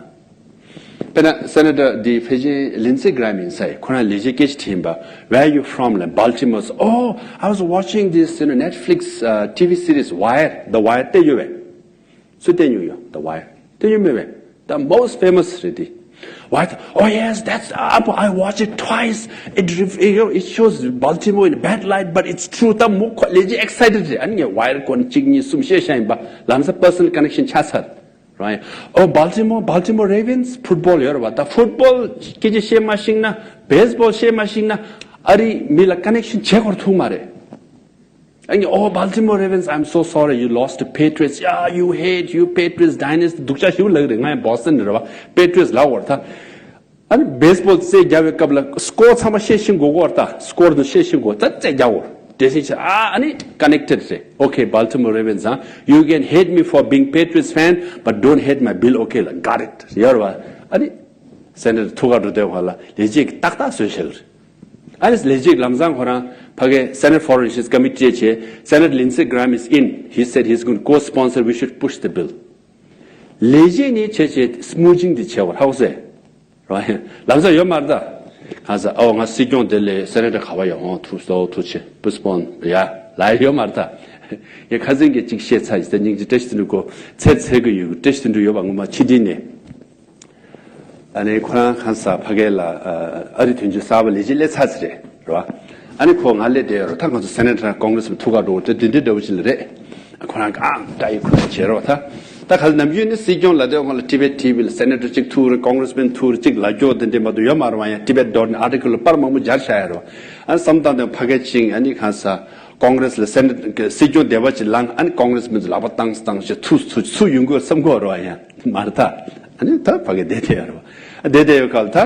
དཔེར་ན་སེ་ནེ་ཊར་འདི་ཕལ་ཆེར་ལིན་སི་གྷི་རེམ་ཡིན་ས་ཡིན། ཁོ་རང་ལས་བྱེད་སྐད་ཆ་དྲིས་པ། Where you from? ལབ། Baltimore. Oh, I was watching this, you know, Netflix, uh, T V series Wire. The Wire བལྟས་ཡོད་པས། སུ་བལྟས་མྱོང་ཡོད། The Wire བལྟས་ཡོད་མེད་པས། The most famous རེད་དེ། Wire. Oh yes, that's up. I watched it twice. It ref- you know, it shows Baltimore in a bad light, but it's true. ད་མོ་ཁོ་ལས་བྱེད་ཨེག་སའི་ཊེཌ་རེད། ཨ་ནི་ངས་Wire སྐོར་གཅིག་གཉིས་གསུམ་བཤད་བཞག་ཡིན་པ། ལམ་སང་པར་སོ་ནལ་ཀ་ནེག་ཤན་ཆགས་ཚར། Right. Oh, Baltimore, Baltimore Ravens, football ཡོད་རེད་པ། ད་ཕུཊ་བོལ་སྐད་ཆ་བཤད་མ་ཤེས་ན། བེ་སི་བོལ་བཤད་མ་ཤེས་ན། ཨ་རིའི་མི་ལ་ཀ་ནེག་ཤན་བྱེད་དགོས་ཐུག་མ་རེད། ཨ་ནི། Oh, Baltimore Ravens, I'm so sorry, you lost to Patriots. Yeah, you hate, you Patriots dynasty. སྡུག་ཅག་ཞིག་ལབ་རེད། ང་ཡང་བོ་སི་ཊོན་རེད་པ། Patriots ལབ་དགོས་རེད་ད། ཨ་ནི་བེ་སི་བོལ་རྩེད་རྒྱག་པའི་སྐབས་ལ་སྐོར་ཚང་མ་བཤད་ཤེས་དགོས་ཀྱི་ཡོད་རེད་ད། སྐོར་དུ་བཤད་ཤེས་དགོས་ད། རྩེད་རྒྱག་དགོས་རེད། དེ་བཞིན་བྱས། ཨ་ཨ་ནི་ཀ་ནེག་ཊེཌ་རེད། Okay, Baltimore Ravens, huh? You can hate me for being Patriots fan, but don't hate my bill, okay? ལ། Got it. ཡོད་རེད་པ། ཨ་ནི་སེ་ནེ་ཊར་ཐུག་ག་འགྲོ་དུས་སྒང་ལ་ལས་བྱེད་ཀྱིས་ཏག་ཏག་བཟོས་བཞག་རེད། ཨ་ནི་ལས་བྱེད་ལམ་སང་ཁོ་རང་ཕ་གིའི་Senate Foreign Relations Committee བྱས། Senator Lindsey Graham is in. He said he's going to co-sponsor. We should push the bill. ལས་བྱེད་ནས་བྱས་བྱས་སྨུག་ཅིང་འདི་བྱས་པ་ཧ་གོ་སོང་། རོ། ལམ་སང་ཡོད་མ་རེད་ད། གང་ཟག་ཨོ་ང་སྲིད་སྐྱོང་དེ་ལས་སེ་ནེ་ཊར་ག་པར་ཡོད། ཨོ་ཐུག་སོང་། ཐུག་ཆེ་པོ་སི་པོན་ཡ་ལ་ཡོད་མ་རེད་ད། ངས་ཁ་སང་གི་གཅིག་བཤད་ཚར་ཡིན་ད། སྙིང་རྗེ། བཀྲ་ཤིས་དོན་གྲུབ་ཁོ་ཚེ་ཚད་གི་ཡོད་གི། བཀྲ་ཤིས་དོན་གྲུབ་ཡོད་པ་ངོ་མ་ཕྱི་དྲིལ་ནས། ཨ་ནི་ཁོ་རང་གང་ཟག་ཕ་གི་ལ་ཨ་རི་དོན་གཅོད་གསར་པ་ལས་བྱེད་སླེབས་ཚར་ཚར་རེད་རོ། ཨ་ནི་ཁོ་ང་སླེབས་བསྡད་ཡོད་རེད། ད་ང་ཚོ་སེ་ནེ་ཊར་ཀོང་གྷི་རེ་སི་མེན་ཐུག་ག་འགྲོ་དེ་དེ་འདྲའི་འདྲ་བོ་ཞིག་ལ་རེད། ཁོ་རང་གང་ལྟ་ཡི་ཁོ་རང་བྱེད་རོགས་ད། ད་ག་ནམ་རྒྱུན་ནི་སྲིད་སྐྱོང་ལ་དེ་སྒང་ལ་ཊི་བེཊ་ཊི་ཝི་ལ་སེ་ནེ་ཊར་གཅིག་ཐུག་རེད། ཀོང་གྷི་རེ་སི་མེན་ཐུག་རེད། གཅིག་ལབ་རྒྱུ་དེ་འདྲ་མ་གཏོགས་ཡོད་མ་རེད་པ། ཡང་ཊི་བེཊ་ཌོཊ་ནེཊ་ཨར་ཊི་ཀལ་པར་མང་པོ་སྦྱར་བཞག་ཡོད་རེད་པ། ཨ་ནི་བསམ་བློ་བཏང་སྟེ་ཕ་གི་ཅིག་ཨ་ནི་གང་ཟག་ཀོང་གྷི་རེ་སི་ལ་སེ་ནེ་ཊར་སྲིད་སྐྱོང་སྡེ་པ་ཅིག་ལངས། ཨ་ནི་ཀོང་གྷི་རེ་སི་མེན་ཚོ་ལག་པ་བཏང་བཏང་བྱས་ཐུག་ཐུག་ཚུར་ཡོང་དགོས་བསམ་གྱི་ཡོད་རེད་པ། ཡང་མ་རེད་ད། ཨ་ནི་ད་ཕ་གི་བསྡད་བསྡད་ཡོད་རེད་པ། བསྡད་བསྡད་ཡོད་སྐབས་ལ་ད།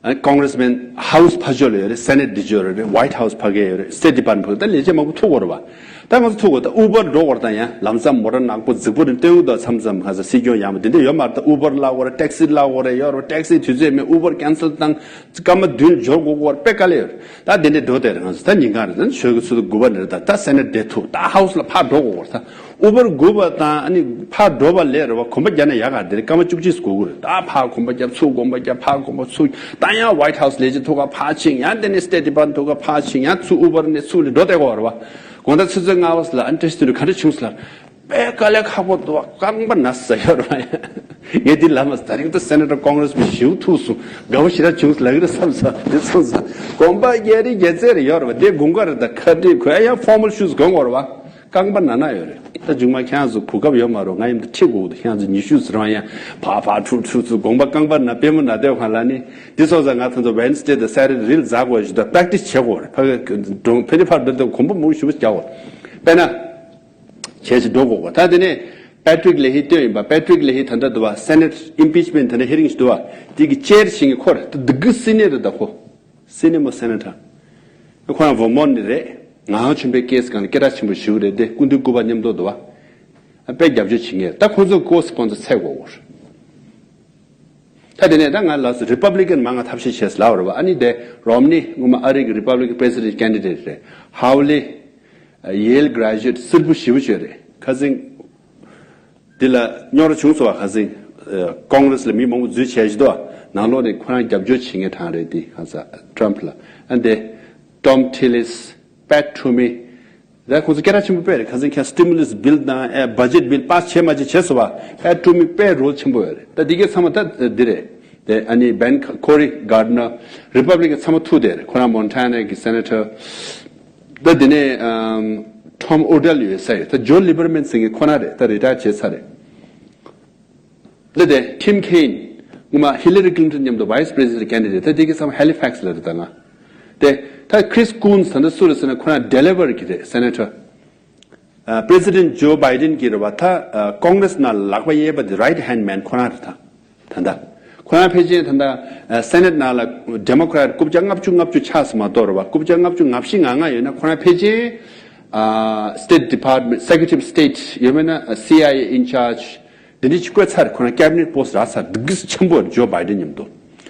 ཨ་ནི་ཀོང་གྷི་རེ་སི་མེན་ཧའུ་སི་ཕར་ཕྱོགས་ལ་ཡོད་རེད། སེ་ནེ་ཊི་འདི་ཕྱོགས་རེད། ཝའི་ཊི་ཧའུ་སི་ཕ་གི་ཡོད་རེད། སི་ཊེཊ་ཌི་པར་མེན་ཊ་ཕ་གི་ད་ལས་བྱེད་མང་པོ་ཐུག་གི་ཡོད་རེད་པ། ད་ང་ཚོ་ཐུག་གི་ཡོད་རེད། ད་ཨུ་བར་འགྲོ་དགོས་རེད། ད་ཡང་ལམ་སང་མོ་ཊ་ནག་པོ་རྫིག་པོ་རེད། སྟོན་གྱི་འདུག་མཚམས་མཚམས་གང་ཟག་སྲིད་སྐྱོང་ཡག་མོ་དེ་འདྲ་ཡོད་མ་རེད། ད་ཨུ་བར་གླ་དགོས་རེད། ཊེག་སི་གླ་དགོས་རེད། ཡོད་རེད་པ། ཊེག་སི་དུས་ཚོད་མེད། ཨུ་བར་ཁེན་སེལ་བཏང་། སྐར་མ་བདུན་འབྱོར་དགོས་ཀྱི་ཡོད་རེད་པ། དཀའ་ལས་ཡོད་རེད། ད་དེ་འདྲ་འགྲོ་བསྡད་རེད། ང་ཚོ་ད་ཉིན་གང་རེད། ད་ཆོས་ཀྱི་ཚོགས་འདུ་དགུ་པ་ནས་རེད། ད་ད་སེ་ནེ་ཊི་བསྡད་ཐུབ། ད་ཧའུ་སི་ལ་ཕར་འགྲོ་དགོས་ཀྱི་ཡོད་རེད། ད་ཨུ་བར་དགུ་པ་དང་ཨ་ནི་ཕར་འགྲོ་བ་ལས་རེད་པ། གོམ་པ་རྒྱག་ན་ཡག་ག་དེ་རེད། སྐར་མ་བཅུ་གཅིག་འགོར་གྱི་རེད། ད་ཕར་གོམ་པ་རྒྱབ། ཚུར་གོམ་པ་རྒྱབ། ཕར་གོམ་པ་ཚུར། ད་ཡང་ཝའི་ཊི་ཧའུ་སི་ལས་བྱེད་ཐུག་ག་ཕར་ཕྱིན། ཡང་དེ་ནས་སི་ཊེཊ་ཌི་པར་མེན་ཊ་ཐུག་ག་ཕར་ཕྱིན། ཡང་ཚུར་ཨུ་བར་ནས་ཚུར་ལ་འགྲོ་བསྡད་དགོས་རེད་པ། དགོང་དག་ཆུ་ཚོད་ལྔ་པ་ལ་ཨ་ནི་བཀྲ་ཤིས་དོན་གྲུབ་ག་འདྲ་བྱུང་ཟེར་ལབ། དཔེ་དཀའ་ལས་ཁག་པོ་འདུག་པ། རྐང་པ་ན་ཟེར་ཡོད་རེད་པ། ངས་འདི་ལབ་མ་ཟེར། ད་རིང་ད་སེ་ནེ་ཊར་ཀོང་གྷི་རེ་སི་མེན་ཞེ་པོ་ཐུག་སོང་། དགའ་པོ་ཞེ་དྲག་བྱུང་ལབ་ཀྱི་རེད་བསམ་ས་དེ་བསམ་ས། གོམ་པ་རྒྱག་རེས་རྒྱག་ཚད་རེ་ཡོད་རེད་པ། དེ་དགུན་ཁ་རེད། ད་ཁ་དཀྲིས་གོན། ཡང་ཕོར་མལ་ཤུ་ཛི་གོན་དགོས་རེད་པ། རྐང་པ་ན་ན་ཡོད་རེད། ད་མཇུག་མ་ཁྱེད་རང་ཚོ་གོ་སྐབས་ཡོད་མ་རེད། ང་ཡིན་ད་ཁྲིད་དགོས་འདུག་ཁྱེད་རང་ཚོ་ཉི་ཤུ་ཟེར་བ་ཡང་ཕར་ཕར་འཁྲུག་འཁྲུག་ཚུར། དགོངས་པ་རྐང་པ་ན་པུས་མོ་ན་བསྡད་པ་ལ་ནི། འདི་སོང་ཙང་ང་ད་ཚོ་ཝེན་སི་ཌེ་དང་སེ་ཊར་ཌེ་རིལ་འཛག་དགོས་ཞུ། ད་པེ་རེག་ཊི་སི་བྱེད་དགོས་རེད། ཕ་གི་གྲོང་ཕན་ནི་ཕར་འགྲོ་དུས་གོམ་པ་མང་ཞེ་པོ་རྒྱག་དགོས་རེད། དཔེར་ན། བྱས་ཅིག་འགྲོ་དགོས་གོ། ད་དེ་ནས་པེ་ཊི་རིག་ལེ་ཧི་ལྟོས་ཡིན་པ། པེ་ཊི་རིག་ལེ་ཧི་ད་ལྟ་འདུག་པ། སེ་ནེ་ཊི་ཨིམ་པིཆ་མེན་ཊི་ད་ལྟ་ཧི་རིང་ཞིག་འདུག་པ། དེ་གི་ཅེར་བྱེད་མཁན་ཁོ་རེད། ད་འདི་གི་སི་ནི་ཡར་རེད། ད་ཁོ་སི་ནི་ཡར་མོ་སེ་ནེ་ཊར། ཁོ་རང་ཝར་མོན་ཊི་ནས་རེད། ངག་དབང་ཆོས་འཕེལ་ཁེ་སི་སྒང་ལ་སྐད་གྲགས་ཆེན་པོ་ཞེ་པོ་རེད། དེ་སྐུ་མདུན་སྐུ་པར་མཉམ་དུ་འདུག་པ། དཔེ་རྒྱབ་སྐྱོར་བྱེད་མཁན་རེད། ད་ཁོ་ཚོ་ཀོ་སི་པོན་སར་འཚོལ་དགོས་གོ། ད་དེ་ནས་ད་ང་ལ་སུ་རི་པབ་ལི་ཀན་མང་ང་ཐབས་ཤེས་བྱས་ལབ་རེད་པ། ཨ་ནི་དེ་རོམ་ནི་སྔོན་མ་ཨ་རི་གི་རི་པབ་ལི་ཀན་པེ་རེ་སི་ཌེན་ཊི་ཀེན་ཌི་ཌེ་ཊི་རེད། ཧའུ་ལི། ཡེལ་གྷ་རེ་ཇུ་ཨེཊ་སིལ་བུ་ཞེ་པོ་ཅིག་རེད། ཁ་སང་འདི་ལ་རྙོག་དྲ་བྱུང་སོང་བ། ཁ་སང་ཀོང་གྷི་རེ་སི་ལ་མི་མང་པོ་འཛུལ་བྱས་ཤི་དོ། ནང་ལོགས་ནས་ཁོ་རང་རྒྱབ་སྐྱོར་བྱེད་མཁན་གྲས་རེད། དེ་གང་ཟག་ཊམ་ཕ་ལ། ཨ་ནི་དེ་ཊོམ་ཐི་ལིས། པེཊ་ཊུ་མི། ད་ཁོང་ཚོ་སྐད་གྲགས་ཆེན་པོ་དཔེ་རེད། ཁ་སང་ཁྱེད་སི་ཊི་མུ་ལས་བིལ་དང་ཨེ་བྷ་ཇེཊ་བིལ་པཱ་སི་བྱས་མ་བྱས་བྱས་སོང་བ། པེཊ་ཊུ་མི་དཔེ་རོལ་ཆེན་པོ་ཡོད་རེད། ད་འདི་གའི་ཚང་མ་ད་འདི་རེད། དེ་ཨ་ནི་བེན་ཁོ་རི་གྷར་ཌི་ནར། རི་པབ་ལི་ཀན་ཚང་མ་ཐུག་བསྡད་རེད། ཁོ་རང་མོན་ཊ་ན་གི་སེ་ནེ་ཊར། ད་དེ་ནས་ཨམ་ཊོམ་ཨོ་ཌེལ་ཡོད་ས་རེད། ད་ཇོ་ལི་པར་མན་ཟེར་མཁན་ཁོ་ན་རེད། ད་རི་ཊ་ཡར་བྱས་ཚར་རེད། འདི་དེ་ཊིམ་ཁེན། སྔོན་མ་ཧི་ལ་རི་ཀི་ལིན་ཊོན་མཉམ་དུ་ཝའི་སི་པི་རེ་སི་ཌེན་ཊི་ཀེན་ཌི་ཌེ་ཊི་རེད། ད་དེ་གི་ཚང་མ་ཧེ་ལི་ཕེག་སི་ལ་རེད། ད་ང་དེ་ད་ཁི་རིས་ཀུན་སི་ད་ལྟ་སུ་རེད་ཟེར་ན་ཁོ་རང་ཌེ་ལ་ཝེར་གི་རེད། སེ་ནེ་ཊར། ཨ་པི་རེ་སི་ཌེན་ཊི་ཇོ་བྷའི་ཌེན་གི་རེད་པ། ད་ཨ་ཀོང་གྷི་རེ་སི་ནང་ལག་པ་གཡས་པ་དེ་རའིཊ་ཧེན་ཌི་མེན་ཁོ་རང་རེད། ད་ད་ལྟ་ཁོ་རང་ཕལ་ཆེར་ད་ལྟ་ཨ་སེ་ནེ་ཊི་ནང་ལ་ཌེ་མོ་ཀེ་རེ་ཊི་རྐུབ་བཀྱག་ལྔ་བཅུ་ལྔ་བཅུ་ཆགས་སུ་མ་གཏོགས་རེད་པ། རྐུབ་བཀྱག་ལྔ་བཅུ་ང་བཞི་ང་ལྔ་ཡོད་ན་ཁོ་རང་ཕལ་ཆེར་ཨ་སི་ཊེཊ་ཌི་པཱར་མེན་ཊི། ཨེག་ཛེ་ཀུ་ཊིབ་སི་ཊེཊ་ཡོད་མེད་ན་སི་ཨའི་ཨེ་ཨིན་ཆཱར་ཇི། འདི་འདྲ་ཅིག་བསྐོས་ཚར། ཁོ་རང་ཀེ་བི་ནེཊ་པོ་སི་ཊི་རག་ཚར། འདི་གིས་ཆེན་པོ་ཇོ་བྷའི་ཌེན་མཉམ་དུ།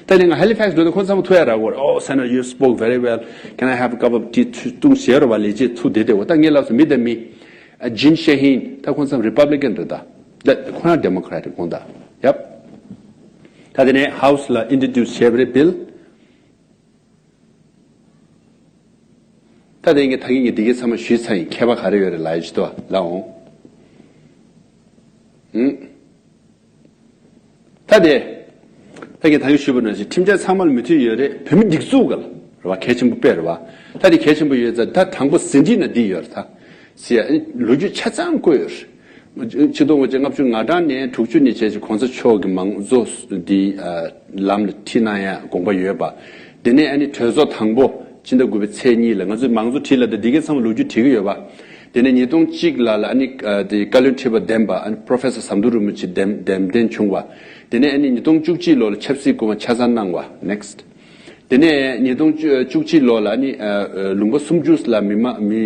ད་ནི་ང་Halifax འགྲོ་དུས་ཁོང་ཚང་མ་ཐུག་ཡ་རག་གོ། Oh Senator, you spoke very well. Can I have a cup of tea? ཐུག་ཐུག་ཟེར་བ་ལས་ཅི་ཐུག་བསྡད་དེ་འོ། ད་ངས་ལབ་སོང་མི་དེ་མི་Jeanne Shaheen ད་ཁོང་ཚང་མ་Republican རེད་ད། ད་ཁོ་རང་Democrat རེད་ཁོང་ད། Yep. ད་དེ་ནས་House ལ་introduce བྱས་པ་རེད་bill། ད་དེ་ངས་ད་གིན་གྱི་འདི་གའི་ཚང་མ་ཞུས་ཚར་ཡིན། མཁས་པ་ག་རེ་ཡོད་རེད་ལབ་ཡ་ཅི་ཏོ་ལབ་འོང་། ཧུམ། ད་དེ། ད་གིན་ད་གིན་ཞུས་པ་ནང་བཞིན་ཁྲིམས་འཆར་ཚང་མ་ལ་མོས་མཐུན་ཡོད་རེད། བོད་མི་སྒྲིག་འཛུགས་ག་ལ་རེད་བ་གལ་ཆེན་པོ་དཔེ་རེད་བ། ད་དེ་གལ་ཆེན་པོ་ཡོད་ཙང་ད་དང་པོ་ཟིན་བྲིས་ནང་འདི་ཡོད་རེད་ད། ཟེར་ཡ་ལོ་རྒྱུས་ཆ་ཚང་བཀོད་ཡོད་རེད། ཆིག་སྟོང་དགུ་བརྒྱ་ལྔ་བཅུ་ང་གྲངས་ནས་དྲུག་ཅུ་ནས་བྱས་ཀྱི་གོང་ས་མཆོག་གི་མང་གཙོ་འདི་ལམ་ལ་ཁྲིད་གནང་ཡ་དགོངས་པ་ཡོད་པ། དེ་ནས་ཨ་ནི་གྲོས་ཚོགས་དང་པོ་སྤྱི་ཟླ་དགུ་པའི་ཚེས་གཉིས་ལ་ང་ཚོས་མང་གཙོ་ཁྲིད་ལ་དེ་འདི་གའི་ཚང་མ་ལོ་རྒྱུས་བྲིས་ཀྱི་ཡོད་པ། དེ་ནས་ཉིས་སྟོང་གཅིག་ལ་ལ་ཨ་ནི་དེ་བཀའ་བློན་ཁྲི་པ་འདེམས་པ་ཨ་ནི་Professor ཟམ་གདོང་རིན་པོ་ཆེ་འདེམས་འདེམས་ཐོན་བྱུང་བ། དེ་ནས་ཨ་ནི་ཉིས་སྟོང་བཅུ་གཅིག་ལོ་ལ་ཆབ་སྲིད་སྐུ་ངོ་ཆ་ཚང་གནང་བ། Next. དེ་ནས་ཉིས་སྟོང་བཅུ་གཅིག་ལོ་ལ་ནི་ལུང་པ་སུམ་ཅུ་ལ་མི་མང་མི་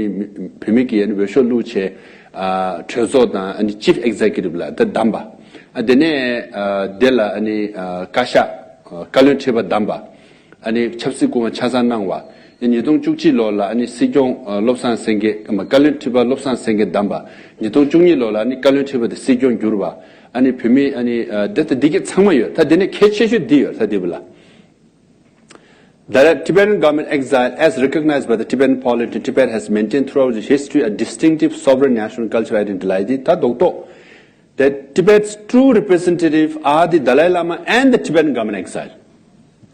བོད་མི་གི་འོས་ཤོག་བླུགས་བྱས། གྲོས་ཚོགས་དང་Chief Executive ལ་ད་བདམས་པ། དེ་ནས་དེ་ལ་ནི་བཀའ་ཤག་བཀའ་བློན་ཁྲི་པ་བདམས་པ། ཆབ་སྲིད་སྐུ་ངོ་ཆ་ཚང་གནང་བ། ཉིས་སྟོང་བཅུ་གཅིག་ལོ་ལ་ནི་སྲིད་སྐྱོང་བློ་བཟང་སེང་གེ་བཀའ་བློན་ཁྲི་པ་བློ་བཟང་སེང་གེ་བདམས་པ། ཉིས་སྟོང་བཅུ་གཉིས་ལོ་ལ་ནི་བཀའ་བློན་ཁྲི་པ་དེ་སྲིད་སྐྱོང་གྱུར་བ། བོད་མི་ནི་དེ་ལྟ་འདི་གི་ཚང་མ་ཡོད་ད། དེ་ནས་གལ་ཆེ་ཤོས་འདི་ཡོད་ད་འདི་བུ་ལ། The Tibetan government exile, as recognized by the Tibetan polity, Tibet has maintained throughout its history a distinctive sovereign national cultural identity. ལབ་ཡ་དེ་ད་རྡོག་རྡོག The Tibet's true representative are the Dalai Lama and the Tibetan government exile.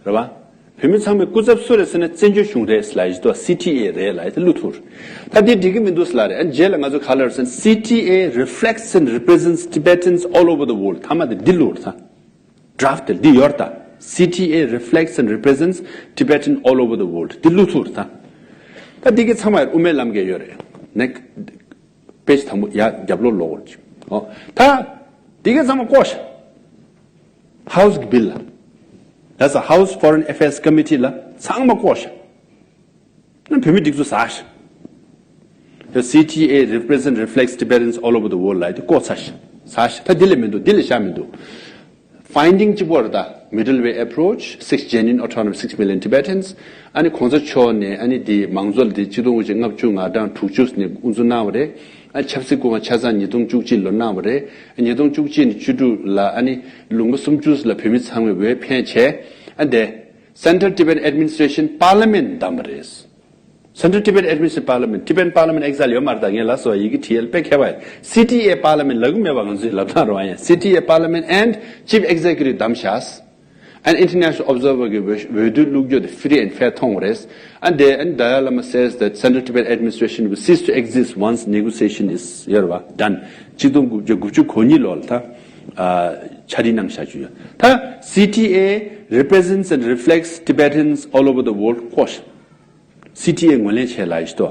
རེད་བ། བོད་མི་ཚང་མའི་སྐུ་ཚབ་སུ་རེད་ཟེར་ན་བཙན་བྱོལ་གཞུང་རེད་ལབ་ཡ་ཅི་ཏོ་C T A རེད་ལབ་ཡ་དེ་བླུགས་ཐུབ་རེད། ད་དེ་འགྲིག་གི་མི་འདུག་ལབ་རེད། ཨ་རྗེས་ལ་ང་ཚོ་ག་ལབ་རེད་ཟེར་ན། C T A reflects and represents Tibetans all over the world. མཐའ་མ་དེ་འདི་བླུགས་རེད་ད། Draft དེ་འདི་ཡོད་རེད་ད། C T A reflects and represents Tibetan all over the world. འདི་བླུགས་ཐུབ་རེད་ད། ད་འདི་གི་ཚང་མ་ཡར་དབུ་མའི་ལམ་གྱི་ཡོད་རེད། Next. Page དང་པོ་ཡར་རྒྱབ་ལོགས་ལོག་ཅིག་ཨོ། ད་འདི་གི་ཚང་མ་བཀོད་ཤག House གི་bill ལ། That's a House Foreign Affairs Committee ལ་ཚང་མ་བཀོད་ཤག་ཨ་ནི་བོད་མི་སྒྲིག་འཛུགས་ཟ་ཤག The C T A represent reflects Tibetans all over the world ལབ་དེ་བཀོད་ཚར་ཤག་ཟ་ཤག་ད་འདི་ལས་མི་འདུག་འདི་ལས་བཞག་མི་འདུག Finding གཅིག་པོ་རེད་ད། Middle way approach, six genuine autonomous, six million Tibetans. ཨ་ནི་གོང་ས་མཆོག་ནས་ཨ་ནི་འདི་མང་གཙོ་ལ་འདི་ཆིག་སྟོང་དགུ་བརྒྱ་ལྔ་བཅུ་ང་གྲངས་དྲུག་ཅུ་ནས་དབུ་འཛུགས་གནང་བ་རེད། ཨ་ཆབ་སྲིད་སྐུ་ངོ་ཆ་ཚང་ཉིས་སྟོང་བཅུ་གཅིག་ལོ་གནང་བ་རེད། ཉིས་སྟོང་བཅུ་གཅིག་ནས་བཅུ་དྲུག་ལ་ཨ་ནི་ལུང་པ་སུམ་ཅུ་ལ་བོད་མི་ཚང་མས་འོས་འཕེན་བྱས། ཨ་འདི་Central Tibet Administration Parliament བདམས་པ་རེད། Central Tibet Administration Parliament, Tibetan Parliament exile ཡོད་མ་རེད་ད། ངས་ལབ་སོང་ཡི་གེ་བྲིས་ཡ་དཔེ་མཁས་པ་ཡིན། C T A Parliament ལབ་གི་མེད་པ་ང་ཚོའི་ལབ་སྟངས་རེད་བ། ཡང་C T A Parliament and Chief Executive བདམས་བཞག And international observer གི་འོས་འོས་བསྡུ་བླུགས་རྒྱུ་དེ་free and fair མཐོང་བ་རེད། And the and Dalai Lama says that Central Tibet Administration will cease to exist once negotiation is ཡོད་རེད་བ། Done. ཆིག་སྟོང་དགུ་བརྒྱ་དགུ་བཅུ་གོ་གཉིས་ལོ་ལ་ད་ཨ་ཕྱག་བྲིས་གནང་བཞག་རྒྱུ་ཡོད། ད་C T A represents and reflects Tibetans all over the world བཀོད་ཤག C T A ངོས་ལེན་བྱས་ལ་ཡིན་ཤི་ཏོ།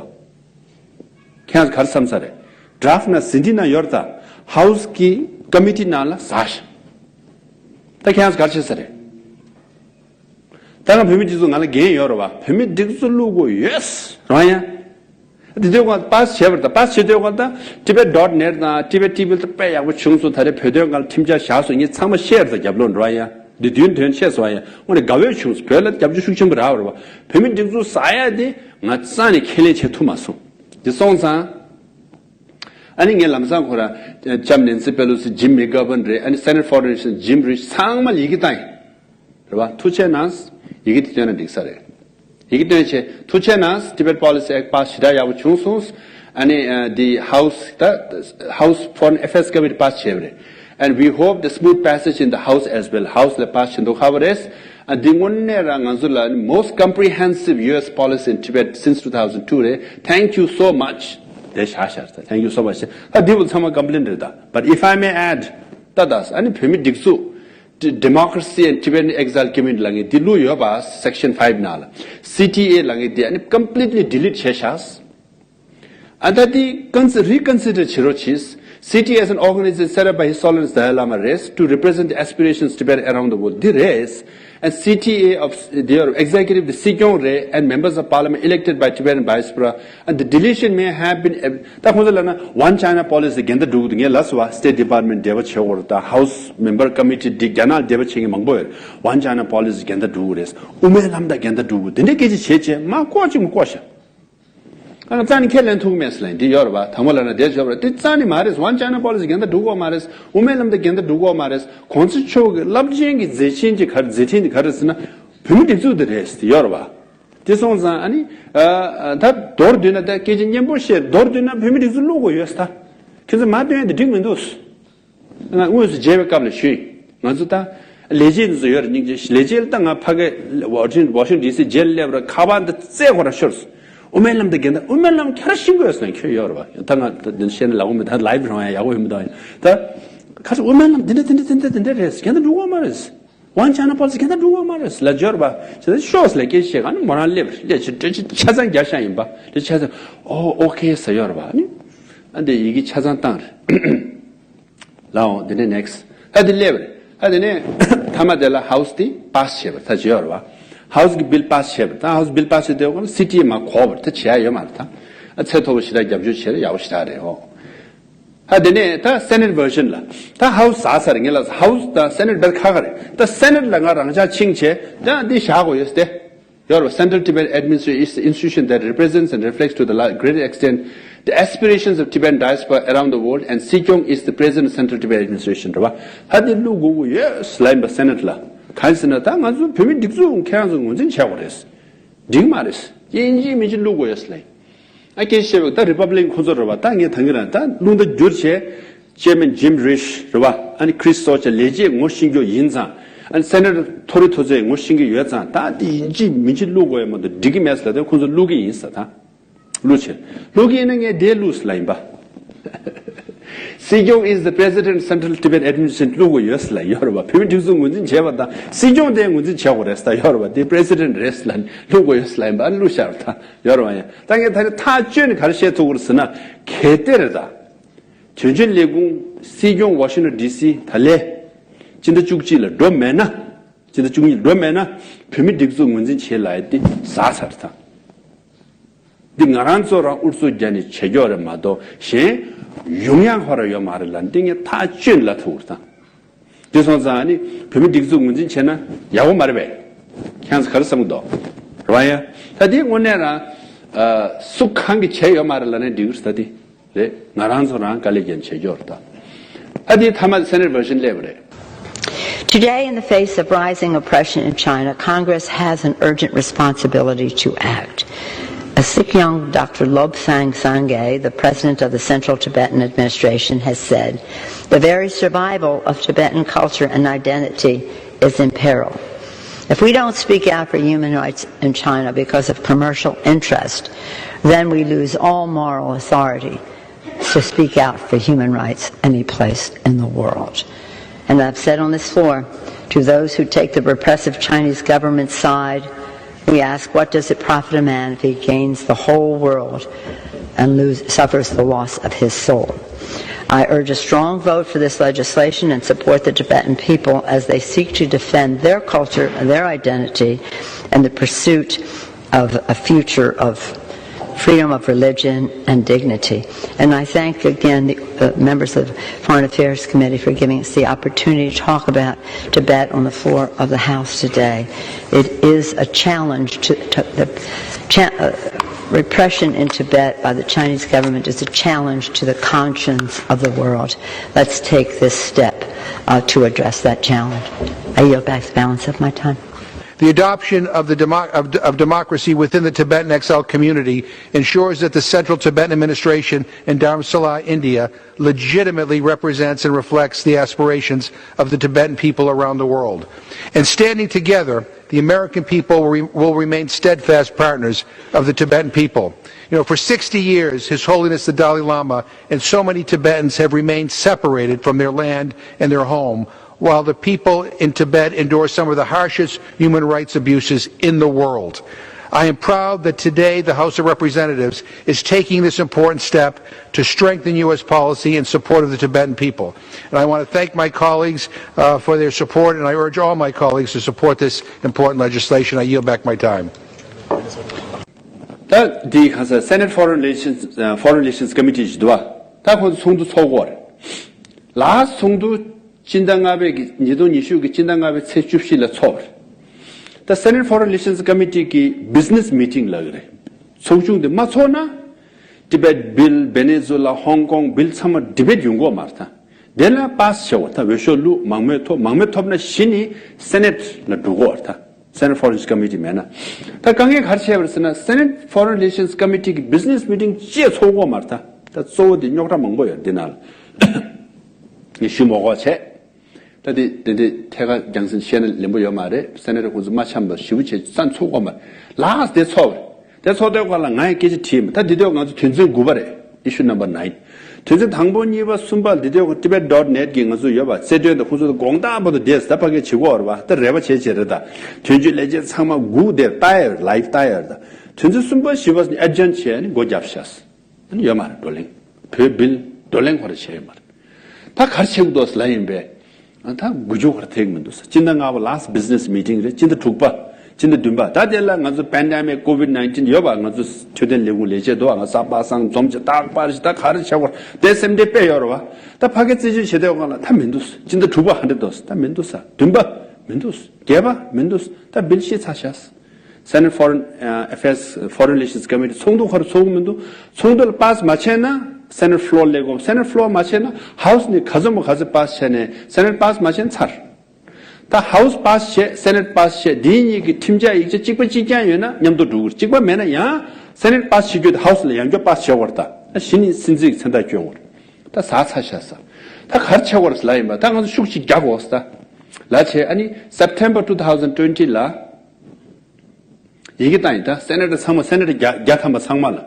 ཁྱེད་རང་ཚོ་ག་རེ་བསམ་ས་རེད། Draft ནང་ཟིན་བྲིས་ནང་ཡོད་རེད་ད། House གི་Committee ནང་ལ་ཟ་ཤག་ད་ཁྱེད་རང་ཚོ་ག་རེ་བྱེད་ས་རེད། ད་ང་བོད་མི་སྒྲིག་འཛུགས་ང་ལ་འགན་ཡོད་རེད་བ། བོད་མི་སྒྲིག་འཛུགས་བླུག་དགོས་ཡོད་རེད་བ་ཡ། དེ་དུས་ང་pass བྱས་པ་རེད་ད། Pass བྱེད་དུས་ང་ད་Tibet dot net དང་Tibet T V ལ་ད་དཔེ་ཡག་པོ་བྱུང་སོང་། ད་རེས་བོད་དོན་སྒང་ལ་ཁྲིམས་འཆར་བཞག་སོང་། ངས་ཚང་མ་བཤད་རེད་ད། རྒྱབ་ལོགས་འགྲོ་བ་ཡ། འདི་དུས་དོན་ཆེ་སོང་བ་ཡ། དངོས་གནས་དགའ་བོ་བྱུང་སོང་། བོད་ལ་རྒྱབ་སྐྱོར་ཤུགས་ཆེན་པོ་རག་པ་རེད་བ། བོད་མི་སྒྲིག་འཛུགས་ཟ་ཡ་དེ་ང་རྩ་ནས་ཁས་ལེན་བྱེད་ཐུབ་མ་སོང་། འདི་སོང་ཙང་། ཨ་ནི་ངས་ལམ་སང་ཁོ་རང་ལྕམ་Nancy Pelosi, Jim McGovern རེད། ཨ་ནི་Senate Foreign Relations Jim Risch ཚང་མ་ལ་ཡི་གེ་བཏང་ཡིན། རེད་བ། ཐུགས་རྗེ་གནང་། ཡི་གེ་དེ་བཏོན་ན་འགྲིག་ས་རེད། ཡི་གེ་བཏོན་བྱས་ཐུགས་རྗེ་གནང་། Tibet Policy Act pass ཞེ་དྲག་ཡག་པོ་བྱུང་སོང་། ཨ་ནི་ཨ་འདི་House ད་House Foreign Affairs Committee pass བྱས་པ་རེད། And we hope the smooth passage in the House as well. House ལ་pass བྱེད་མདོག་ཁ་པོ་རེད། ཨ་འདི་དངོས་གནས་རང་ང་ཚོ་ལ་most comprehensive U S policy in Tibet since two thousand two རེད། Thank you so much. དེ་བཞག་བཞག་ད། Thank you so much. ད་འདི་བོ་ཚང་མ་complain རེད་ད། But if I may add ད་ད་ཨ་ནི་བོད་མི་སྒྲིག་འཛུགས Democracy and Tibetan Exile Community ལབ་མཁན་འདི་བླུགས་ཡོད་པ། Section five ནང་ལ། C T A ལབ་མཁན་འདི་ཨ་ནི་completely delete བྱས་ཤག་ཨ་ད་འདི་ཀན་སི་reconsider བྱེད་རོགས་གྱིས། C T A as an organization set up by His Holiness Dalai Lama རེད། To represent the aspirations of Tibetans around the world འདི་རེད། and C T A of the executive, the Sikyong Re, and members of parliament elected by Tibetan diaspora, and the deletion may have been, ད་ཁོང་ཚོ་ལབ་ན་One China policy འགལ་ཟླ་འགྲོ་གི་འདུག་ངས་ལབ་སོང་བ། State Department འབྲེལ་བ་བྱེད་དགོས་རེད། ད་House Member Committee འདི་རྒྱ་ནག་འབྲེལ་བ་བྱེད་མཁན་མང་པོ་ཡོད་རེད། One China policy འགལ་ཟླ་འགྲོ་གི་རེད། དབུ་མའི་ལམ་དང་འགལ་ཟླ་འགྲོ་གི་འདི་འདྲའི་སྐད་ཆ་བྱས་བྱས་མ་ལྐོག་ཅིག་མ་ལྐོག་ཤ། ཨ་ནི་རྩ་ནས་ཁས་ལེན་ཐུབ་ཀྱི་མེད་ཟེར་ལབ་འདི་ཡོད་རེད་པ། དང་པོ་ལབ་ན་དེ་ཡོད་རེད། དེ་རྩ་ནས་མ་རེད། One China policy འགལ་ཟླ་འགྲོ་གི་མ་རེད། དབུ་མའི་ལམ་དང་འགལ་ཟླ་འགྲོ་གི་མ་རེད། གོང་ས་མཆོག་གི་རླབས་ཆེན་གྱི་མཛད་འཕྲིན་གྱི་ག་རེ་མཛད་འཕྲིན་གྱི་ག་རེ་ཟེར་ན་བོད་མི་སྒྲིག་འཛུགས་དེ་རེད་ཟེར་ཡོད་རེད་པ། དེ་སོང་ཙང་ཨ་ནི་ཨ་ད་མདོར་བསྡུས་ན་ད་སྐད་ཆ་སྙན་པོ་བཤད། མདོར་བསྡུས་ན་བོད་མི་སྒྲིག་འཛུགས་བླུག་དགོས་ཡོད་ཟེར། ད་ཁྱེད་ཚོ་མ་སྟོན་ཡ་དེ་འགྲིག་མི་འདུག་ང་དངོས་སུ་མཇལ་བའི་སྐབས་ལ་ཞུས། ང་ཚོ་ད་ལས་བྱེད་འདི་ཚོ་ཡོད་རེད། སྙིང་རྗེ་ལས་བྱེད་ལ་ད་ང་ཕ་གི་Washington Washington D C མཇལ་སླེབས་ར་ཁ་པར་འདི་རྩེ་ཁོ་ར་ཤོར་སོང་། དབུ་མའི་ལམ་དེ་འགལ་ཟླ། དབུ་མའི་ལམ་ཁྱེད་རང་ཤེས་དགོས་ཟེར་ན་ཁྱོད་ཡོད་རེད་པ། ད་ང་ད་འདི་བཤད་ན་ལབ་དགོས་མི་ད་live རང་ཡ་ཡག་པོ་ཡོད་མི་འདུག་ད་ཁ་ཤས་དབུ་མའི་ལམ་འདི་འདྲ་འདི་འདྲ་འདི་འདྲ་འདི་འདྲ་རེད། འགལ་ཟླ་འགྲོ་གི་མ་རེད། One China policy འགལ་ཟླ་འགྲོ་གི་མ་རེད་ལབ་ཡོད་རེད་པ། བྱས་ཙང་ཤོག་ཟེར་ལབ་སྐད་ཆ་བཤད་ག་ནི་མོ་རང་སླེབས་རེད། སླེབས་བྱས་འགྲེལ་བཤད་ཆ་ཚང་རྒྱག་ཤག་ཡིན་པ། འགྲེལ་བཤད་ཆ་ཚང་། ཨོ་ཨོ་ཁེ་ཟེར་ཡོད་རེད་པ། ཨ་ནི་ཨ་འདི་ཡི་གེ་ཆ་ཚང་བཏང་རེད། ལའོ་དེ་ནས་next ཨ་དེ་སླེབས་རེད། ཨ་དེ་ནས་མཐའ་མ་དེ་ལ་House དེ་pass བྱས་པ་ད་བྱས་ཡོད་རེད་པ། House གི་bill pass བྱས་པ་ད་House bill pass བྱས་དེ་ཀོ་ན་C T A མ་གོ་བར་ད་བྱས་ཡ་ཡོད་མ་རེད་ད། ཨ་ཚད་མཐོ་པོ་ཞེ་དྲག་རྒྱབ་སྐྱོར་བྱས་རེད། ཡག་པོ་ཞེ་དྲག་རེད་ཨོ། ཨ་དེ་ནས་ད་Senate version ལ་ད་House ཟ་ས་རེད། ངས་ལ་House དང་Senate དཔེ་ཁག་ཁག་རེད། ད་Senate ལ་ང་རང་འཇགས་ཕྱིན་བྱས་ད་འདི་བཞག་དགོས་ཡོད་དེ། ཡོད་རེད། Central Tibet Administration is the institution that represents and reflects to the la- greatest extent the aspirations of Tibetan diaspora around the world, and Sikyong is the president of Central Tibet Administration རེད་པ། ད་འདི་བླུག་དགོས་ཀྱི་ཡོད་ལབ་ཡིན་པ་Senate ལ། གང་ཟེར་ན་ད་ང་ཚོ་བོད་མི་སྒྲིག་འཛུགས་ཁྱེད་རང་ཚོ་ངོས་འཛིན་བྱེད་དགོས་རེད། འགྲིག་མ་རེད། ཡིན་གཅིག་མིན་གཅིག་བླུག་དགོས་ཡོད་ལབ་ཡིན། ཨ་སྐད་ཆ་བཤད་པ་ད་Republican ཁོ་ཚོ་རེད་པ། ད་ངས་ད་གིན་རང་ད་རླུང་རྟ་བསྒྱུར་བྱས། Chairman Jim Risch རེད་པ། ཨ་ནི་Chris Rock ལས་བྱེད་ངོ་ཤེས་རྒྱུ་ཡིན་ཙང་། ཨ་ནི་Senator ཐོ་རི་ཐོ་ཚེ་ངོ་ཤེས་ཀྱི་ཡོད་ཙང་ད་དེ་ཡིན་གཅིག་མིན་གཅིག་བླུག་དགོས་ཡ་མ་གཏོགས་འགྲིག་གི་མེད་ཟེར་ལབ་དུས་ཁོང་ཚོ་བླུག་གི་ཡིན་ཟེར། ད་བླུག་བྱས་བླུག་གི་ཡིན་ན་ངས་དེ་བླུག་ཟེར་ལབ་ཡིན་པ། Sikyong is the president of Central Tibet Administration བླུག་དགོས་ཡོད་ཟེར་ལབ་ཡོད་རེད་པ། བོད་མི་སྒྲིག་འཛུགས་ངོས་འཛིན་བྱས་པ་དང་སྲིད་སྐྱོང་དེ་ངོས་འཛིན་བྱེད་དགོས་རེད་ཟེར་ཡོད་རེད་པ། དེ་president རེད་ཟེར་ལབ་བླུག་དགོས་ཡོད་ཟེར་ལབ་ཡིན་པ། ཨ་ནི་བླུག་བཞག་རེད། ད་ཡོད་རེད་པ། ཡ་ད་ངས་ད་ནི་ཐག་གཅོད་ནས་ག་རེ་བཤད་ཐུབ་ཀྱི་རེད་ཟེར་ན་གལ་ཏེ་རེད་ད། དོན་གཅོད་ལས་ཁུངས་སྲིད་སྐྱོང་Washington D C ད་ལས་སྤྱི་ཟླ་བཅུ་གཅིག་ལ་འགྲོ་མེད་ན། སྤྱི་ཟླ་བཅུ་གཉིས་ལ་འགྲོ་མེད་ན་བོད་མི་སྒྲིག་འཛུགས་ངོས་འཛིན་བྱེད་ལབ་ཡ་དེ་ཟ་ཚར་ཐལ། འདི་ང་རང་ཚོ་རང་ཨུ་ཚུགས་རྒྱག་ནས་བྱེད་རྒྱུ་རེད་མ་གཏོགས་གཞན་ཡོང་ཡ་ཁོ་ར་ཡོད་མ་རེད་ལབ་འདི་ངས་ཐག་གཅོད་ལབ་ཐུབ་ཀྱི་རེད་ད། དེ་སོང་ཙང་ནི་བོད་མི་སྒྲིག་འཛུགས་ངོས་འཛིན་བྱས་ན་ཡག་པོ་མ་རེད་པས། ཁྱེད་ཚོ་ག་རེ་བསམ་གྱི་འདུག་རེད་པ། ཡ་ད་འདི་དངོས་གནས་རང་ཨ་སུ་གང་གིས་བྱས་ཡོད་མ་རེད་ལབ་ན་འགྲིག་གི་རེད་ད། འདི་རེད། ང་རང་ཚོ་རང་དཀའ་ལས་རྒྱག་བྱེད་རྒྱུ་རེད་ད། ཨ་འདི་མཐའ་མ་Senate version སླེབས་པ་རེད། Today, in the face of rising oppression in China, Congress has an urgent responsibility to act. As Sikyong Doctor Lobsang Sangay, the president of the Central Tibetan Administration, has said, the very survival of Tibetan culture and identity is in peril. If we don't speak out for human rights in China because of commercial interest, then we lose all moral authority to speak out for human rights any place in the world. And I've said on this floor, to those who take the repressive Chinese government's side, we ask, what does it profit a man if he gains the whole world and lose, suffers the loss of his soul? I urge a strong vote for this legislation and support the Tibetan people as they seek to defend their culture and their identity in the pursuit of a future of freedom of religion and dignity. And I thank again the uh, members of the Foreign Affairs Committee for giving us the opportunity to talk about Tibet on the floor of the House today. It is a challenge to, to the cha- uh, repression in Tibet by the Chinese government is a challenge to the conscience of the world. Let's take this step uh, to address that challenge. I yield back the balance of my time. The adoption of, the demo- of, of democracy within the Tibetan exile community ensures that the Central Tibetan Administration in Dharamsala, India, legitimately represents and reflects the aspirations of the Tibetan people around the world. And standing together, the American people will, re- will remain steadfast partners of the Tibetan people. You know, for sixty years, His Holiness the Dalai Lama and so many Tibetans have remained separated from their land and their home, while the people in Tibet endure some of the harshest human rights abuses in the world. I am proud that today the House of Representatives is taking this important step to strengthen U S policy in support of the Tibetan people. And I want to thank my colleagues uh, for their support, and I urge all my colleagues to support this important legislation. I yield back my time. ད་འདི་ག་ས་Senate Foreign Relations Foreign Relations Committee ཞིག་འདུག་བ། ད་ཁོང་ཚོ་ཚོགས་འདུ་ཚོགས་ཀྱི་ཡོད་རེད། ལ་ཚོགས་འདུ་སྤྱི་ཟླ་ལྔ་པའི་གི་ཉིས་སྟོང་ཉི་ཤུ་གི་སྤྱི་ཟླ་ལྔ་པའི་ཚེས་བཅུ་བཞི་ལ་ཚོགས་པ་རེད། ད་Senate Foreign Relations Committee གི་Business Meeting ལབ་ཀྱི་རེད། ཚོགས་ཆུང་དེ་མ་ཚོགས་ན། Tibet Bill, Venezuela, Hong Kong Bill ཚང་མ་debate ཡོང་གི་ཡོད་མ་རེད་ད། དེ་ལ་pass བྱེད་དགོས་ད། འོས་ཤོག་བླུགས། མང་མོས་ཐོབ། མང་མོས་ཐོབ་ན་གཞི་ནས་Senate ལ་འགྲོ་གི་ཡོད་རེད་ད། Senate Foreign Relations Committee མེད་ན། ད་དཀའ་ངལ་ག་རེ་བྱས་པ་རེད་ཟེར་ན། Senate Foreign Relations Committee གི་Business Meeting གཅིག་ཚོགས་གི་ཡོད་མ་རེད་ད། ད་གཙོ་བོ་དེ་རྙོག་དྲ་མང་པོ་ཡོད་འདི་ནང་ལ། ངས་ཞུ་མ་དགོས་བྱས། ད་དེ་དེ་དེ་ཐད་ཀར་རྒྱང་སྲིང་བཤད་ན་ལེན་པོ་ཡོད་མ་རེད། Senate ཁོང་ཚོ་མ་འཆམ་པ་ཞེ་པོ་བྱས་ཙང་ཚོགས་གི་ཡོད་མ་རེད། ལ་དེ་ཚོགས་པ་རེད། དེ་ཚོགས་དུས་སྐབས་ལ་ང་ཡང་སྐད་ཆ་དྲིས་མེད། ད་འདི་དུས་ང་ཚོ་དོན་ཚན་དགུ་པ་རེད། Issue number nine། དོན་ཚན་དང་པོ་གཉིས་པ་གསུམ་པ་འདི་དུས་Tibet dot net གི་ང་ཚོ་ཡོད་པ་རྩིས་སྤྲོད་དང་ཁོང་ཚོ་དགོངས་དག་པོ་དང་བསྡད་ད་ཕ་གི་བྱེད་དགོས་རེད་བ། ད་རེ་བ་བྱེད་བྱེད་རེད་ད། དོན་གཅོད་ལས་བྱེད་ཚང་མ་སྒུག་བསྡད་ལྟ་ཡ་རེད། Live ལྟ་ཡ་རེད་ད། དོན་ཚན་གསུམ་པ་བཞི་པ་adjourn བྱས་ནས་སྒོ་བརྒྱབ་ཤག་ཨ་ནི་ཡོད་མ་རེད་བགྲོ་གླེང་། བོད་Bill བགྲོ་གླེང་ཁོ་ར་བྱས་ཡོད་མ་རེད། ད་ག་རེ་བྱེད་དགོས་འདུག་ལབ་ཡིན་པས། ཨ་ད་དགུ་བཅུ་ག་རེ་ཐེག་མི་འདུག་ས། སྤྱི་ཟླ་ལྔ་པ་last business meeting རེད། སྤྱི་ཟླ་དྲུག་པ། སྤྱི་ཟླ་བདུན་པ། ད་དེ་ལ་ང་ཚོ་pandemic COVID nineteen ཡོད་པ། ང་ཚོ་འཕྲོད་བསྟེན་ལས་ཁུངས་ལས་བྱེད་འདུག་ང་ཚོ་གསར་པ་སང་འཛོམས་བྱས་རྟག་པར་ཞིག་ད་ག་རེ་བྱ་དགོས་དེ་སེམས་ཁྲལ་དཔེ་ཡོད་རེད་བ། ད་ཕ་གི་རྩིས་སྤྲོད་བྱེད་དུས་སྒང་ལ་ད་མི་འདུག་ས། སྤྱི་ཟླ་དྲུག་པ་ཧ་འདྲེ་འདུག་ས། ད་མི་འདུག་ས། བདུན་པ་མི་འདུག་ས། བརྒྱད་པ་མི་འདུག་ས། ད་Bill ཤི་ཚར་ཤག་ས། Senate Foreign Affairs Foreign Relations Committee ཚོགས་འདུ་ཁོ་ར་ཚོགས་ཀྱི་མི་འདུག་ཚོགས་འདུ་ལ་pass མ་བྱས་ན་Senate floor སླེབས་དགོས། Senate floor མ་བྱས་ན་House ནས་ག་ཚོད་མོ་ག་ཚོད་pass བྱས་ནས་Senate pass མ་བྱས་ན་ཚར། ད་House pass བྱས་Senate pass བྱས་དེ་གཉིས་ཀྱི་ཁྲིམས་འཆར་ཡིག་ཆ་གཅིག་པ་གཅིག་རྐྱང་ཡོད་ན་མཉམ་དུ་འགྲོ་གི་རེད། གཅིག་པ་མེད་ན་ཡང་Senate pass བྱེད་རྒྱུ་དེ་House ལ་ཡང་བསྐྱར་pass བྱེད་དགོས་རེད། ད་གཞི་ནས་སྲིད་འཛིན་གྱི་མཚན་རྟགས་སྐྱོན་དགོས་རེད། ད་ཟ་ཚར་ཤག་ས། ད་ག་རེ་བྱེད་དགོས་རེད་ལབ་ཡིན་པ། ད་ང་ཚོ་ཤུགས་ཅིག་རྒྱག་དགོས་ས། ལ་བྱས་ཨ་ནི་September two thousand twenty ལ། ཡི་གེ་བཏང་ཡིན་ད། Senator ཚང་མ་Senator བརྒྱ་བརྒྱ་ཐམ་པ་ཚང་མ་ལ་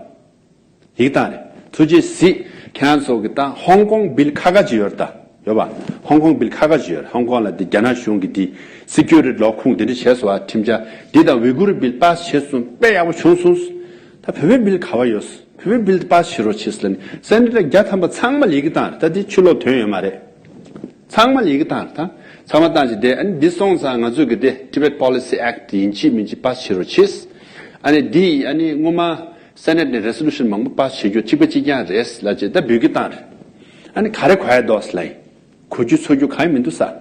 ཡི་གེ་བཏང་རེད། ཐུགས་རྗེ་གཟིགས་ཁྱེད་རང་ཚོ་གི་ད་Hong Kong Bill ཁ་ཁ་ཅིག་ཡོད་རེད་ད། ཡོད་པ། Hong Kong Bill ཁ་ཁ་ཅིག་ཡོད་རེད། Hong Kong ལ་འདི་རྒྱ་ནག་གཞུང་གི་འདི་security ལོག་ཁུངས་འདི་འདྲ་བྱས་སོང་བ། ཁྲིམས་འཆར་འདི་དང་Uyghur Bill pass བྱས་སོང་། དཔེ་ཡག་པོ་བྱུང་སོང་། ད་བོད་པའི་Bill ག་བ་ཡོད། བོད་པའི་Bill pass བྱེད་རོགས་བྱེད་ཟེར་ནས་Senator བརྒྱ་ཐམ་པ་ཚང་མ་ལ་ཡི་གེ་བཏང་རེད། ད་འདི་ཕྱི་ལོགས་ཐོན་ཡོད་མ་རེད། ཚང་མ་ལ་ཡི་གེ་བཏང་རེད་ད། ཚང་མ་བཏང་བྱས་ཏེ་ཨ་ནི་འདི་སོང་ཙང་ང་ཚོས་གི་དེ་Tibet Policy Act ཡིན་གཅིག་མིན་གཅིག་pass བྱེད་རོགས་གྱིས། ཨ་ནི་འདི་ཨ་ནི་སྔོན་མ་Senate ནས་resolution མང་པོ་pass བྱེད་རྒྱུ་གཅིག་པ་གཅིག་རྐྱང་རེད་ལབ་བྱས་ད་འབོད་སྐུལ་བཏང་རེད། ཨ་ནི་ག་རེ་གོ་ཡ་འདུག་ལབ་ཡིན། གོ་རྒྱུ་ཚོར་རྒྱུ་གང་ཡང་མི་འདུག་ས།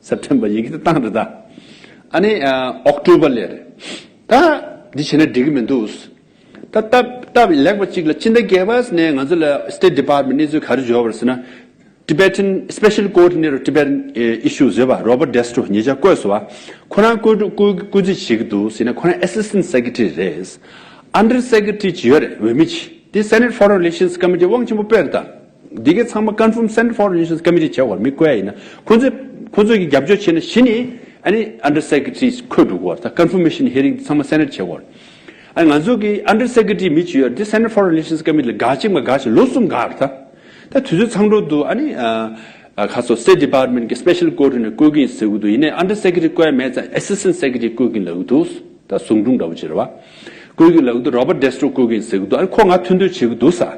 September ཡི་གེ་དེ་བཏང་རེད་ད། ཨ་ནི་October ལ་རེད། ད་འདི་བྱས་ན་འགྲིག་གི་མི་འདུག་ད་སྟབས་སྟབས་ལེགས་པ་གཅིག་ལ་ཕྱི་ཟླ་བརྒྱད་པ་ནས་ང་ཚོ་ལ་State Department གནས་ཚུལ་ག་རེ་འབྱོར་བ་རེད་ཟེར་ན། Tibetan Special Coordinator Tibetan Issues ཡོད་པ་Robert Destro ཉེ་ཆར་བསྐོས་སོང་བ། ཁོ་རང་བསྐོས་བསྐོས་བསྐོས་རྩིས་བྱེད་ཀྱི་འདུག་ཟེར་ན་ཁོ་རང་Assistant Secretary རེད། Under Secretary ཅིག་ཡོད་རེད། འོས་མི་ཅིག་དེ་Senate Foreign Relations Committee དབང་ཆེན་པོ་དཔེ་རེད་ད། འདི་གའི་ཚང་མ་confirm Senate Foreign Relations Committee བྱས་པར་མི་བསྐོས་ཡ་ཡིན་ན་ཁོ་ཚོས་ཁོ་ཚོས་ཀྱི་རྒྱབ་སྐྱོར་བྱས་ན་གཞི་ནས་ཨ་ནི་Under Secretary ཁོས་འགྲོ་གི་ཡོད་རེད་ད། Confirmation hearing ཚང་མ་Senate བྱས་པར། ཨ་ང་ཚོ་གི་Under Secretary མི་གཅིག་ཡོད་རེད། དེ་Senate Foreign Relations Committee ལ་དགའ་གཅིག་མ་དགའ་གཅིག་ལོ་གསུམ་དགའ་རེད་ད། ད་དུས་ཚོད་ཚང་འགྲོ་འདུག་ཨ་ནི་ཨ་ཁ་སོ་State Department གི་Special Coordinator བསྐོས་ཀྱི་ཡིན་ཟེར་གི་འདུག་ཡིན་ནའི་Under Secretary བསྐོས་མེད་ཙང་Assistant Secretary བསྐོས་ཀྱི་ཡིན་ལབ་གི་འདུག་ད་ཟུང་དྲུང་འདྲ་བོ་ཅིག་རེད་བ། བསྐོས་ཀྱི་ཡིན་ལབ་གི་འདུག Robert Destro བསྐོས་ཀྱི་ཡིན་ཟེར་གི་འདུག་ཨ་ནི་ཁོ་ང་མཐུན་སྒྲིལ་བྱེད་གི་འདུག་ས།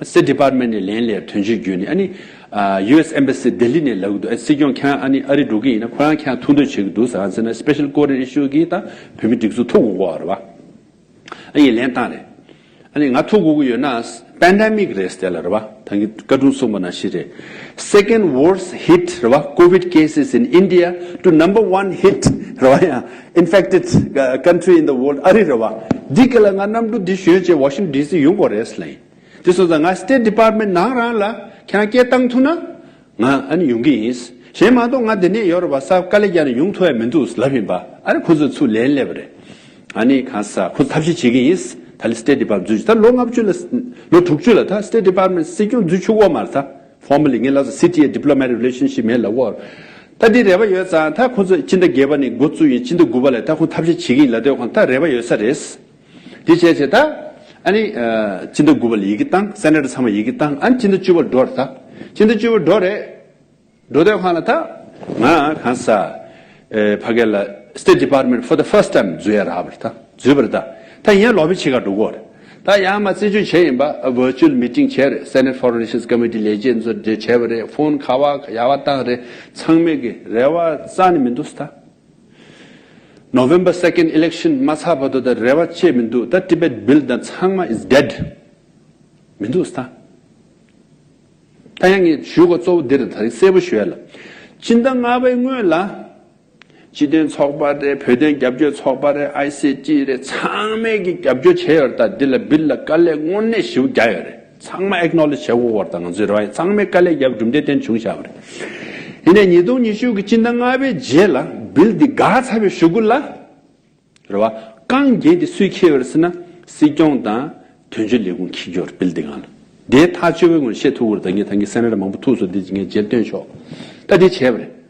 State Department ནས་ལན་སླེབས་དོན་གཅོད་བརྒྱུད་ནས་ཨ་ནི་ཨ་US Embassy ལྡི་ལི་ནས་ལབ་གི་འདུག་ཨ་སྲིད་སྐྱོང་ཁྱེད་རང་ཨ་ནི་ཨ་རི་འགྲོ་གི་ཡིན་ན་ཁོ་རང་ཁྱེད་རང་ཐུག་འདོད་བྱེད་གི་འདུག་ཟེར་ཟེར་ན་Special Coordinator issue གི་ད་བོད་མི་སྒྲིག་འཛུགས་ཐུག་དགོས་ཀྱི་རེད་བ། ཨ་ཡིས་ལན་བཏང་རེད། ཨ་ནི་ང་ཐུག་དགོས་ཀྱི་ཡོད་ན་pandemic རེད་ཟེར་ལ་རེད་བ། ད་གིན་བཀའ་དྲུང་གསུངས་པ་ནང་བཞིན་རེད། Second worst hit རེད་བ། Covid cases in India to number one hit རེད་བ། ཡང་infected country in the world ཨ་རི་རེད་བ། འདི་ག་ལ་ང་གནམ་གྲུ་འདི་ཞོན་བྱས་Washington D C ཡོང་དགོས་རེད་ཟེར་ལ་ཡིན། དེ་སོང་ཙང་ང་State Department ནང་རང་ལ་ཁྱེད་རང་སྐད་བཏང་ཐུབ་ན་ང་ཨ་ནི་ཡོང་གི་ཡིན། གཞན་མ་གཏོགས་ང་འདི་ནས་ཡོད་རེད་བ། ས་དཀའ་ལས་བརྒྱབ་ནས་ཡོང་ཐུབ་ཡ་མི་འདུག་ལབ་ཡིན་པ། ཨ་ནི་ཁོ་ཚོས་ཚུར་ལན་སླེབས་པ་རེད། ཨ་ནི་གང་ས་ཁོ་ཚོ་ཐབས་ཤེས་བྱེད་ཀྱི་ཡིན། ད་ལི་State Department འཛུལ་ད་ལོ་ལྔ་བཅུ་ལ་ལོ་དྲུག་ཅུ་ལ་ད་State Department སྲིད་སྐྱོང་འཛུལ་ཆོག་གོ་མ་རེད་ད། Formally ངས་ལབ་ས་C T A diplomatic relationship མེད་ལབ་གོ། ད་འདི་རེ་བ་ཡོད་ཙང་ད་ཁོ་ཚོས་སྤྱི་ཟླ་བརྒྱད་པ་ནས་འགོ་བཙུགས་ཡིན། སྤྱི་ཟླ་དགུ་པ་ལ་ད་ཁོ་ཐབས་ཤེས་བྱེད་ཀྱི་ཡིན་ལབ་དུས་ཁོང་ད་རེ་བ་ཡོད་ས་རེད། དེ་བྱས་བྱས་ད། ཨ་ནི། སྤྱི་ཟླ་དགུ་པ་ལ་ཡི་གེ་བཏང་། Senator ཚང་མ་ཡི་གེ་བཏང་། ཨ་ནི་སྤྱི་ཟླ་བཅུ་པ་ལ་འགྲོ་རེད་ད། སྤྱི་ཟླ་བཅུ་པ་འགྲོ་རེད། འགྲོ་དུས་ཁོང་ལ་ད། ང་གང་ས། ཕ་གི་ལ་State Department for the first time འཛུལ་ཡ་རག་པ་རེད་ད། འཛུལ་བ་རེད་ད། ད་ཡིན་ལོ་བི་ཆེ་ག་འགྲོ་གོ་རེད། ད་ཡང་མ་རྩད་གཅོད་བྱས་ཡིན་པ་virtual meeting་བྱས་རེད། Senate Foreign Relations Committee་ལས་བྱེད་ཚོ་འདྲ་བྱས་པ་རེད། ཕོན་ཁ་བ་ཡ་བ་བཏང་རེད། ཚང་མས་ཀྱི་རེ་བ་རྩ་ནས་མི་འདུག་ས། ད་November second election་མ་ཚར་བར་དུ་ད་རེ་བ་བཅད་མི་འདུག་ད་Tibet Bill་དང་ཚང་མ་is dead་མི་འདུག་ས། ད་ད་ཡང་ངས་ཞུ་དགོས་གཙོ་བོ་འདི་རེད། ད་རིང་གསལ་པོ་ཞུ་ཡ་ལ། སྤྱི་ཟླ་ལྔ་པའི་སྔོན་ལ། སྤྱི་མཐུན་ཚོགས་པ་རེད། བོད་དོན་རྒྱབ་སྐྱོར་ཚོགས་པ་རེད། I C T་རེད། ཚང་མས་ཀྱི་རྒྱབ་སྐྱོར་བྱས་ཡོད་རེད། ད་འདི་ལ་Bill་ལ་དཀའ་ལས་དངོས་གནས་ཞེ་པོ་རྒྱག་ཡོད་རེད། ཚང་མ་acknowledge་བྱེད་དགོས་པ་རེད། ད་ང་ཚོའི་རེ་བ་ཡིན། ཚང་མས་དཀའ་ལས་བརྒྱབ་གྲུབ་འབྲས་དེ་བྱུང་བཞག་པ་རེད། ཡིན་ནའི་ཉིས་སྟོང་ཉི་ཤུ་གི་སྤྱི་ཟླ་ལྔ་པའི་རྗེས་ལ་Bill་འདི་འགག་ཚར་བའི་གཞུག་གུ་ལ། རེད་བ། རྐང་རྗེས་དེ་སུས་འཁྱེར་ཡོད་རེད་ཟེར་ན། སྲིད་སྐྱོང་དང་དོན་གཅོད་ལས་ཁུངས་འཁྱེར་གྱི་ཡོད་རེད། Bill་འདི་སྒང་ལ། དེ་ཐག་ཆོད་པའི་ངོས་ནས་བཤད་ཐུབ་ཀྱི་རེད། ད་ངས་ད་གིན་སེ་ནེ་ཊར་མང་པོ་ཐུག་སོང་། འདི་ངས་རྗེས་སྟོན་ཆོག་ད་འདི་བྱས་པ་རེད།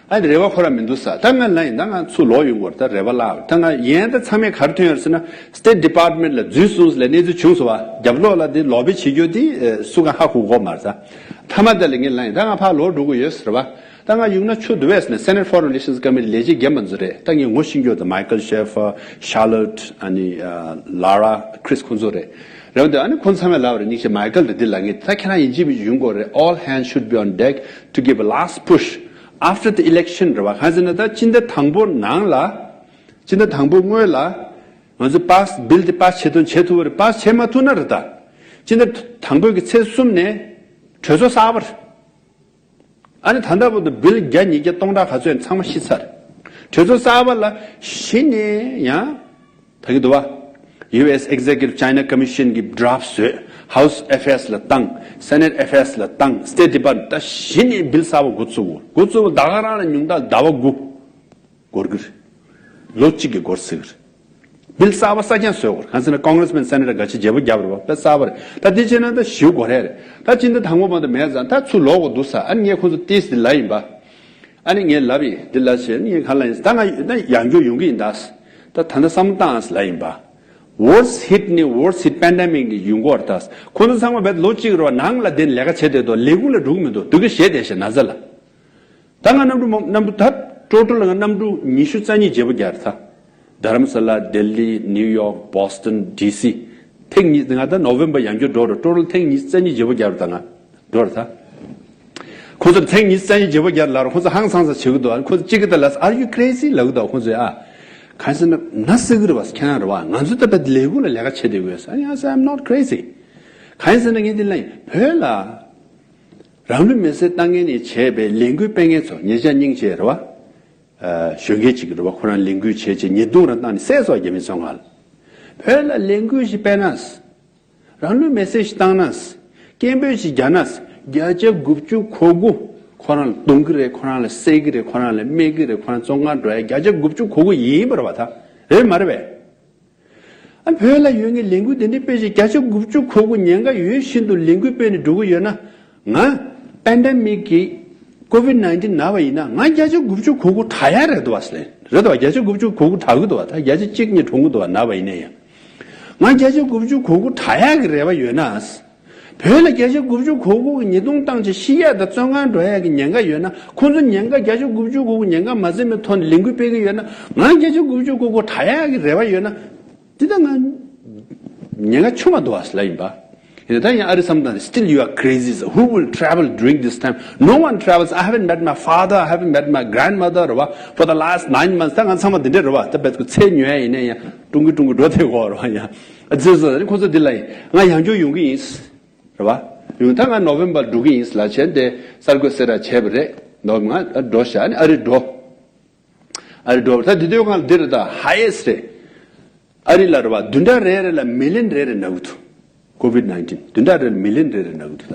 ཨ་ནི་རེ་བ་ཁོ་རང་མི་འདུག་ས། ད་ང་ལ་ཡིན་ད་ང་ཚུར་ལོག་ཡོང་དགོས་རེད། ད་རེ་བ་བརླག་ད་ང་ཡན་ད་ཚང་མས་ག་རེ་ཐོན་ཡོད་ཟེར་ན། State Department་ལ་འཛུལ་སོང་ཟེར་ལབ་གནས་ཚུལ་བྱུང་སོང་བ། རྒྱབ་ལོགས་ལ་དེ་ལོ་བི་བྱེད་རྒྱུ་དེ་སུ་གང་ཧ་གོ་གོ་མ་རེད་ད། མཐའ་མ་དེ་ལ་ངས་ལ་ཡིན་ད་ང་ཕར་ལོག་འགྲོ་གི་ཡོད་ཟེར་བ། ད་ང་ཡོང་ན་ཆུ་དུ་བས་ནས་Senate Foreign Relations Committee་ལས་བྱེད་རྒན་པ་ཚོ་རེད། ད་ངས་ངོ་ཤེས་ཀྱི་ཡོད་ད། Michael Schaeffer, Charlotte་ཨ་ནི་Lara, Chris་ཁོང་ཚོ་རེད། རེད་བ། དེ་ཨ་ནི་ཁོང་ཚང་མས་ལབ་པ་རེད། ཉིག་ཤེས་Michael་རེད། འདི་ལ་ངས་ད་ཁྱེད་རང་ཡིན་གཅིག་མིན་གཅིག་ཡོང་དགོས་རེད། All hands should be on deck to give a last push after the election་རེད་བ། གང་ཟེར་ན་ད་སྤྱི་ཟླ་དང་པོ་ནང་ལ། སྤྱི་ཟླ་དང་པོ་སྔོན་ལ་ང་ཚོ་པཱ་སི་Bill་དེ་པཱ་སི་བྱེད་དོན་བྱེད་ཐུབ་པ་རེད། པཱ་སི་བྱེད་མ་ཐུབ་ན་རེད་ད། སྤྱི་ཟླ་དང་པོའི་གི་ཚེས་གསུམ་ནས་གྲོས་ཚོགས་གསར་པ་རེད། ཨ་ནི་ད་ལྟ་བར་དུ་Bill་བརྒྱ་ཉིས་བརྒྱ་སྟོང་ཕྲག་ག་ཚོད་ཚང་མ་ཤི་ཚར། གྲོས་ཚོགས་གསར་པ་ལ་གཞི་ནས་ཡང་ད་གི་འདུག་བ། U S Executive China Commission་གི་draft་བཟོས། House Affairs་ལ་བཏང་། Senate Affairs་ལ་བཏང་། State Department་ད་གཞི་ནས་Bill་གསར་པ་འགོ་བཙུགས། འགོ་བཙུགས་ད་ག་རང་ལ་ཉུང་མཐའ་ཟླ་བ་དགུ་འགོར་གི་རེད། ལོ་གཅིག་གི་འགོར་སྲིད་གི་རེད། Bill་གསར་པ་གསར་རྐྱང་བཟོས་དགོས་རེད། གང་ཟེར་ན་Congressman་Senator་འགའ་ཤས་བརྗེ་པོ་བརྒྱབ་རེད་བ། དཔེ་གསར་པ་རེད། ད་དེ་བྱས་ན་ད་ཞེ་པོ་འགོར་ཡ་རེད། ད་སྤྱི་ཟླ་དང་པོ་མ་གཏོགས་མེད་ཙང་ད་ཚུར་ལོག་དགོས་འདུག་ས། ཨ་ནི་ངས་ཁོང་ཚོ་ཏིས་དེ་ལབ་ཡིན་པ། ཨ་ནི་ངས་ལབ་ཡིན། འདི་ལབ་བྱས་ངས་ག་ལབ་ཡིན། ད་ང་ད་ཡང་བསྐྱར་ཡོང་གི་ཡིན་ད། ད་ད་ལྟ་བསམ་བློ་བཏང་ཨ་ལབ་ཡིན་པ། Worst hit་ནི་worst hit pandemic་ནི་ཡོང་གི་རེད་ད། ཁོང་ཚོ་ཚང་མ་བས་ལོ་གཅིག་རེད་བ། ནང་ལ་བསྡད་ནས་ལས་ཀ་བྱས་བསྡད་འདུག་ལས་ཁུངས་ལ་འགྲོ་གི་མི་འདུག་སྡུག་གི་བཞེས་བསྡད་བྱས་ན་ཚ་ལ། ད་ང་གནམ་གྲུ་མོ་གནམ་གྲུ་ད་total་ང་གནམ་གྲུ་ཉི་ཤུ་རྩ་གཉིས་བརྗེ་པོ་བརྒྱབ་རེད་ད། དྷ་རམ་ས་ལ། ལྡི་ལི། ནིའུ་ཡོག། བྷོ་སི་ཊོན། ཌི་སི། ཐེངས་གཉིས། ང་ད་November་ཡང་བསྐྱར་འགྲོ་རེད། total་ཐེངས་ཉི་ཤུ་རྩ་གཉིས་བརྗེ་པོ་བརྒྱབ་རེད་ད། ང་འགྲོ་རེད་ད། ཁོ་ཚོར་ཐེངས་ཉི་ཤུ་རྩ་གཉིས་བརྗེ་པོ་བརྒྱབ་ལབ་རེད། ཁོ་ཚོ་ཧང་སངས་ས་བྱེད་ཀྱི་འདུག་ཁོ་ཚོ་གཅིག་གིས་ད་ལབ། Are you crazy? ལབ་ཀྱི་འདུག་ཁོ་ཚོས་ཨ། གང་ཟེར་ན་ན་ཟེར་གྱི་རེད་བ། ཁྱེད་རང་རེད་བ། ང་ཚོ་ད་བར་ལས་ཁུངས་ལ་ལས་ཀ་བྱེད་བསྡད་ཀྱི་ཡོད་ཟེར། ཨ་ནི་I say I'm not crazy། གང་ཟེར་ན་ངས་འདི་ལབ་ཡིན། བོད་ལ་རང་ལུས་མེར་སྲེག་བཏང་མཁན་ནས་བྱས་པའི་ལས་འགུལ་སྤེལ་མཁན་ཚོ་ཉེ་ཆར་སྙིང་རྗེ་རེད་བ། ཨ། གཞོན་སྐྱེས་ཅིག་རེད་བ། ཁོ་རང་ལས་འགུལ་བྱས་བྱས་ཉེས་རྡུང་རང་བཏང་ནས་བསད་སོང་། རྒྱ་མི་ཚོ་ང་ལ། བོད་ལ་ལས་འགུལ་ཞིག་སྤེལ་ན། རང་ལུས་མེར་སྲེག་ཞིག་བཏང་ན། སྐད་འབོད་ཞིག་རྒྱག་ན། བརྒྱ་ཆ་དགུ་བཅུ་གོ་དགུ་ཁོ་རང་ལ་རྡུང་གི་རེད། ཁོ་རང་ལ་བསད་ཀྱི་རེད། ཁོ་རང་ལ་རྨས་ཀྱི་རེད། ཁོ་རང་བཙོན་ཁང་འགྲོ་ཡ་བརྒྱ་ཆ་དགུ་བཅུ་གོ་དགུ་ཡིན་པ་རེད་བ། ད་རེད་མ་རེད་པས། ཨ། བོད་ལ་ཡོད་མཁན་ལས་འགུལ་དེ་འདྲའི་སྤེལ་ཞིག་བརྒྱ་ཆ་དགུ་བཅུ་གོ་དགུ་ཉེན་ཁ་ཡོད་བཞིན་དུ་ལས་འགུལ་སྤེལ་ནས་འགྲོ་གི་ཡོད་ན། ང་པེན་ཌེ་མིག་གི་ཀོ་ཝིཌ་ནའིན་ཊིན་ན་བ་ཡིན་ན། ང་བརྒྱ་ཆ་དགུ་བཅུ་གོ་དགུ་དྲག་ཡ་རེད་འདུག་བ་ཟེར། རེད་འདུག་བ། བརྒྱ་ཆ་དགུ་བཅུ་གོ་དགུ་དྲག་གི་འདུག་བ། ད་བརྒྱ་ཆ་གཅིག་གཉིས་གྲོངས་གི་འདུག་བ། ན་བ་ཡིན་ན་ཡང་། ང་བརྒྱ་ཆ་དགུ་བཅུ་གོ་དགུ་དྲག་ཡ་གི་རེ་བ་ཡོད་ན། བོད་ལ་བརྒྱ་ཆ་དགུ་བཅུ་གོ་དགུ་གི་ཉེས་རྡུང་བཏང་བྱས་ཤི་ཡ་དང་བཙོན་ཁང་འགྲོ་ཡ་གི་ཉེན་ཁ་ཡོད་ན། ཁོང་ཚོ་ཉེན་ཁ་བརྒྱ་ཆ་དགུ་བཅུ་གོ་དགུ་ཉེན་ཁ་མ་འཛེམས་པའི་ཐོག་ནས་ལས་འགུལ་སྤེལ་གི་ཡོད་ན། ང་བརྒྱ་ཆ་དགུ་བཅུ་གོ་དགུ་དྲག་ཡ་གི་རེ་བ་ཡོད་ན། འདི་ད་ང་ཉེན་ཁ་ཆུང་བ་འདུག་བ་ཟེར་ལབ་ཡིན་པ། ཡིན་ད་ཡང་ཨ་རི་བསམ་བཏང་ནས། Still you are crazy. Who will travel during this time? No one travels. I haven't met my father, I haven't met my grandmother རེད་བ། For the last nine months. ད་ང་ཚང་མ་འདི་འདྲ་རེད་བ། ད་བས་ཚེ་ཉོ་ཡ་ཡིན་ན་ཡང་ཀྲུང་གོ་ཀྲུང་གོ་འགྲོ་བསྡད་ཡོད་རེད་བ། ཡང་ཨ་ཙི་ཙི་ཁོ་ཚོ་འདི་ལ་ཡིན། ང་ཡང་བསྐྱར་ཡོང་གི་ཡིན། རེད་བ། ཡང་ད་ང་ནོ་ཝེམ་བར་འགྲོ་གི་ཡིན་ལབ་བྱས་ཏེ་གསར་འགོད་གསལ་བསྒྲགས་བྱས་པ་རེད། ནོ་ཝེམ་བར་ང་འགྲོ་ཤག་ཨ་ནི་ཨ་རི་འགྲོ། ཨ་རི་འགྲོ་བ་ད་འདི་དུས་སྒང་ལ་འདི་རེད། ད་highest་རེད། ཨ་རི་ལ་རེད་བ། བདུན་ཕྲག་རེ་རེ་ལ་མི་ལི་ཡོན་རེ་རེ་ན་གི་འདུག་ཀོ་ཝིཌ་ནའིན་ཊིན་བདུན་ཕྲག་རེ་ལ་མི་ལི་ཡོན་རེ་རེ་ན་གི་འདུག་ད་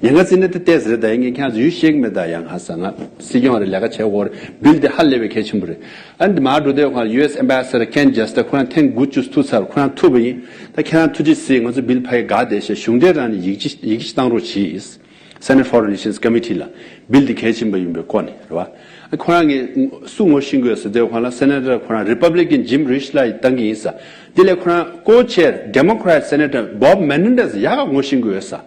ཉེན་ཁ་ཟེར་ན་དེ་ཏོག་ཙམ་རེད། ད་ཡིན་ངས་ཁྱེད་ཚོ་ཡུལ་ཤེས་ཀྱི་མེད། ད་ཡང་ཧ་ས་ང་སྲིད་སྐྱོང་རེ་ལས་ཀ་བྱེད་དགོས་རེད། བིལ་དེ་ཧ་ལས་པའི་གལ་ཆེན་པོ་རེད། ཨ་ནི་མར་འགྲོ་དུས་སྒང་ལ་ཡུ་ཨེས་ཨེམ་བྷེ་སེ་ཌར་ཀེན་ཇེ་སི་ཊར་ཁོ་རང་ཐེངས་དགུ་བཅུ་ཐུག་ཚར། ཁོ་རང་ཐུག་པ་ཡིན། ད་ཁྱེད་རང་ཐུགས་རྗེ་གཟིགས། ང་ཚོ་བིལ་ཕ་གི་དགའ་བསྡད་ཤག་གཞུང་འབྲེལ་རང་ནས་ཡིག་ཆ་ཡིག་ཆ་བཏང་རོགས་གྱིས། Senate Foreign Relations Committee་ལ་བིལ་འདི་གལ་ཆེན་པོ་ཡིན་པའི་སྐོར་ནས་རེད་བ། ཁོ་རང་གིས་སུ་ངོ་ཤེས་ཀྱི་ཡོད་ཟེར་དུས་སྒང་ལ་སེ་ནེ་ཊར་ཁོ་རང་རི་པབ་ལི་ཀན་ཇིམ་རིཤ་ལ་བཏང་གི་ཡིན་ས། དེ་ལས་ཁོ་རང་ཀོ་ཆེར་ཌེ་མོ་ཀེ་རེ་ཊི་སེ་ནེ་ཊར་བོབ་མེ་ནེན་ཌེ་སི་ཡག་ག་ངོ་ཤེས་ཀྱི་ཡོད་ས།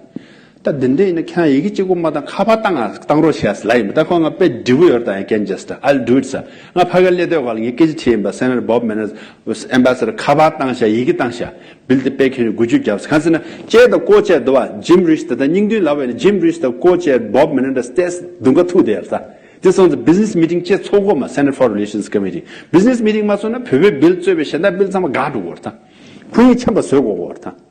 ད་ འདི་འདྲ་ཡིན་ན་ཁྱེད་རང་ཡི་གེ་གཅིག་པོ་མ་བཏང་། ཁ་པར་བཏང་ང་བཏང་རོགས་བྱས་ལབ་ཡིན་པ། ད་ཁོ་ང་དཔེ་འདྲི་བོ་ཡོད་ད། I can just, I'll do it ཟེར། ང་ཕ་གིར་སླེབས་དུས་སྒང་ལ་ངས་སྐད་ཆ་དྲིས་ཡིན་པ། Senator Bob Menendez, Ambassador ཁ་པར་བཏང་ཤག་ཡི་གེ་བཏང་ཤག་བིལ་དེ་དཔེ་ཁྱོན་ནས་དགུ་བཅུ་བརྒྱབ། གང་ཟེར་ན་ཅེ་དང་ཀོ་ཅེ་འདུག་བ། Jim Risch དེ་ད་སྙིང་དོན་ལབ་པ་ཡིན་ན། Jim Risch དང་ཀོ་ཅེ་Bob Menendez ཏེས་དུང་ཁ་ཐུག་དེ་ཡར་ད། དེ་སོང་ཙང་business meeting ཅེ་ཚོགས་དགོས་མ། Senate Foreign Relations Committee business meeting མ་ཚོགས་ན་བོད་པའི་བིལ་གཙོས་པའི་གཞན་དག་བིལ་ཚང་མ་འགག་འགྲོ་གི་ཡོད་རེད་ད། ཁོ་ཡིས་འཆམ་པ་བཟོས་དགོས་ཀྱི་ཡོད་རེད་ད།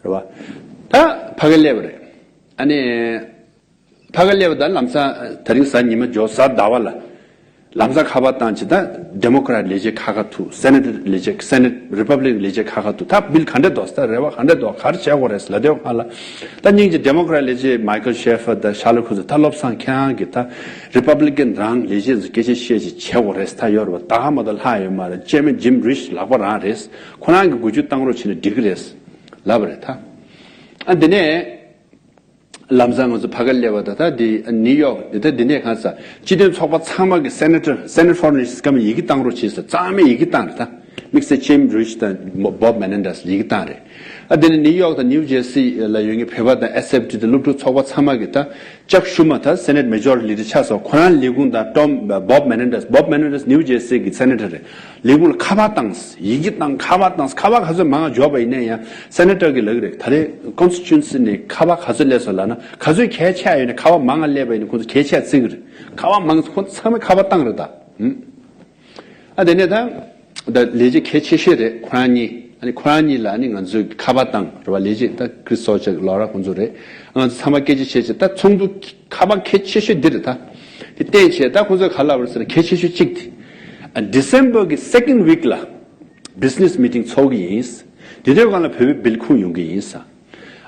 རེད་བ། ད་ཕ་གི་སླེབས་པ་རེད། ཨ་ནི། ཕ་གི་སླེབས་པ་ད་ལམ་སང་ད་རིང་གཟའ་ཉི་མ་འཇོག་གཟའ་ཟླ་བ་ལ། ལམ་སང་ཁ་པར་བཏང་བྱས། ད་Democrat ལས་བྱེད་ཁག་ཁག་ཐུག Senate ལས་བྱེད། Senate Republican ལས་བྱེད་ཁག་ཁག་ཐུག་ད་བིལ་ག་འདྲ་འདུག་ད་རེ་བ་ག་འདྲ་འདུག་ག་རེ་བྱེད་དགོས་རེད་ལབ་དུས་སྒང་ལ། ད་སྙིང་རྗེ་Democrat ལས་བྱེད་Michael Schaeffer དང་Charlotte ཁོང་ཚོ། ད་བློ་བཟང་ཁྱེད་རང་གིས་ད་Republican རང་ལས་བྱེད་ཚོ་སྐད་ཆ་བཤད་བྱས་བྱེད་དགོས་རེད། ད་ཡོད་རེད་བ། ད་ག་མ་གཏོགས་ལྷག་ཡོད་མ་རེད། Chairman Jim Risch ལག་པ་རང་རེད། ཁོ་རང་གིས་དགུ་བཅུ་བཏང་རོགས་བྱས་ན་འགྲིག་གི་རེད་ལབ་པ་རེད་ད། ཨ་འདི་ནས། ལམ་སང་ང་ཚོ་ཕ་གིར་སླེབས་པ་ད། ད་འདི་ནིའུ་ཡོག་འདི། ད་འདི་ནས་གང་ཟེར། སྤྱི་མཐུན་ཚོགས་པ་ཚང་མ་གི་Senator, Senate Foreign Relations Committee ཡི་གེ་བཏང་རོགས་བྱས་ཟེར། ཚང་མས་ཡི་གེ་བཏང་རེད་ད། དམིགས་བསལ་Jim Risch དང་Bob Menendez ཡི་གེ་བཏང་རེད། ཨ་འདི་ནས་ནིའུ་ཡོག་དང་ནིའུ་ཇར་སི་ལ་ཡོད་མཁན་བོད་པ་དང་S F D དང་སློབ་ཕྲུག་ཚོགས་པ་ཚང་མ་གི་ད་Chuck Schumer ད་Senate Majority Leader ཆགས་སོང་། ཁོ་རང་ལས་ཁུངས་དང་Tom, Bob Menendez, Bob Menendez ནིའུ་ཇར་སི་གི་Senator རེད། ལས་ཁུངས་ལ་ཁ་པར་བཏང་། ཡི་གེ་བཏང་། ཁ་པར་བཏང་། ཁ་པར་ག་ཚོད་མང་ང་འབྱོར་པ་ཡིན་ན་ཡང་Senator གི་ལག་རེད། ད་རེས་Constituency ནས་ཁ་པར་ག་ཚོད་སླེབས་སོང་ལབ་ན། ག་ཚོད་གལ་ཆེ་ཡོད་ན། ཁ་པར་མང་ང་སླེབས་པ་ཡིན་ན་ཁོང་ཚོ་གལ་ཆེ་བརྩི་གི་རེད། ཁ་པར་མང་ཁོང་ཚང་མས་ཁ་པར་བཏང་རེད་ད། ཨ་དེ་ནས་ད་ད་ལས་བྱེད་གལ་ཆེ་ཤོས་རེད་ཁོ་རང་གཉིས། ཨ་ནི་ཁོ་རང་གཉིས་ལ་ཨ་ནི་ང་ཚོས་ཁ་པར་བཏང་རེད་བ། ལས་བྱེད་ད་Chris Stoltze, Laura ཁོང་ཚོ་རེད། ང་ཚོ་ཚང་མ་སྐད་ཆ་བཤད་བྱས། ད་ཚོགས་འདུ་ཁ་པར་གལ་ཆེ་ཤོས་འདི་རེད་ད། དེ་བལྟས་བྱས་ད་ཁོང་ཚོས་ག་ལབ་རེད་ཟེར་ན། གལ་ཆེ་ཤོས་གཅིག་དེ། ཨ་December གི་second week ལ་business meeting ཚོགས་ཀྱི་ཡིན། དེ་དུས་སྒང་ལ་བོད་པའི་བིལ་ཁུངས་ཡོང་གི་ཡིན་ས།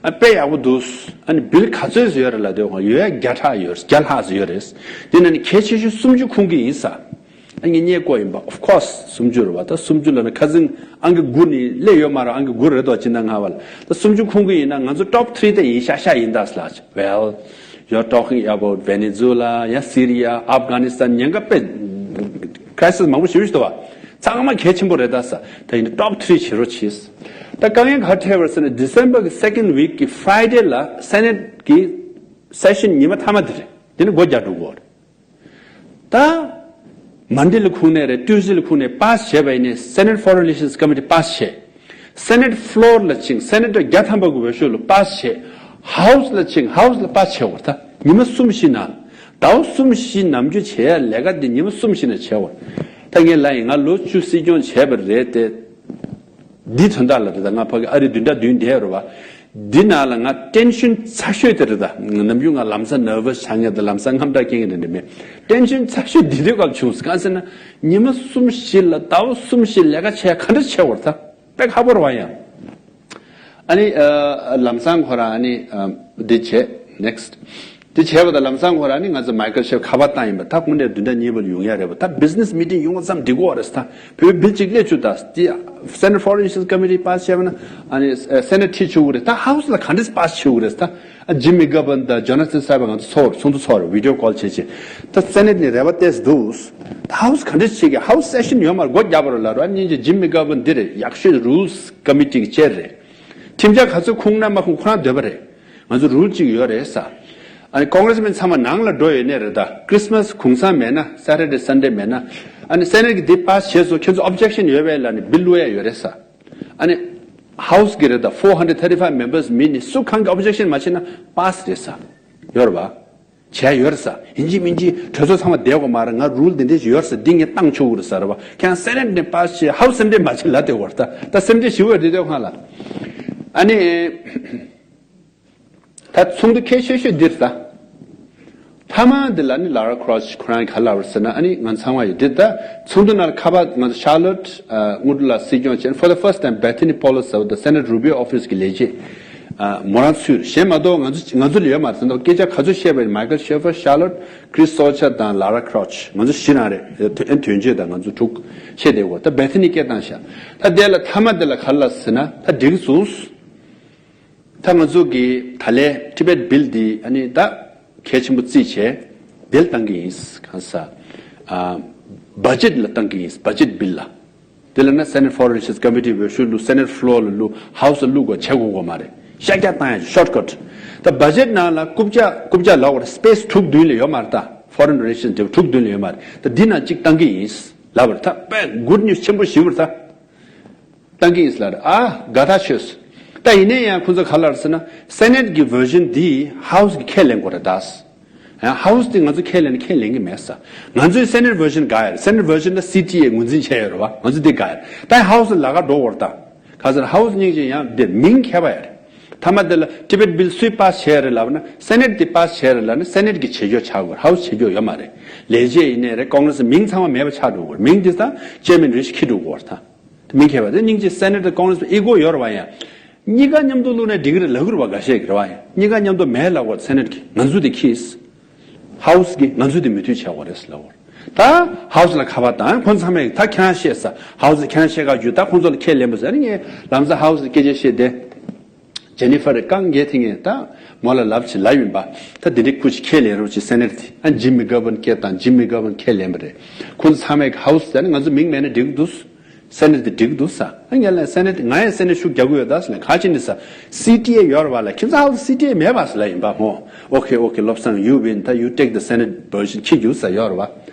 ཨ་དཔེ་ཡག་པོ་འདུག་ཨ་ནི་བིལ་ག་ཚོད་ཙམ་ཡོད་རེད་ལབ་དུས་སྒང་ཡོད་ཡ་བརྒྱ་ཕྲག་ཡོད། བརྒྱ་ལྷག་ཙམ་ཡོད་རེད། དེ་ནང་ནས་གལ་ཆེ་ཤོས་སུམ་ཅུ་ཁུངས་ཀྱི་ཡིན་ས། ཨ་ངས་རྙེད་ཀྱི་ཡིན་པ། Of course སུམ་ཅུ་རེད་བ། ད་སུམ་ཅུ་ལབ་ན་ཁ་སང་ཨང་ཀི་དགུ་ནས་སླེབས་ཡོད་མ་རེད། ཨང་ཀི་དགུ་རེད་དོ། སྤྱི་ཟླ་ལྔ་པ་ལ། ད་སུམ་ཅུ་ཁུངས་ཀྱི་ཡིན་ན་ང་ཚོ་top three དེ་ཡིན་ཤག་ཤག་ཡིན་ད་ཟེར་ལབ། Well, you're talking about Venezuela, yeah, Syria, Afghanistan ཉེན་ཁ་དཔེ་crisis མང་པོ་ཞེ་པོ་ཞིག་འདུག་བ། ཚང་མ་གལ་ཆེན་པོ་རེད་ད་ཟེར། ད་ཡིན་ན་top three བྱེད་རོགས་བྱེད། ད་དཀའ་ངལ་ག་འཕྲད་པ་རེད་ཟེར་ན། December གི་second week གི་Friday ལ་Senate གི་session ཉི་མ་མཐའ་མ་དེ་རེད། དེ་ནི་སྒོ་རྒྱག་འགྲོ་གི་ཡོད་རེད། ད་Monday ལ་ཁུངས་ནས་རེད། Tuesday ལ་ཁུངས་ནས་pass བྱས་པ་ཡིན་ནའི། Senate Foreign Relations Committee pass བྱས། Senate floor ལ་ཕྱིན། Senator བརྒྱ་ཐམ་པ་གི་འོས་ཤོག་ལ་pass བྱས། House ལ་ཕྱིན། House ལ་pass བྱས་པ་རེད། ད་ཉི་མ་གསུམ་བཞི་ནང་། ཟླ་བ་གསུམ་བཞི་ནམ་རྒྱུན་བྱེད་ཡ་ལས་ཀ་འདི་ཉི་མ་གསུམ་བཞི་ནང་བྱས་པ་རེད། ད་ངས་ལབ་ཡིན། ང་ལོ་བཅུ་སྲིད་སྐྱོང་བྱས་པ་རེད་དེ། འདི་དོན་དག་ལ་དེ་ད་ང་ཕ་གི་ཨ་རི་བདུན་ཕྲག་བདུན་བསྡད་ཡོད་རེད་བ། འདི་ནང་ལ་ང་tension ཚ་ཤོས་དེ་རེད་ད། ནམ་རྒྱུན་ང་ལམ་སང་nervous ཆགས་མཁན་དང་ལམ་སང་དངངས་སྐྲག་སྐྱེ་མཁན་དེ་འདྲ་མེད། Tension ཚ་ཤོས་འདི་དུས་སྐབས་བྱུང་སོང་། གང་ཟེར་ན་ཉི་མ་གསུམ་བཞི་ལ་ཟླ་བ་གསུམ་བཞི་ལས་ཀ་བྱས་ག་འདྲ་བྱས་པ་རེད་ད། དཔེ་ཁག་པོ་རེད་བ་ཡང་། ཨ་ནི་ཨ་ལམ་སང་ཁོ་རང་ཨ་ནི་ཨ་འདི་བྱས། Next། དེ་བྱས་པ་དང་ལམ་སང་ཁོ་རང་ནི་ང་ཚོ་Michael Schaeffer ཁ་པར་བཏང་ཡིན་པ། ད་དངོས་གནས་བདུན་ཕྲག་གཉིས་པ་ལ་ཡོང་ཡ་རེད་པ། ད་business meeting ཡོང་བ་ཙམ་འགྲིག་གི་རེད་ད། བོད་བིལ་གཅིག་སླེབས་བཅུག་ད། དེ་Senate Foreign Relations Committee pass བྱས་པ་ན་ཨ་ནི་Senate ཁྲིད་བཅུག་གི་རེད། ད་House ལ་ག་འདྲས་pass བཅུག་གི་རེད་ད། ཨ་Jim McGovern དང་Jonathan Saba ང་ཚོ་ཚོགས་ཚོགས་འདུ་ཚོགས་རེད། video call བྱས་བྱས། ད་Senate ནས་རེ་བ་ཏོག་ཙམ་འདུག་ད་House ག་འདྲས་བྱེད་ཀྱི། House session ཡོད་མ་རེད། སྒོ་རྒྱག་པ་རེད་ལབ་རེད། སྙིང་རྗེ་Jim McGovern འདི་རེད། ཡག་ཤོས་rules committee གི་chair རེད། ཁྲིམས་འཆར་ག་ཚོད་ཁུངས་ན་མ་ཁུངས་ཁོ་རང་འདོད་པ་རེད། ང་ཚོ་rule གཅིག་ཡོད་རེད་ས། ཨ་ནི་Congressman ཚང་མ་ནང་ལ་འགྲོ་ཡོད་ནའི་རེད་ད། Christmas གུང་སེང་མེད་ན། Saturday Sunday མེད་ན། ཨ་ནི་Senate གི་འདི་pass བྱས་སོང་། ཁྱེད་ཚོ་objection ཡོད་པས་ལབ་ནས་bill བླུག་ཡ་ཡོད་རེད་ས། ཨ་ནི་House གི་རེད་ད། four hundred thirty five members མིན་ནི་སུ་གང་གི་objection མ་བྱས་ན་pass རེད་ས། ཡོད་རེད་བ། བྱས་ཡོད་རེད་ས། ཡིན་གཅིག་མིན་གཅིག་གྲོས་ཚོགས་ཚང་མ་བསྡད་དགོས་མ་རེད། ང་rule འདི་འདྲས་ཞིག་ཡོད་རེད་ས། འདི་ངས་བཏང་ཆོག་གི་རེད་ཟེར་བ། ཁྱེད་རང་Senate ནས་pass བྱས། House འདྲས་མ་བྱེད་ལབ་བསྡད་དགོས་རེད་ད། ད་སེམས་ཁྲལ་ཞེ་པོ་འདི་འདྲས་གང་ལ། ཨ་ནི། ད་ཚོགས་འདུ་གལ་ཆེ་ཤོས་འདི་རེད་ད། མཐའ་མ་འདི་ལ་ནི་Laura Krosch ཁོ་རང་གིས་ག་ལབ་རེད་ཟེར་ན། ཨ་ནི་ང་ཚང་མ་ཡོད་འདི་ད། ཚོགས་འདུ་ནང་ལ་ཁ་པར་ང་ཚོ་Charlotte ཨ་དངོས་གྲུབ་ལགས་སྲིད་སྐྱོང་བྱས། For the first time Bethany Polos ཟེར་བ་དང་Senator Rubio office གི་ལས་བྱེད་ཨ་མོ་རང་ཚུད་རེད། གཞན་མ་གཏོགས་ང་ཚོ་ང་ཚོ་ལ་ཡོད་མ་རེད་ཟེར་ན། སྐད་ཆ་ག་ཚོད་བཤད་པ་ཡིན། Michael Schaeffer, Charlotte, Chris Stoltze དང་Laura Krosch ང་ཚོ་བཞི་རང་རེད། ཨ་དོན་གཅོད་དང་ང་ཚོ་དྲུག་བཤད་བསྡད་ཡོད། ད་Bethany སྐད་བཏང་ཤག་ད་དེ་ལ་མཐའ་མ་དེ་ལ་ག་ལབ་ཟེར་ན། ད་འགྲིག་སོང་། ད་ང་ཚོ་གི་ད་ལན་Tibet bill འདི་ཨ་ནི་ད་གལ་ཆེན་པོ་བརྩིས་བྱས་bill བཏང་གི་ཡིན། གང་ཟེར་ཨ་budget ལ་བཏང་གི་ཡིན། Budget bill ལ། དེ་ལ་ན་Senate Foreign Relations Committee་བེད་སྤྱོད་བླུག Senate floor་ལ་བླུག House་ལ་བླུག་དགོས་བྱེད་དགོས་དགོས་མ་རེད། ཤར་རྒྱག་བཏང་ཡ་shortcut། ད་budget་ནང་ལ་རྐུབ་བཀྱག་རྐུབ་བཀྱག་ལབ་དགོས་རེད། Space་དྲུག་མདུན་ལ་ཡོད་མ་རེད་ད། Foreign Relations་དེ་དྲུག་མདུན་ལ་ཡོད་མ་རེད། ད་འདི་ནང་གཅིག་བཏང་གི་ཡིན་ལབ་རེད། ད་དཔེ་good news་ཆེན་པོ་ཞིག་རེད་ད། བཏང་གི་ཡིན་ལབ་རེད། ཨ་དགའ་ཐག་ཆོད། ད་ཡིན་ནའི་ཡང་ཁོ་ཚོ་ག་ལབ་རེད་ཟེར་ན་Senate་གི་version་འདི་House་གི་ཁས་ལེན་དགོས་རེད་ད། ཡང་House་དེ་ང་ཚོ་ཁས་ལེན་ཁས་ལེན་གི་མེད་ས། ང་ཚོའི་Senate version་དགའ་ཡ་རེད། Senate version་ད་C T A་ངོས་འཛིན་བྱས་ཡོད་རེད་བ། ང་ཚོ་དེ་དགའ་ཡ་རེད། ད་ཡང་House་ལ་ལ་ཁ་འགྲོ་བར་ད། ག་ཟེར་House་སྙིང་རྗེ་ཡང་དེ་མིང་ཁྱད་པར་ཡ་རེད། ཐ་མ་དེ་ལ་Tibet Bill་སུས་pass་བྱས་རེད་ལབ་ན་Senate་དེ་pass་བྱས་རེད་ལབ་ན་Senate་གི་བྱེད་ཕྱོགས་ཆགས་དགོས། House་བྱེད་ཕྱོགས་ཡོད་མ་རེད། ལས་བྱེད་ཡིན་ནའི་རེད། Congress་མིང་ཚང་མ་མེད་པ་ཆགས་འགྲོ་དགོས། མིང་དེ་ད་Chairman་རེ་ཞིག་ཁྱེར་འགྲོ་དགོས་བར་ད། མི་མཁས་པ་དེ་སྙིང་རྗེ། Senate་དང་Congress་ལ་ego་ཡོད་རེད་བ། ཡང་གཉིས་ཀ་མཉམ་དུ་བླུགས་ན་འགྲིག་གི་རེད་ལབ་ཀྱི་རེད་བ། འགའ་ཤས་ཀྱིས་རེད་བ། ཡང་གཉིས་ཀ་མཉམ་དུ་མེད་ལབ་དགོས། Senate་གིས་ང་ཚོ་དེ་ཁྱེར། House་གིས་ང་ཚོ་དེ་མོས་མཐུན་བྱེད་དགོས་རེད་ལབ་དགོས། ད་House་ལ་ཁ་པར་བཏང་། ཁོང་ཚང་མས་ད་ཁྱེད་རང་བཤད་ས། House་ལ་ཁྱེད་རང་བཤད་ག་རྒྱུ། ད་ཁོང་ཚོ་ལ་ཁས་ལེན་པ་ཟེར་ནས་ངས་ལམ་སང་House་ལ་སྐད་ཆ་བཤད་དེ། Jennifer་རེད། རྐང་རྒྱལ་དེ་ངས་ད་མོ་ལ་ལབ་ཅིག་ལབ་ཡིན་པ། ད་དེ་འདྲའི་ཁུ་ཅིག་ཁས་ལེན་རོགས་ཅིག་Senate་དེ། ཨ་Jim McGovern་སྐད་བཏང་། Jim McGovern་ཁས་ལེན་པ་རེད། ཁོང་ཚོ་ཚང་མས་House་ཟེར་ནས་ང་ཚོ་མིང་མེད་ན་འགྲིག་འདུག Senate་དེ་འགྲིག་འདུག་ས། ཨ་ངས་ལན་Senate་ང་ཡང་Senate་ཤུགས་རྒྱག་གི་ཡོད་ད་ཟེར་ལན། ག་ཅི་ནི་ས། C T A་ཡོད་རེད་བ་ལ། ཁྱེད་ཚོ་House་C T A་མེད་པ་ཟེར་ལབ་ཡིན་པ་མོ། Okay, okay, བློ་བཟང་you win། ད་you take the Senate version་ཁྱེར་རྒྱུགས་ས་ཡོད་རེད་བ།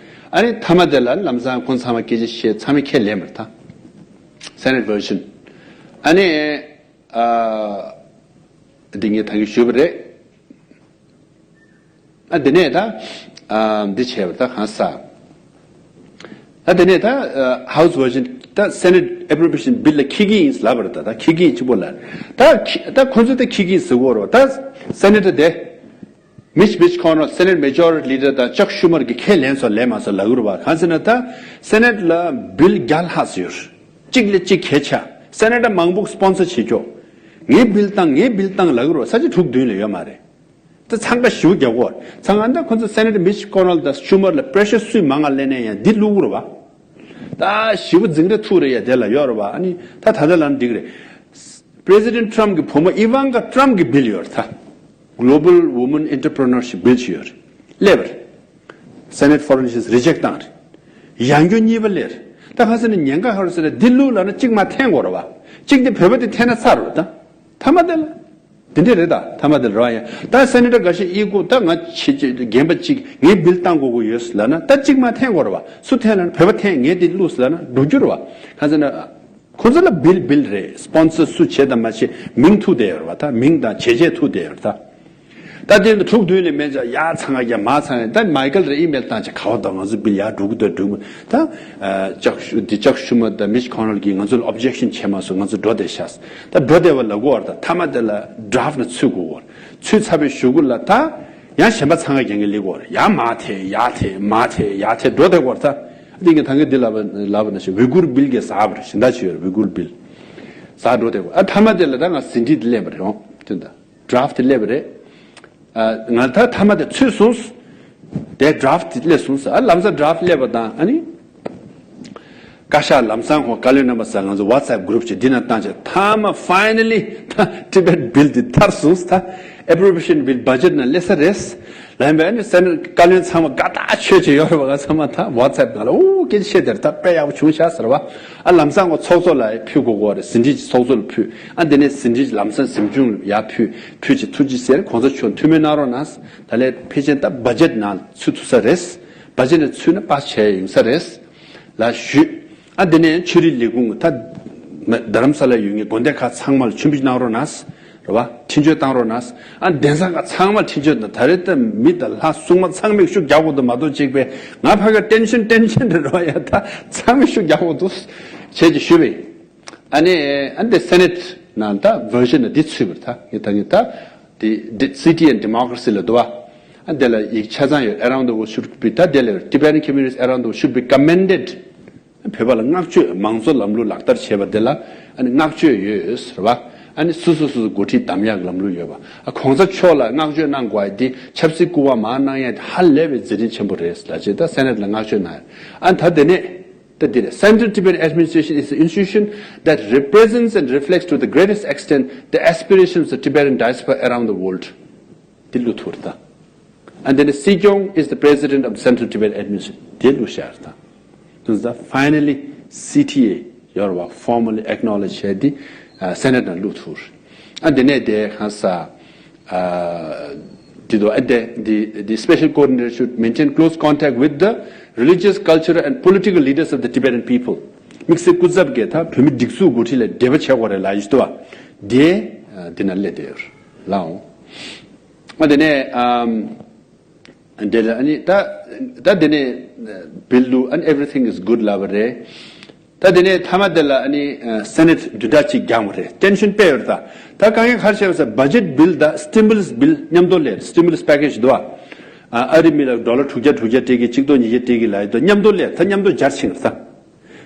ཨ་ནི་ཐ་མ་དེ་ལ་ལམ་སང་ཁོང་ཚང་མ་སྐད་ཆ་བཤད། ཚང་མས་ཁས་ལེན་པ་རེད་ད། Senate version། ཨ་ནི་ཨ་འདི་ངས་ད་གིན་ཞུས་པ་རེད། ཨ་དེ་ནས་ད་ཨ་འདི་བྱས་པ་ད་གང་ས། ཨ་དེ་ནས་ད་ཨ་House version་ད་Senate Appropriation Bill་ལ་འཁྱེར་གྱི་ཡིན་ལབ་པ་རེད་ད། ད་འཁྱེར་གྱི་ཡིན་གཅིག་པོ་ལ། ད་ཁྱི་ད་ཁོ་ཚོ་ད་འཁྱེར་གྱི་ཡིན་ཟེར་གོ་རེད་བ། ད་Senator་དེ་Mitch McConnell Senate Majority Leader་དང་Chuck Schumer་གིས་ཁས་ལེན་སོང་ལེན་མ་སོང་ལབ་ཀྱི་རེད་བ། གང་ཟེར་ན་ད་Senate་ལ་Bill་བརྒྱ་ལྷག་ཙམ་ཡོད་རེད། གཅིག་ལས་གཅིག་གལ་ཆེ། Senator་མང་པོ་sponsor་བྱེད་ཀྱོག་ངའི་Bill་བཏང་། ངའི་Bill་བཏང་ལབ་ཀྱི་རེད་བ། ས་ཆ་དྲུག་མདུན་ལ་ཡོད་མ་རེད། ད་འཚང་ཁ་ཞེ་པོ་རྒྱག་གོ། ཚང་ཨ་ད་ཁོ་ཚོ་Senator Mitch McConnell་དང་Schumer་ལ་pressure་སུས་མང་ང་ལེན་ནས་ཡང་འདི་བླུག་རེད་བ། ད་ཞེ་པོ་འཛིང་ར་ཐུག་རེད་ཡ་དེ་ལ་ཡོད་རེད་བ། ཨ་ནི་ད་ད་ལྟ་ལ་འགྲིག་རེད། President Trump་གི་བུ་མོ་Ivanka Trump་གི་Bill་ཡོད་རེད་ད། Global Women Entrepreneurship Bill་ཞིག་ཡོད་རེད། སླེབས་རེད། Senate Foreign་Relations་reject་བཏང་རེད། ཡང་བསྐྱར་གཉིས་པ་སླེབས་རེད། ད་ཁ་སང་ནས་ཉེན་ཁ་ཧར་ཟེར་ན་འདི་བླུག་ལབ་ན་གཅིག་མ་འཐེན་དགོས་རེད་བ། གཅིག་དེ་བོད་པ་དེ་འཐེན་ན་ཚར་རེད་ད། ཐ་མ་དེ་ལ། དེ་འདྲས་རེད་ད། ཐ་མ་དེ་རེད་བ། ཡ་ད་Senator་འགའ་ཤས་ཨི་ཁུག་ད་ང་ཆེ་ཆེ་རྒན་པ་གཅིག་ངའི་Bill་བཏང་དགོས་ཀྱི་ཡོད་ལབ་ན་ད་གཅིག་མ་འཐེན་དགོས་རེད་བ། སུ་འཐེན་ལབ་ན་བོད་པ་འཐེན། ངས་དེ་བླུགས་ལབ་ན་འགྲོ་རྒྱུ་རེད་བ། གང་ཟེར་ན། ཁོ་ཚོ་ལ་Bill་Bill་རེད། Sponsor་སུ་བྱེད་དང་མ་བྱེད་མིང་ཐུག་བསྡད་ཡོད་རེད་བ། ད་མིང་དང་བྱས་རྗེས་ཐུག་བསྡད་ཡོད་རེད་ད། ད་དེ་ནི་དྲུག་མདུན་ལས་མེད་ཅག་ཡར་ཚང་ང་རྒྱ་མར་ཚང་ང་། ད་Michael་རེ་email་བཏང་ཅིག་ག་བ་དང་ང་ཚོ་Bill་ཡར་འགྲོ་གི་འདུག་འགྲོ་གི་མི་ད། ཨ་Chuck Schu- འདི་Chuck Schumer་དང་Mitch McConnell་གིས་ང་ཚོ་ལ་objection་བྱས་མ་སོང་། ང་ཚོ་འགྲོ་བསྡད་ཤག་ད་འགྲོ་བསྡད་པ་ལ་གོ་བར་ད་ཐ་མ་དེ་ལ་draft་ནི་ཚུད་དགོས་བར་ཚུད་ཚར་བའི་གཞུག་གུ་ལ་ད་ཡང་གཞན་པ་ཚང་ང་རྒྱ་ངའི་ལི་གོ་བར་ཡར་མར་ཐེ་ཡར་ཐེ་མར་ཐེ་ཡར་ཐེ་འགྲོ་བསྡད་གོ་བར་ད། འདི་གི་ད་ངས་འདི་ལབ་པ་ལབ་པ་ན་ཞེ་Uyghur Bill་གི་ཟ་བར་ཞེ་འདྲ་ཅིག་ཡོད་རེད། Uyghur Bill་ཟ་འགྲོ་བསྡད་གོ་ཨ་ཐ་མ་དེ་ལ་ད་ང་ཟིན་བྲིས་འདི་ལེན་པ་རེད་འོང་དེ་འདྲ། Draft་སླེབས་པ་རེད། ཨ་ང་ད་ཐ་མ་དེ་ཚུད་སོང་། དེ་draft་དེ་སླེབས་སོང་ཟེར། ཨ་ལམ་སང་draft་སླེབས་པ་དང་ཨ་ནི། བཀའ་ཤག་ལམ་སང་ཁོང་བཀའ་བློན་རྣམ་པ་ཟེར་ང་ཚོ་WhatsApp group་ཅིག་འདི་ནང་བཏང་བྱས་ཐ་མ་finally་ད་Tibet Bill་འདི་ཐར་སོང་ཟེར། ད་Appropriation Bill budget་ནང་སླེབས་ས་རེད་ལབ་པས། ཨ་ནི་Senate་བཀའ་བློན་ཚང་མ་དགའ་ཐག་ཆོད་ཅིག་ཡོད་རེད་བ། ང་ཚང་མ་ད་WhatsApp་ནང་ལ་ཨོ་སྐད་ཆ་བཤད་དེར་ད་དཔེ་ཡག་པོ་བྱུང་ཤག་ཟེར་བ། ཨ་ལམ་སང་ཁོ་ཚོགས་གཙོ་ལ་ཕུལ་དགོས་ཀྱི་རེད། ཟིན་བྲིས་ཚོགས་གཙོ་ལ་ཕུལ། ཨ་འདི་ནས་ཟིན་བྲིས་ལམ་སང་གཟིམ་ཆུང་ལ་ཡར་ཕུལ། ཕུལ་ཅིག་ཐུགས་རྗེ་ཆེ་ཟེར། གོང་ས་མཆོག་འཐུས་མི་གནང་རོགས་གནང་། ད་ལས་ཕལ་ཆེར་ད་budget་ནང་ཚུད་ཐུབ་ས་རེད། Budget་ནང་ཚུད་ན་པ་བྱས་ཡོང་ས་རེད་ལ་ཞུས། ཨ་འདི་ནས་ཆོས་རིག་ལས་ཁུངས་ད་རྡ་རམ་ས་ལ་ཡོད་མཁན་དགོན་སྡེ་ཁག་ཚང་མ་ལ་མཆོད་འབུལ་གནང་རོགས་གནང་། རེད་བ། འཕྲིན་བཅོལ་བཏང་རོགས་གནང་། ཨ་གདན་ས་ཁག་ཚང་མ་འཕྲིན་བཅོལ་དང་། ད་རེས་ད་མི་དང་ལྷ་སྲུང་མ་ཚང་མས་ཤུགས་རྒྱག་དགོས་འདུག་མ་གཏོགས་གཅིག་པས་ང་ཕ་གི་tension tension་རེད་རོ་ཡ། ད་ཚང་མས་ཤུགས་རྒྱག་དགོས་འདུག་བྱས་ཀྱི་ཞུས་པས། ཨ་ནི་ཨ་འདི་Senate་ནང་ད་version་འདི་ཚུད་པར་ད་ངས་ད་ངས་ད་དེ་City and Democracy་ལ་འདུག་བ། ཨ་འདི་ལ་ཡིག་ཆ་ཚང་ཡོད། Around the world should be ད་དེ་ལ་Tibetan communities around the world should be commended། བོད་པ་ལ་བསྔགས་བརྗོད། མང་གཙོ་ལམ་ལུགས་ལག་བསྟར་བྱས་པ་དེ་ལ་ཨ་ནི་བསྔགས་བརྗོད་ཡོད་ཟེར་བ། ཨ་ནི་སོ་སོ་སོ་སོ་འགོ་ཁྲིད་གདམ་ཡག་ལམ་ལུགས་ཡོད་པ། ཨ་གོང་ས་མཆོག་ལ་བསྔགས་བརྗོད་གནང་དགོས་ཡ་དེ་ཆབ་སྲིད་སྐུ་དབང་མར་གནང་ཡ་དེ་ཧ་ལས་པའི་མཛད་འཕྲིན་ཆེན་པོ་རེད་ལབ་བྱས་ད་Senate་ལ་བསྔགས་བརྗོད་གནང་ཡ། ཨ་ནི་ད་དེ་ནས་ད་འདི་རེད། Central Tibetan Administration is the institution that represents and reflects to the greatest extent the aspirations of Tibetan diaspora around the world. འདི་བླུགས་ཐུབ་རེད་ད། And then Sikyong is the president of the Central Tibet Administration. འདི་བླུགས་བཞག་རེད་ད། དེ་ད་finally C T A། ཡོད་རེད་བ། Formally acknowledge བྱས་ཏེ་Senate ནང་བླུགས་ཐུབ་རེད། ཨ་དེ་ནས་དེ་གང་ས་དེ་དུ་ཨ་དེ་the the special coordinator should maintain close contact with the religious, cultural and political leaders of the Tibetan people. དམིགས་བསལ་སྐུ་ཚབ་ཀྱིས་ད་བོད་མི་སྒྲིག་འཛུགས་འགོ་ཁྲིད་ལ་འབྲེལ་བ་བྱེད་དགོས་རེད་ལབ་ཡོད་དོ། དེ་དེ་ན་སླེབས་བསྡད་ཡོད་རེད་ལགས། ཨ་དེ་ནས་ཨམ། འདི་ལ་ཨ་ནི་ད་ད་འདི་ནས་bill དུ་and everything is good ལབ་པ་རེད། ད་འདི་ནས་མཐའ་མ་འདི་ལ་ཨ་ནི་Senate བདུན་ཕྲག་གཅིག་འགྱངས་པ་རེད། tension དཔེ་ཡོད་རེད། ད་ད་དཀའ་ངལ་ག་རེ་བྱས་པ་ཟེར། budget bill དང་stimulus bill མཉམ་དུ་སླེབས། stimulus package འདུག་ཨ། ཨ་རི་མི་ལ་ཌོ་ལར་དྲུག་བརྒྱ་དྲུག་བརྒྱ་སྤྲད་ཀྱི་གཅིག་སྟོང་ཉིས་བརྒྱ་སྤྲད་ཀྱི་ལབ་ཡོད་དོ། མཉམ་དུ་སླེབས། ད་མཉམ་དུ་སྦྱར་ཕྱིན་རེད་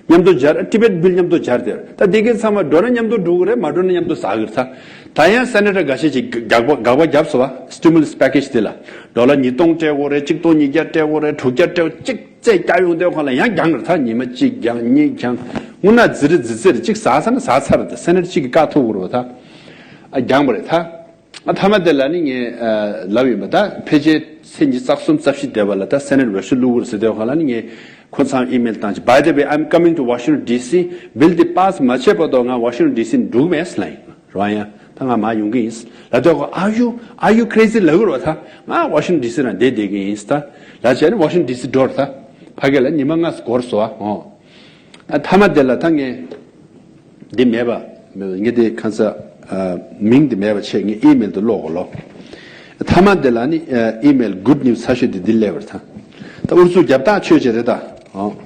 ད། མཉམ་དུ་སྦྱར། Tibet bill མཉམ་དུ་སྦྱར་དེར་ད་དེ་གའི་ཚང་མ་འགྲོ་ན་མཉམ་དུ་འགྲོ་གི་རེད། མ་འགྲོ་ན་མཉམ་དུ་ཟ་གི་རེད་ད། ད་ཡང་Senate འགའ་ཤས་ཅིག་དགག་པ་དགག་པ་བརྒྱབ་སོང་བ། stimulus package དེ་ལ་ཌོ་ལར་ཉིས་སྟོང་སྤྲད་དགོས་རེད། གཅིག་སྟོང་ཉིས་བརྒྱ་སྤྲད་དགོས་རེད། དྲུག་བརྒྱ་སྤྲད་གཅིག་བཙལ་རྒྱག་ཡོང་དུས་ཁོ་ལ་ཡང་འགྱངས་རེད་ད། ཉི་མ་གཅིག་འགྱངས་གཉིས་འགྱངས། དངོས་གནས་རྫི་རི་རྫི་རྩེར་གཅིག་ཟ་ས་ན་ཟ་ཚར་རེད་ད། Senate གཅིག་གིས་བཀག་ཐུབ་དགོས་རེད་བ་ད། ཨ་འགྱངས་པ་རེད་ད། ཨ་མཐའ་མ་དེ་ལ་ནི་ངས་ཨ་ལབ་ཡིན་པ། ད་ཕལ་ཆེར་ཚེས་ཉི་ཤུ་རྩ་གསུམ་རྩ་བཞི་དེ་བ་ལ་ད་Senate འོས་ཤོག་བླུག་དགོས་རེད་ཟེར་དུས་ཁ་ལ་ནི་ངས་ཁོ་ཚང་email བཏང་ཅིག By the way, I'm coming to Washington D C. Bill འདི་pass མ་བྱས་བར་དུ་ང་Washington D C འགྲོ་གི་མེད་ལབ་ཡིན། རེད་བ། ཡང་ད་ང་མར་ཡོང་གི་ཡིན་ལབ་དུས་ཁ། Are you, are you crazy ལབ་གི་རེད་བ། ད་ང་Washington D C ནང་བསྡད་བསྡད་གི་ཡིན་ད་ལབ་བྱས་ནས་Washington D C འགྲོ་རེད་ད། ཕ་གི་ལ་ཉི་མ་ལྔ་འགོར་སོང་བ། ཨོ། ཨ་མཐའ་མ་དེ་ལ་ད་ངས་འདི་མེད་པ། མེད་པ་ངས་འདི་གང་ཟག་ཨ་མིང་འདི་མེད་པ་བྱས། ངས་email དུ་ཀློག་གོ་ལོ། མཐའ་མ་དེ་ལ་ནི་ཨ་email good news ཚ་ཤོས་འདི་འདི་སླེབས་པ་རེད་ད། ད་ཨུ་ཚུགས་རྒྱབ་ཐག་ཆོད་བྱས་རེད་ད། ཨོ།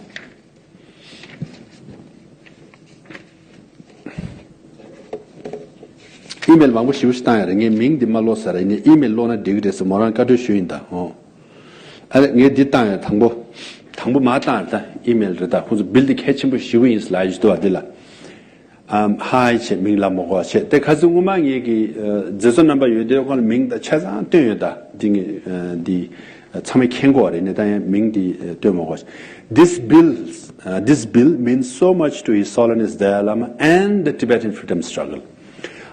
email མང་པོ་ཞེ་པོ་ཞིག་བཏང་ཡ་རེད། ངས་མིང་འདི་མ་ཀློག་ས་རེད། ངས་email ཀློག་ན་འགྲིག་གི་རེད་ཟེར་མོ་རང་བཀའ་འཁྲོལ་ཞུས་ཡིན་ད། ཨོ། ཨ་ལས་ངས་འདི་བཏང་ཡ་དང་པོ། དང་པོ་མ་བཏང་ཡ་ད་email རེད་ད། ཁོང་ཚོ་bill འདི་གལ་ཆེན་པོ་ཞེ་པོ་ཡིན་ཟེར་ལབ་ཡོད་འདུག་བ། འདི་ལ་ཨམ་ཧའི་བྱས། མིང་ལ་མོ་གོ་བྱས། དེ་ཁ་སང་སྔོན་མ་ངས་ཀྱི་ཨ་མཛད་གཙོ་རྣམ་པ་ཡོད་དུས་ཁོང་ལ་མིང་དང་ཆ་ཚང་བཏོན་ཡོད་ད། འདི་ངས་ཨ་འདི་ཨ་ཚང་མས་མཁྱེན་གོ་རེད། ནས་ད་ཡང་མིང་འདི་ཨ་བཏོན་མོ་གོ། This bill, uh, this bill means so much to His Holiness Dalai Lama and the Tibetan freedom struggle.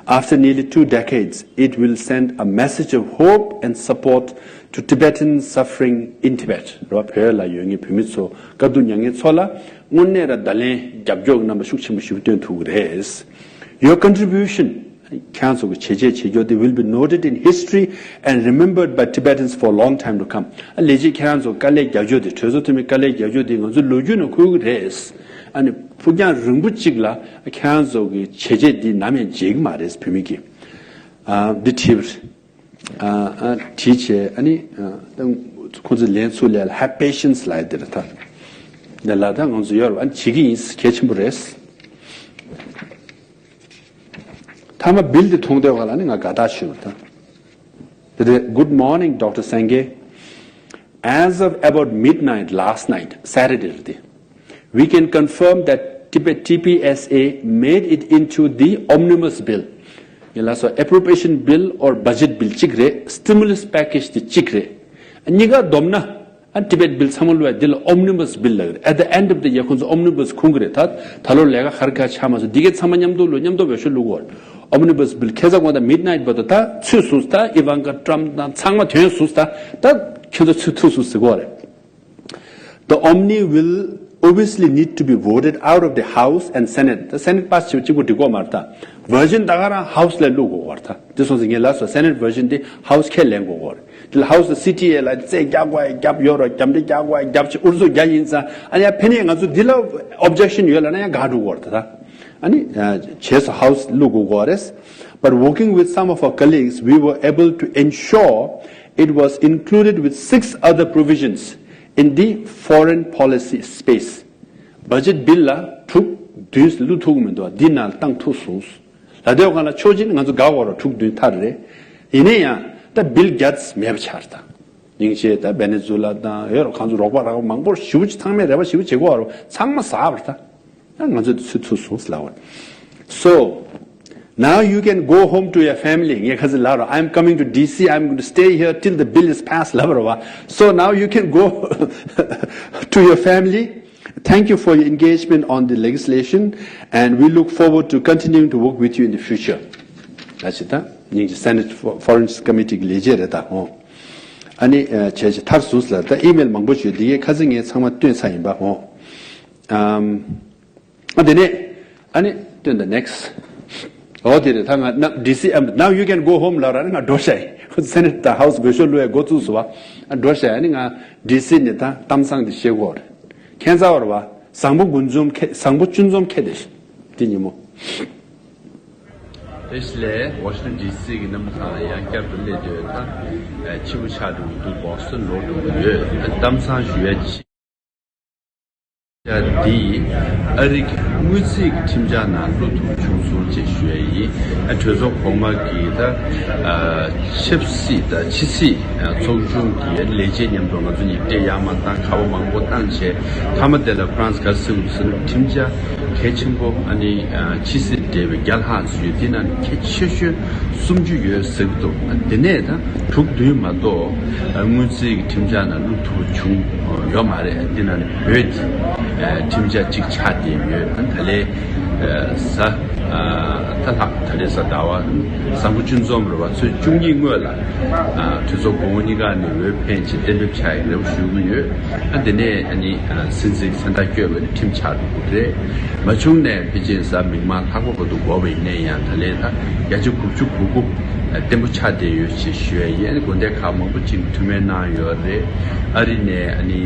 After nearly two decades, it will send a message of hope and support to Tibetans suffering in Tibet. རེད་བ། བོད་ལ་ཡོད་མཁན་བོད་མི་ཚོ་དཀའ་སྡུག་མྱངས་མཁན་ཚོ་ལ་དངོས་གནས་ར་བརྡ་ལན་རྒྱབ་སྐྱོར་གྱི་རྣམ་པ་ཤུགས་ཆེན་པོ་ཞིག་བཏོན་ཐུབ་ཀྱི་རེད། Your contribution, ཁྱེད་རང་ཚོ་གི་བྱས་རྗེས་བྱེད་རྒྱུ་དེ་will be noted in history and remembered by Tibetans for a long time to come. ཨ་ལས་བྱེད་ཁྱེད་རང་ཚོ་དཀའ་ལས་རྒྱག་རྒྱུ་དེ། གྲོས་ཚོགས་འཐུས་མི་དཀའ་ལས་རྒྱག་རྒྱུ་དེ་ང་ཚོ་ལོ་རྒྱུས་ནང་འཁོད་ཀྱི་རེད། ཨ་ནི་ཕུགས་རྒྱང་རིང་པོ་གཅིག་ལ་ཁྱེད་རང་ཚོ་གི་བྱས་རྗེས་འདི་ནམ་ཡང་བརྗེད་ཀྱི་མ་རེད། བོད་མི་གི་ཨ་འདི་བྲིས་པ་རེད། ཨ་ཨ་བྲིས་བྱས། ཨ་ནི་ཨ་ཁོང་ཚོས་ལན་ཚུར་ལན་ལ་have patience ལབ་ཡ་དེ་རེད་ད། འདི་ལ་ད་ང་ཚོ་ཡོད་རེད་བ། ཨ་ནི་བྱེད་ཀྱི་ཡིན། གལ་ཆེན་པོ་རེད། མཐའ་མ་bill འདི་མཐོང་དུས་ཁ་ལ་ནི་ང་དགའ་ཐག་ཆོད་པ་ད། དེ་རེད། Good morning, Doctor Sangay. As of about midnight last night, Saturday རེད་དེ། We can confirm that Tibet T P S A made it into the omnibus bill. ཡིན་ལ་སོ། Appropriation bill or budget bill གཅིག་རེད། Stimulus package དེ་གཅིག་རེད། གཉིས་ཀ་བསྡོམས་ན་ཨ་Tibet bill ཚང་མ་བླུགས་ཡ་འདི་ལ་omnibus bill ལབ་རེད། At the end of the year ཁོང་ཚོ་omnibus ཁུངས་གི་རེད། ད་ད་ལོ་ལས་ཀ་ག་རེ་ག་རེ་ཆགས་མ་སོང་། འདི་གའི་ཚང་མ་མཉམ་དུ་བླུགས། མཉམ་དུ་འོས་ཤོག་བླུགས་དགོས་རེད། Omnibus bill ཁ་སང་དགོང་དག་midnight བར་དུ་ད་ཚུད་སོང་། ད་Ivanka Trump དང་ཚང་མ་ཐོན་སོང་། ད་ད་ཁྱོད་ཚོ་ཚུད་ཐུབ་སོང་ཟེར་གོ་རེད། The omni will obviously need to be voted out of the House and Senate. ད་Senate pass བྱེད་པ་གཅིག་པོ་འགྲིག་གོ་མ་རེད་ད། Version ད་ག་རང་House ལ་བླུག་དགོས་གོ་རེད་ད། དེ་སོང་ཙང་ངས་ལབ་སོང་། Senate version དེ་House ཁས་ལེན་དགོས་གོ་རེད། དེ་ལ་House ལ་C T A ལ་རྩོད་རྒྱག་དགོས་ཡ་རྒྱབ་ཡོད་རོགས། རྒྱབ་འདྲེ་རྒྱག་དགོས་ཡ་རྒྱབ་བྱས། ཨུ་ཚུགས་རྒྱག་ཡིན་ཙང་། ཨ་ནི་ཡང་ཕན་ནས་ང་ཚོ་འདི་ལ་objection ཡོད་ལབ་ན་ཡང་དགག་འགྲོ་གོ་རེད་ད། ཨ་ནི་བྱས་སོང་། House བླུག་དགོས་གོ་རེད། But working with some of our colleagues, we were able to ensure it was included with six other provisions in the foreign policy space. Budget bill ལ་དྲུག་བདུན་བླུག་ཐུབ་ཀྱི་མི་འདུག་འདི་ནང་བཏང་ཐུབ་སོང་། ལ་དེའི་སྒང་ལ་ཕྱོགས་གཅིག་ནས་ང་ཚོ་དགའ་བོ་ར། དྲུག་བདུན་ཐར་རེད། ཡིན་ན་ཡང་ད་bill བརྒྱ་ཙམ་མེད་པ་ཆགས་རེད་ད། སྙིང་རྗེ། ད་Venezuela དང་ཡོད་ར། གང་ཚོ་རོགས་པ་རག་མང་པོ་ཞེ་པོ་ཅིག་ཚང་མས་རེ་བ་ཞེ་པོ་བྱེད་དགོས་ར། ཚང་མ་ཟག་པ་རེད་ད། ད་ང་ཚོ་ཚུད་ཐུབ་སོང་ཟེར་ལབ་པ་རེད། So now you can go home to your family. ངས་ཁ་སང་ལབ་ར། I'm coming to D C, I'm going to stay here till the bill is passed ལབ་ར་བ། So now you can go to your family. Thank you for your engagement on the legislation, and we look forward to continuing to work with you in the future. ད་ཅི་ད་སྙིང་རྗེ། Senate Foreign Committee གི་ལས་བྱེད་རེད་ད། ཧོ། ཨ་ནི་བྱས་བྱས་ཐར་སོང་ཟེར་ལབ། ད་email མང་པོ་ཞིག་ཡོད། འདི་གའི་ཁ་སང་ངས་ཚང་མ་བཏོན་ཚར་ཡིན་པ། ཧོ། ཨམ། ཨ་དེ་ནས་ ཨ་ནི་སྟོན་དང་next. འོ་དེ་རེད། ད་ང་ན་ཌི་སི་ཨམ། Now you can go home ལབ་ར། ཨ་ནི་ང་འགྲོ་ཤག་ཡིན། སེ་ནེ་ཊི་དང་ཧའུ་སི་འོས་ཤོག་བླུག་ཡ་འགོ་བཙུགས་སོང་བ། ཨ་འགྲོ་ཤག་ཨ་ནི་ང་ཌི་སི་ནས་ད་གཏམ་བཟང་དེ་བཤད་དགོས་རེད། ཁྱད་མཚར་བ་རེད་བ། བཟང་པོ་དགུ་འཛོམས་ཁེ། བཟང་པོ་བཅུ་འཛོམས་ཁེ་དེ་དེ་ཉིན་མོ། ཨེ་ཤི་ལེ། ཝ་ཤིང་ཊོན་ཌི་སི་གི་རྣམ་པ་ཚོ་ཡང་བསྐྱར་དུ་སླེབས་དུས་ད་ཕྱི་པོ་ཆགས་འགྲོ་གི་འདུག། བོ་སི་ཊོན་ལོག་འགྲོ་གི་ཡོད། གཏམ་བཟང་ཞུ་ཡ་ཅིག་འདི་ཨ་རི་གི་དངུལ་རྩིས་ཀྱི་ཁྲིམས་འཆར་ནང་བླུག་ཐུབ་བྱུང་སོང་ཅེས་ཞུ་ཡ་ཡིན། ཨ་གྲོས་ཚོགས་གོང་མ་གི་ད་ཨ་ཆབ་སྲིད་དང་ཕྱི་སྲིད་ཨ་ཚོགས་ཆུང་གི་ལས་བྱེད་མཉམ་དུ་ང་ཚོ་གཉིས་ཀ་ཡར་མར་བཏང་། ཁ་པར་མང་པོ་བཏང་བྱས། མཐའ་མ་དེ་ལ་ཕ་རན་སི་ག་རེ་ཟེར་དགོས་ཟེར་ན། ཁྲིམས་འཆར་གལ་ཆེན་པོ་ཨ་ནི་ཨ་ཕྱི་སྲིད་འབྲེལ་བའི་བརྒྱ་ལྷག་ཙམ་ཡོད། དེ་ནང་གལ་ཆེ་ཤོས་སུམ་ཅུ་ཡོད་ཟེར་གི་འདུག། དེ་ནས་ད་དྲུག་བདུན་མ་གཏོགས་དངུལ་རྩིས་ཀྱི་ཁྲིམས་འཆར་ནང་བླུག་ཐུབ་བྱུང་ཡོད་མ་རེད། དེ་ནང་ནས་བོད་ཀྱི་ཁྲིམས་འཆར་གཅིག་ཆགས་བསྡད་ཡོད། ད་ལན་གཟའ་ད་ལྷག་ད་ལན་གཟའ་ཟླ་བ་བཟང་པོ་བཅུ་འཛོམས་རེད་བ། ཚེས་བཅུ་གཉིས་སྔོན་ལ་གྲོས་ཚོགས་གོང་མ་གཉིས་ཀ་ནས་འོས་འཕེན་ཆེད་གཏན་འབེབས་བྱ་ཡག་རེ་བ་ཞུ་གི་ཡོད། ཨ་དེ་ནས་ཨ་ནི་ཨ་སྲིད་འཛིན་མཚན་རྟགས་བསྐྱོན་པའི་ཁྲིམས་ཆགས་འགྲོ་གི་རེད། མ་བྱུང་ནས་ཕལ་ཆེར་གཟའ་མིག་དམར་ལྷག་པ་བར་དུ་འགོར་བ་ཡིན་ན་ཡང་། ད་ལན་ད་བརྒྱ་ཆ་དགུ་བཅུ་གོ་དགུ་བརྟན་པོ་ཆགས་བསྡད་ཡོད་ཅེས་ཞུ་ཡ་ཡིན། ཨ་ནི་དགོན་སྡེ་ཁག་མང་པོ་ཅིག་ཐུགས་སྨོན་གནང་ཡོད་རེད། ཨ་རི་ནས་ཨ་ནི་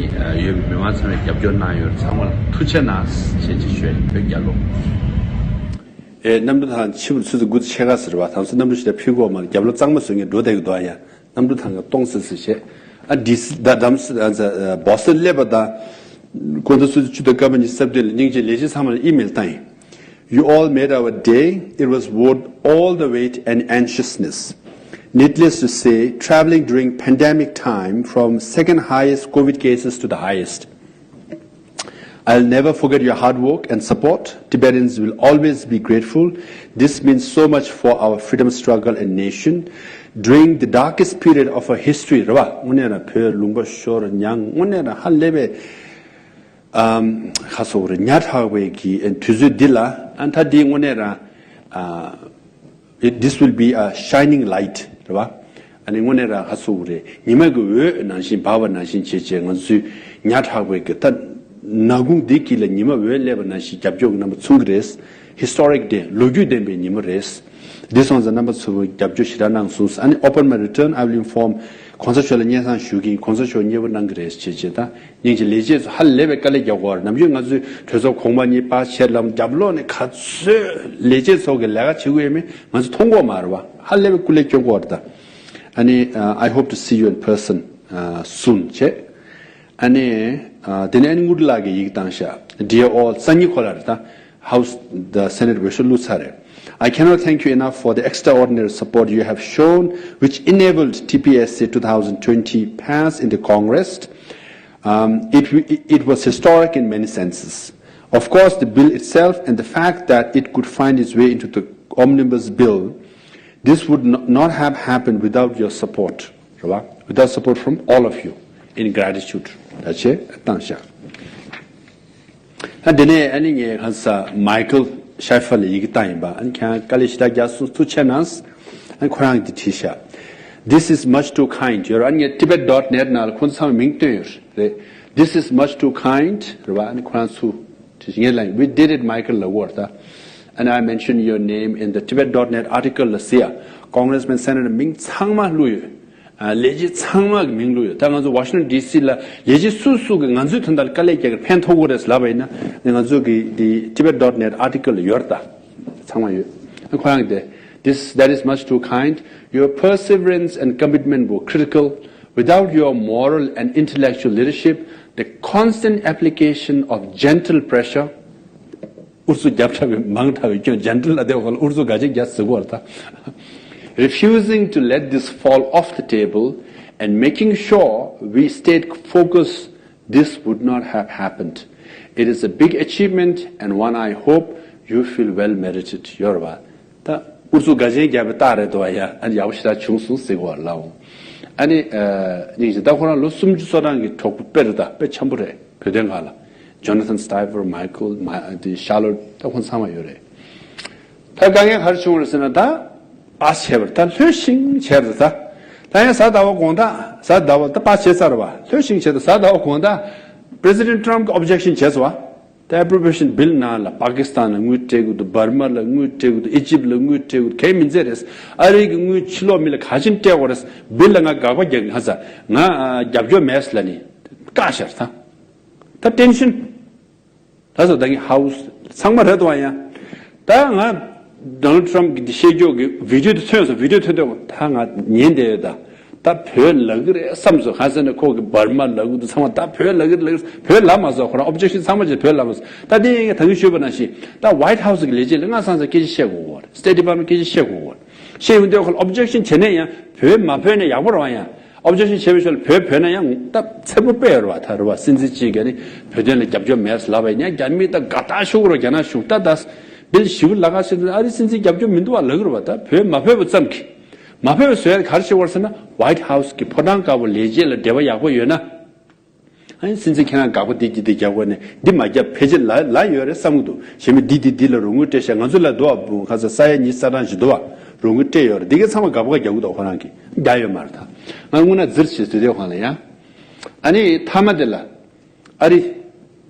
ཡོད་པའི་མི་མང་ཚང་མས་རྒྱབ་སྐྱོར་གནང་ཡོད་རེད། ཚང་མ་ལ་ཐུགས་རྗེ་གནང་ཞེས་ཅེས་ཞུ་ཡ་ཡིན། བོད་རྒྱལ་ལོ། ཨེ་གནམ་གྲུ་དང་ཕྱི་པོ་ཆུ་ཚོད་དགུ་དང་ཕྱེད་ཀ་ཟེར་བ། དང་སུ་གནམ་གྲུ་ཞིག་ལ་ཕུལ་གོ་མ་རྒྱབ་ལོ་གཙང་མ་བཟོ་ངེས་འགྲོ་བསྡད་ཀྱི་འདུག་ཨ། ཡ། གནམ་གྲུ་ཐང་ག་གཏོང་སྲིད་སྲིད་བྱས། ཨ་ཌི་སི་ད་འགྲམ་སུ་ཨ་ཛ་ཨ་བོ་སི་ཊོན་སླེབས་པ་དང་། དགོང་དག་ཆུ་ཚོད་བཅུ་དང་སྐར་མ་ཉི་ཤུ་རྩ་བདུན་ལ་སྙིང་རྗེ་ལས་བྱེད་ཚང་མ་ལ་ཨི་མེལ་བཏང་ཡིན། You all made our day. It was worth all the wait and anxiousness. Needless to say, traveling during pandemic time from second highest COVID cases to the highest. I'll never forget your hard work and support. Tibetans will always be grateful. This means so much for our freedom struggle and nation. During the darkest period of our history, རེད་བ། དངོས་གནས་རང་བོད་ལུང་པ་ཤོར། མྱངས། དངོས་གནས་རང་ཧ་ལས་པའི་ཨམ་ཁ་སོག་རེད། ཉག་ཕྲ་བའི་གི་དུས་ཚོད་འདི་ལ། ཨ་ད་འདི་དངོས་གནས་རང་ཨ། It, this will be a shining light, རེད་བ། ཨ་ནི་དངོས་གནས་རང་ཧ་སུ་རེད། ཉི་མ་གི་འོད་ནང་བཞིན་འབར་བ་ནང་བཞིན་བྱས་བྱས། ང་ཚོའི་ཉག་ཕྲ་བའི་གི་ད་ནག་ཁུང་འདི་དཀྱིལ་ལ་ཉི་མ་འོད་སླེབས་པ་ནང་བཞིན་རྒྱབ་སྐྱོར་གྱི་རྣམ་པ་མཚོན་གྱི་རེད། Historic day, ལོ་རྒྱུས་ལྡན་པའི་ཉིན་མོ་རེད། འདི་སོང་ཙང་རྣམ་པ་ཚོས་རྒྱབ་སྐྱོར་ཞེ་དྲག་གནང་སོང་། ཨ་ནི་upon my return, I will inform གོང་ས་མཆོག་ལ་སྙན་སེང་ཞུ་གི་ཡིན། གོང་ས་མཆོག་མཉེས་པོ་གནང་གི་རེད་བྱས་བྱས། ད་སྙིང་རྗེ། ལས་བྱེད་ཚོ་ཧ་ལས་པའི་དཀའ་ལས་རྒྱག་གི་ཡོད་རེད། ནམ་རྒྱུན་ང་ཚོའི་གྲོས་ཚོགས་གོང་མ་གཉིས་པ་ཕྱེད་ལམ་རྒྱབ་ལོགས་ནས་ག་ཚོད་ལས་བྱེད་ཚོ་གི་ལས་ཀ་བྱེད་དགོས་ཡོད་མེད་ང་ཚོ་མཐོང་གི་ཡོད་མ་རེད་བ། ཧ་ལས་པའི་སྐུ་ལས་སྐྱོན་གྱི་ཡོད་རེད་ད། ཨ་ནི་uh, I hope to see you in person uh, soon བྱས། ཨ་ནི་uh, དེ་ནས་ཨ་ནི་དངུལ་ལགས་ཀྱིས་ཡིག་བཏང་ཤག Dear all, སང་ཉིན་ཁོ་ལ་རེད་ད། House, the Senate འོས་ཤོག་བླུགས་ཚར་རེད། I cannot thank you enough for the extraordinary support you have shown, which enabled T P S A two thousand twenty pass in the Congress. Um, it, it was historic in many senses. Of course, the bill itself and the fact that it could find its way into the omnibus bill, this would no- not have happened without your support, རེད་བ། Without support from all of you, in gratitude. ད་ཆེ་བཏང་ཤག་ད་དེ་ནས་ཨ་ནི་ངས་ཁ་ས་མའི་ཁལ་ཤའི་ཧྥར་ལ་ཡི་གེ་བཏང་ཡིན་པ། ཨ་ནི་ཁྱེད་རང་དཀའ་ལས་ཞེ་དྲག་རྒྱག་སོང་། ཐུགས་རྗེ་གནང་། ཨ་ནི་ཁོ་རང་གིས་དེ་བྲིས་ཤག This is much too kind ཡོད་རེད། ཨ་ནི་ངས་Tibet dot net ནང་ལ་ཁོང་ཚོ་ཚང་མའི་མིང་བཏོན་ཡོད་རེད། This is much too kind རེད་བ། ཨ་ནི་ཁོ་རང་ཚོ་དེ་ངས་ལབ་ཡིན། We did it, Michael ལབ་ཡོད་རེད་ད། And I mentioned your name in the Tibet dot net article ལ་ཟེར་ཡ། Congressman Senator མིང་ཚང་མ་བླུགས་ཡོད། ཨ་ལས་བྱེད་ཚང་མ་གི་མིང་བླུགས་ཡོད། ད་ང་ཚོ་ཝ་ཤིང་ཊོན་ཌི་སི་ལ་ལས་བྱེད་སུ་སུ་གི་ང་ཚོའི་དོན་དག་ལ་དཀའ་ལས་རྒྱག་གི་ཕན་ཐོགས་ཀྱི་རེད་ལབ་པ་ཡིན་ན། ང་ཚོ་གི་འདི་Tibet dot net article ལ་ཡོད་རེད་ད། ཚང་མ་ཡོད། ཁོ་རང་གི་དེ། This, that is much too kind. Your perseverance and commitment were critical. Without your moral and intellectual leadership, the constant application of gentle pressure ཨུ་ཚུགས་རྒྱབ་ཕྲ་བའི་མང་དྲགས་པའི་སྐྱོན། ཇེན་ཊལ་ལ་དེ་བ་ལ་ཨུ་ཚུགས་ག་ཅིག་རྒྱག་ཟེར་གོ་ར་ད། Refusing to let this fall off the table and making sure we stayed focused, this would not have happened. It is a big achievement and one I hope you feel well merited. ཡོད་རེད་བ། ད་ཨུ་ཚུགས་ག་ཅིག་རྒྱབ་པའི་རྟགས་རེད་འདུག་བ། ཡ་ཨ་ནི་ཡག་པོ་ཞེ་དྲག་བྱུང་སོང་ཟེར་གོ་ར་ལའོ། ཨ་ནི་ཨ་སྙིང་རྗེ། ད་ཁོ་རང་ལོ་སུམ་ཅུ་སོ་གྲངས་ཀྱི་གྲོགས་པོ་དཔེ་རེད་ད། དཔེ་འཆམ་པོ་རེད། བོད་དོན་སྒང་ལ། Jonathan Stiver, Michael, དེ་Charlotte ད་ཁོང་ཚང་མ་ཡོད་རེད། ད་དཀའ་ངལ་ག་རེ་བྱུང་རེད་ཟེར་ན། ད་པཱ་སི་བྱས་པ་རེད། ད་ལྷོད་ཤིང་བྱས་རེད་ད། ད་ཡང་གཟའ་ཟླ་བ་དགོང་དག་གཟའ་ཟླ་བ་ད་པཱ་སི་བྱས་ཚར་བ། ལྷོད་ཤིང་བྱས། ད་གཟའ་ཟླ་བ་དགོང་དག་President Trump གི་objection བྱས་སོང་བ། ད་appropriation bill ནང་ལ་པ་ཀི་སི་ཐན་ལ་དངུལ་སྤྲད་དགོས་འདུག་བར་མ་ལ་དངུལ་སྤྲད་དགོས་འདུག་ཨི་ཇིབ་ལ་དངུལ་སྤྲད་དགོས་འདུག་གལ་མི་འཛེམ་རེད། ཨ་རི་གི་དངུལ་ཕྱི་ལོགས་མི་ལ་ག་ཅིན་སྤྲད་དགོས་རེད། བིལ་ལ་ང་དགག་པ་རྒྱག་གི་ང་ཚ་ང་རྒྱབ་སྐྱོར་མེད་ལ་ནི་བཀག་ཤར་ཚ། ད་ཏེན་ཤན། ད་སོ་ད་གི་ཧའུ་སི་ཚང་མ་རེད་དོ་ཡ། ད་ང་Donald Trump གི་འདི་བཤད་རྒྱུ་གི་video་དེ་ཐོན་སོང་། video་ཐོན་དུས་ད་ང་ཉན་བསྡད་ཡོད་ད། ད་བོད་ལབ་གི་རེད་བསམ་སོང་། གང་ཟེར་ན་ཁོ་གི་བར་མ་ལབ་གི་འདུག་ཚང་མ་ད་བོད་ལབ་གི་རེད་ལབ་གི་རེད། བོད་ལབ་མ་སོང་། ཁོ་རང་objection་ཚང་མ་བྱས་བོད་ལབ་མ་སོང་། ད་དེ་ཡིན་ད་གིན་ཞུས་པ་ནང་བཞིན་ད་White House་གི་ལས་བྱེད་ལ་ང་སང་ས་སྐད་ཆ་བཤད་དགོས་གོ་རེད། State Department་སྐད་ཆ་བཤད་དགོས་གོ་རེད། བཤད་ཡོང་དུས་ཁོ་ལ་objection་བྱས་ནས་ཡང་བོད་མ་བོད་ནས་ཡག་པོ་རེད་བ། ཡང་objection་བྱས་པའི་ཤུལ་ལ་བོད་བོད་ན་ཡང་ད་ཚེ་པོ་དཔེ་ཡོད་རེད་བ། ད་རེད་བ། སྲིད་འཛིན་གཅིག་གིས་ནི་བོད་དོན་ལ་རྒྱབ་སྐྱོར་མེད་ལབ་པ་ཡིན་ན་རྒྱ་མི་ད་དགའ་ཐག་ཤོར་གི་རེད་བ། རྒྱ་ནག་གཞུང་ད་ད་བིལ་ཞིབ་ལ་ཁ་ཤས་ཨ་རི་སྲིད་འཛིན་རྒྱབ་སྐྱོར་མི་འདུག་བ་ལབ་གི་རེད་བ། ད་བོད་མ་བོད་པ་ཙམ་གྱིས་མ་བོད་པ་བཟོས་ཡ་ག་རེ་བྱེད་དགོས་རེད་ཟེར་ན་White House་གི་ཕོ་བྲང་དཀར་པོ་ལས་བྱེད་ལ་འབྲེལ་བ་ཡག་པོ་ཡོད་ན། ཨ་ནི་སྲིད་འཛིན་ཁྱེད་རང་དགག་པ་འདི་གྱིས་འདི་རྒྱག་དགོས་ནས་འདི་མ་རྒྱབ་ཕལ་ཆེར་ལ་ལ་ཡོད་རེད་བསམ་གི་འདུག་གཞན་མི་འདི་འདི་འདི་ལ་རོགས་དངུལ་སྤྲད་ཤག་ང་ཚོ་ལ་འདུག་ཨ་བུ་ཁ་ས་ས་ཡ་ཉི་ཤུ་རྩ་གྲངས་ཤིག་འདུག་ཨ་རོགས་དངུལ་སྤྲད་ཡོད་རེད། འདི་གའི་ཚང་མ་དགག་པ་རྒྱག་གི་འདུག་ཁོ་རང་གིས་རྒྱག་ཡོད་མ་རེད་ད། ང་དངོས་གནས་འཛིར་བྱེད་དུས་དེ་ཁོང་ལ་ཡང་ཨ་ནི་མཐའ་མ་དེ་ལ་ཨ་རི་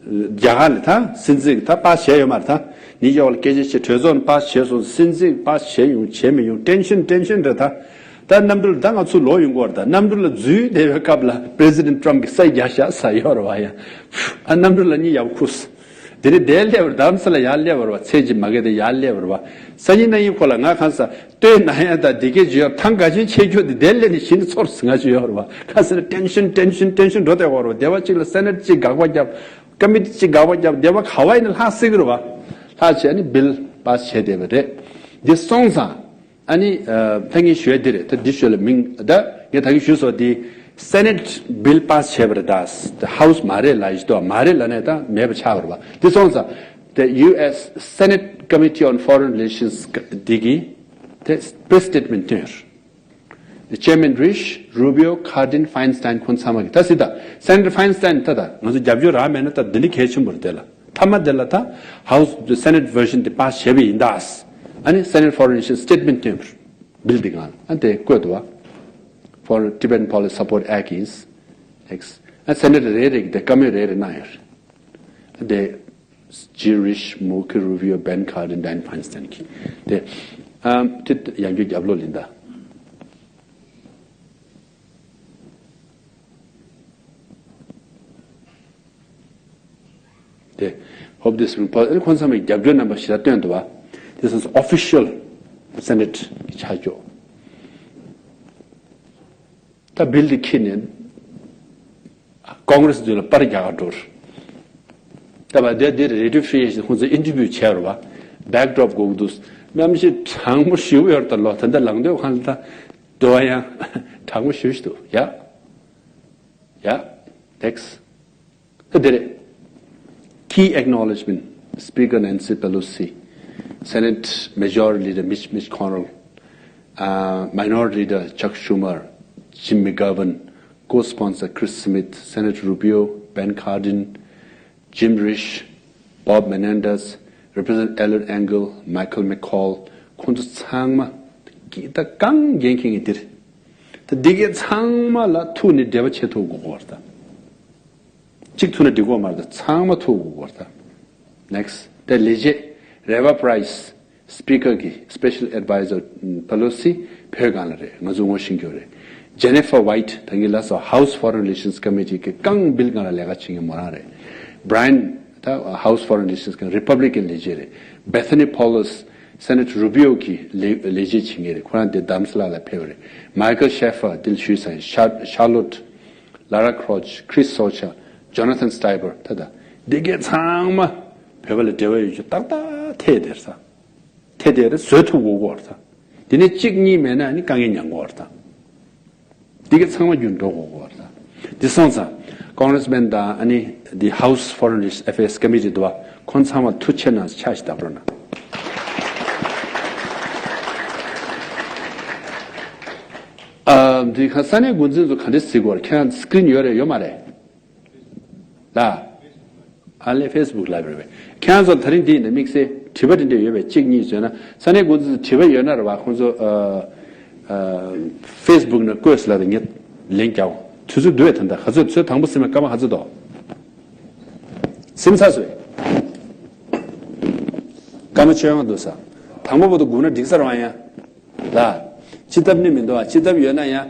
རྒྱ་གར་ལ་ད་སྲིད་འཛིན་གྱི་ད་པཱ་སི་བྱས་ཡོད་མ་རེད་ད། ནི་ཡོག་ལ་སྐད་ཆ་བཤད་གྲོས་ཚོགས་ནས་པཱ་སི་བྱས་སོང་། སྲིད་འཛིན་པཱ་སི་བྱས་ཡོང་བྱས་མི་ཡོང་ཏེན་ཤན་ཏེན་ཤན་རེད་ད། ད་གནམ་གྲུ་ལ་ད་ང་ཚོ་ལོག་ཡོང་གི་ཡོད་རེད་ད། གནམ་གྲུ་ལ་འཛུལ་བསྡད་པའི་སྐབས་ལ་President Trump་གིས་ས་རྒྱག་ཤག་ཟེར་ཡོད་རེད་བ་ཡ། ཨ་གནམ་གྲུ་ལ་གཉིད་ཡག་པོ་ཁུག་སོང་། དེ་ནས་དེར་སླེབས་པ་རེད། རྡ་རམ་ས་ལ་ཡར་སླེབས་པ་རེད་བ། ཚེས་གཅིག་མ་གི་དེ་ཡར་སླེབས་པ་རེད་བ། སང་ཉིན་གནངས་ཉིན་ཁོ་ལ་ང་གང་ཟེར་ལྟོས་ན་ཡང་ད་འདི་སྐད་ཅིག་ཡོད། ཐང་ག་ཅན་ཆེ་ཁྱོད་དེ་དེར་སླེབས་ནས་ཤིན་ཏུ་ཚོར་སོང་ང་ཅིག་ཡོད་རེད་བ། གང་ཟེར་ན་ཏེན་ཤན་ཏེན་ཤན་ཏེན་ཤན་འགྲོ་བསྡད་ཡོད་རེད་བ། སྡེ་བ་གཅིག་ལ་སེ་ནེ་ཊི་གཅིག་དགག་པ་བརྒྱབ། ཀ་མི་ཊི་གཅིག་དགག་པ་བརྒྱབ། སྡེ་བ་ག་བ་ཡིན་ན་ལྷག་སྲིད་ཀྱི་རེད་བ། ལྷག་བྱས་ནས་བིལ་པཱ་སི་བྱས་བསྡད་པ་རེད། འདི་སོང་ཙང་ཨ་ནི་ད་ངས་ཞུ་ཡ་འདི་རེད། ད་འདི་ཞུ་ལ་མིང་ད་ངས་ད་གིན་ཞུས་སོང་། འདི་སེ་ནེ་ཊི་བིལ་པཱ་སི་བྱས་པ་རེད་ད། ཧའུ་སི་མ་རེད་ལབ་ཡི་ཞིག་འདུག་མ་རེད་ལབ་ནས་ད་མེད་པ་ཆགས་རེད་བ། འདི་སོང་ཙང་ད་ཡུ་ཨེས་Senate Committee on Foreign Relations་འདི་གིས་ད་པི་རེ་སི་སི་ཊེ་ཊི་མེན་ཊི་བཏོན་ཡོད་རེད། Chairman་Risch, Rubio, Cardin, Feinstein་ཁོང་ཚང་མ་གི་ད་སྲིད་ད། Senator Feinstein་ད་ད་ང་ཚོ་རྒྱབ་སྐྱོར་རག་མེད་ན་ད་འདི་འདྲ་གལ་ཆེན་པོ་རེད། དེ་ལ་མཐའ་མ་དེ་ལ་ད་House Senate version་དེ་པཱ་སི་བྱས་པ་ཡིན་ད། ཨ་ནི་Senate Foreign Relations་statement་བཏོན་པར་བིལ་འདི་གང་ཨ་དེ་བཀོད་འདུག་བ། For Tibetan Policy Support Act is X ཨ་Senator་རེ་རེ་གི་དེ་བཀའ་མོལ་རེ་རེ་གནང་ཡོད་རེད། ཨ་དེ། Jim Risch, Marco Rubio, Ben Cardin, Dianne Feinstein་གི་དེ་ཨམ་དེ་ཡང་རྒྱུ་རྒྱབ་ལོགས་ལིན་ད། དེ་Hope this report ཁོང་ཚང་མས་རྒྱབ་སྐྱོར་རྣམ་པ་ཞེ་དྲག་བཏོན་འདུག་བ། This is official Senate་གི་ཆ་འཇོག་ད་བིལ་དེ་ཁྱེར་ནས་ཀོང་རེ་སི་འདི་ལ་པར་རྒྱག་ག་འགྲོ། ད་བ་དེ་དེ་རེ་ཌི་ཡོ་ཧྥི་ཡེ་ཤི་ཁོང་ཚོ་ཨིན་ཊར་བིའུ་བྱས་ར་བ། བེག་ཌོབ་དགོས་ཀྱི་འདུག་གནམ་གཤིས་གྲང་མོ་ཞེ་པོ་ཡོད་རེད་ད། ལོ་ད་ལྟ་ལངས་དུས་ཁང་ལ་ད་འགྲོ་བ་ཡང་གྲང་མོ་ཞེ་པོ་ཞིག་འདུག་ཡ། ཡ། Next. ད་དེ་རེད། Key acknowledgement, Speaker Nancy Pelosi, Senate Majority Leader Mitch McConnell, uh, Minority Leader Chuck Schumer, Jim McGovern, co-sponsor Chris Smith, Senator Rubio, Ben Cardin, Jim Risch, Bob Menendez, Representative Eliot Engel, Michael McCaul ཁོང་ཚོ་ཚང་མ་ད་གང་འགན་འཁྱེར་མཁན་འདིར། ད་འདི་གའི་ཚང་མ་ལ་ཐུག་ནས་འབྲེལ་བ་བྱེད་ཐུབ་དགོས་ཀྱི་ཡོད་རེད་ད། གཅིག་ཐུག་ན་འགྲིག་གི་མ་རེད་ད། ཚང་མ་ཐུག་དགོས་ཀྱི་ཡོད་རེད་ད། Next. དེ་ལས་བྱེད་Reva Price, Speaker གི་Special Advisor Pelosi བོད་སྒང་ལ་རེད། ང་ཚོ་ངོ་ཤེས་ཀྱི་ཡོད་རེད། Jennifer White ད་གིན་ལ་སོགས་House Foreign Relations Committee གི་རྐང་བིལ་སྒང་ལ་ལས་ཀ་བྱེད་མཁན་མོ་རང་རེད། Brian ད་House Foreign Relations གི་Republican ལས་བྱེད་རེད། Bethany Poulos Senator Rubio གི་ལས་ལས་བྱེད་བྱེད་མཁན་རེད། ཁོ་རང་དེ་རྡ་རམ་ས་ལ་ལ་ཕེབས་རེད། Michael Schaffer དེ་ལ་ཞུས་ཚར། Char- Charlotte Lara Croce, Chris Socha, Jonathan Stieber ད་ད་འདི་གའི་ཚང་མ་བོད་པ་ལ་འབྲེལ་བ་ཡོད་རྒྱུ་ཏག་ཏག་ཐད་དེར་ས། ཐད་དེར་བཟོས་ཐུབ་དགོས་ཀྱི་ཡོད་རེད་ད། དེ་ནས་གཅིག་གཉིས་མེད་ན་ཨ་ནི་དཀའ་ངལ་མྱངས་ཀྱི་ཡོད་རེད་ད། འདི་གའི་ཚང་མ་རྒྱུན་འགྲོ་དགོས་ཀྱི་ཡོད་རེད་ད། འདི་སོང་ཙང་Congressman དང་ཨ་ནི་འདི་House Foreign Affairs Committee འདུག་བ། ཁོང་ཚང་མ་ཐུགས་ཆེ་གནང་ཕྱག་ཞིག་བརྡབ་རོགས་གནང་། ཨ། འདི་ག་ས་གནས་འགོ་འཛིན་ཚོ་ག་འདྲས་གཟིགས་དགོས་རེད། ཁྱེད་རང་སི་ཀི་རིན་ཡོད་རེད་ཡོད་མ་རེད། ལ། ཨ་ལེ་ཕེ་སི་བུག་ལ་རེད་པས། ཁྱེད་རང་ཚོ་ད་རིང་འདི་ཡིན་ན་དམིགས་བསལ་དྲི་བ་འདི་འདྲས་ཡོད་པས་གཅིག་གཉིས་བཟོས་ན་ས་གནས་འགོ་འཛིན་ཚོ་དྲི་བ་ཡོད་ན་རེད་བ། ཁོང་ཚོ་ཨ་ཨ་ཕེ་སི་བུག་ནང་བཀོད་སོང་ལབ་དེ་ངས་ལན་རྒྱག་དུས་ཚོད་འདུག་བས། ད་ལྟ་ག་ཚོད་ཚོད་དང་པོ་ཟིན་པའི་སྐར་མ་ག་ཚོད་འདུག་ཟིན་ཚར་སོང་བས། སྐར་མ་བཅོ་ལྔ་འདུག་ས། དང་པོ་བར་དུ་སྒུག་ན་འགྲིག་ས་རེད་ཡ། ལ། སྤྱི་ཐབ་ནི་མི་འདུག་ཨ། སྤྱི་ཐབ་ཡོད་ན་ཡང་།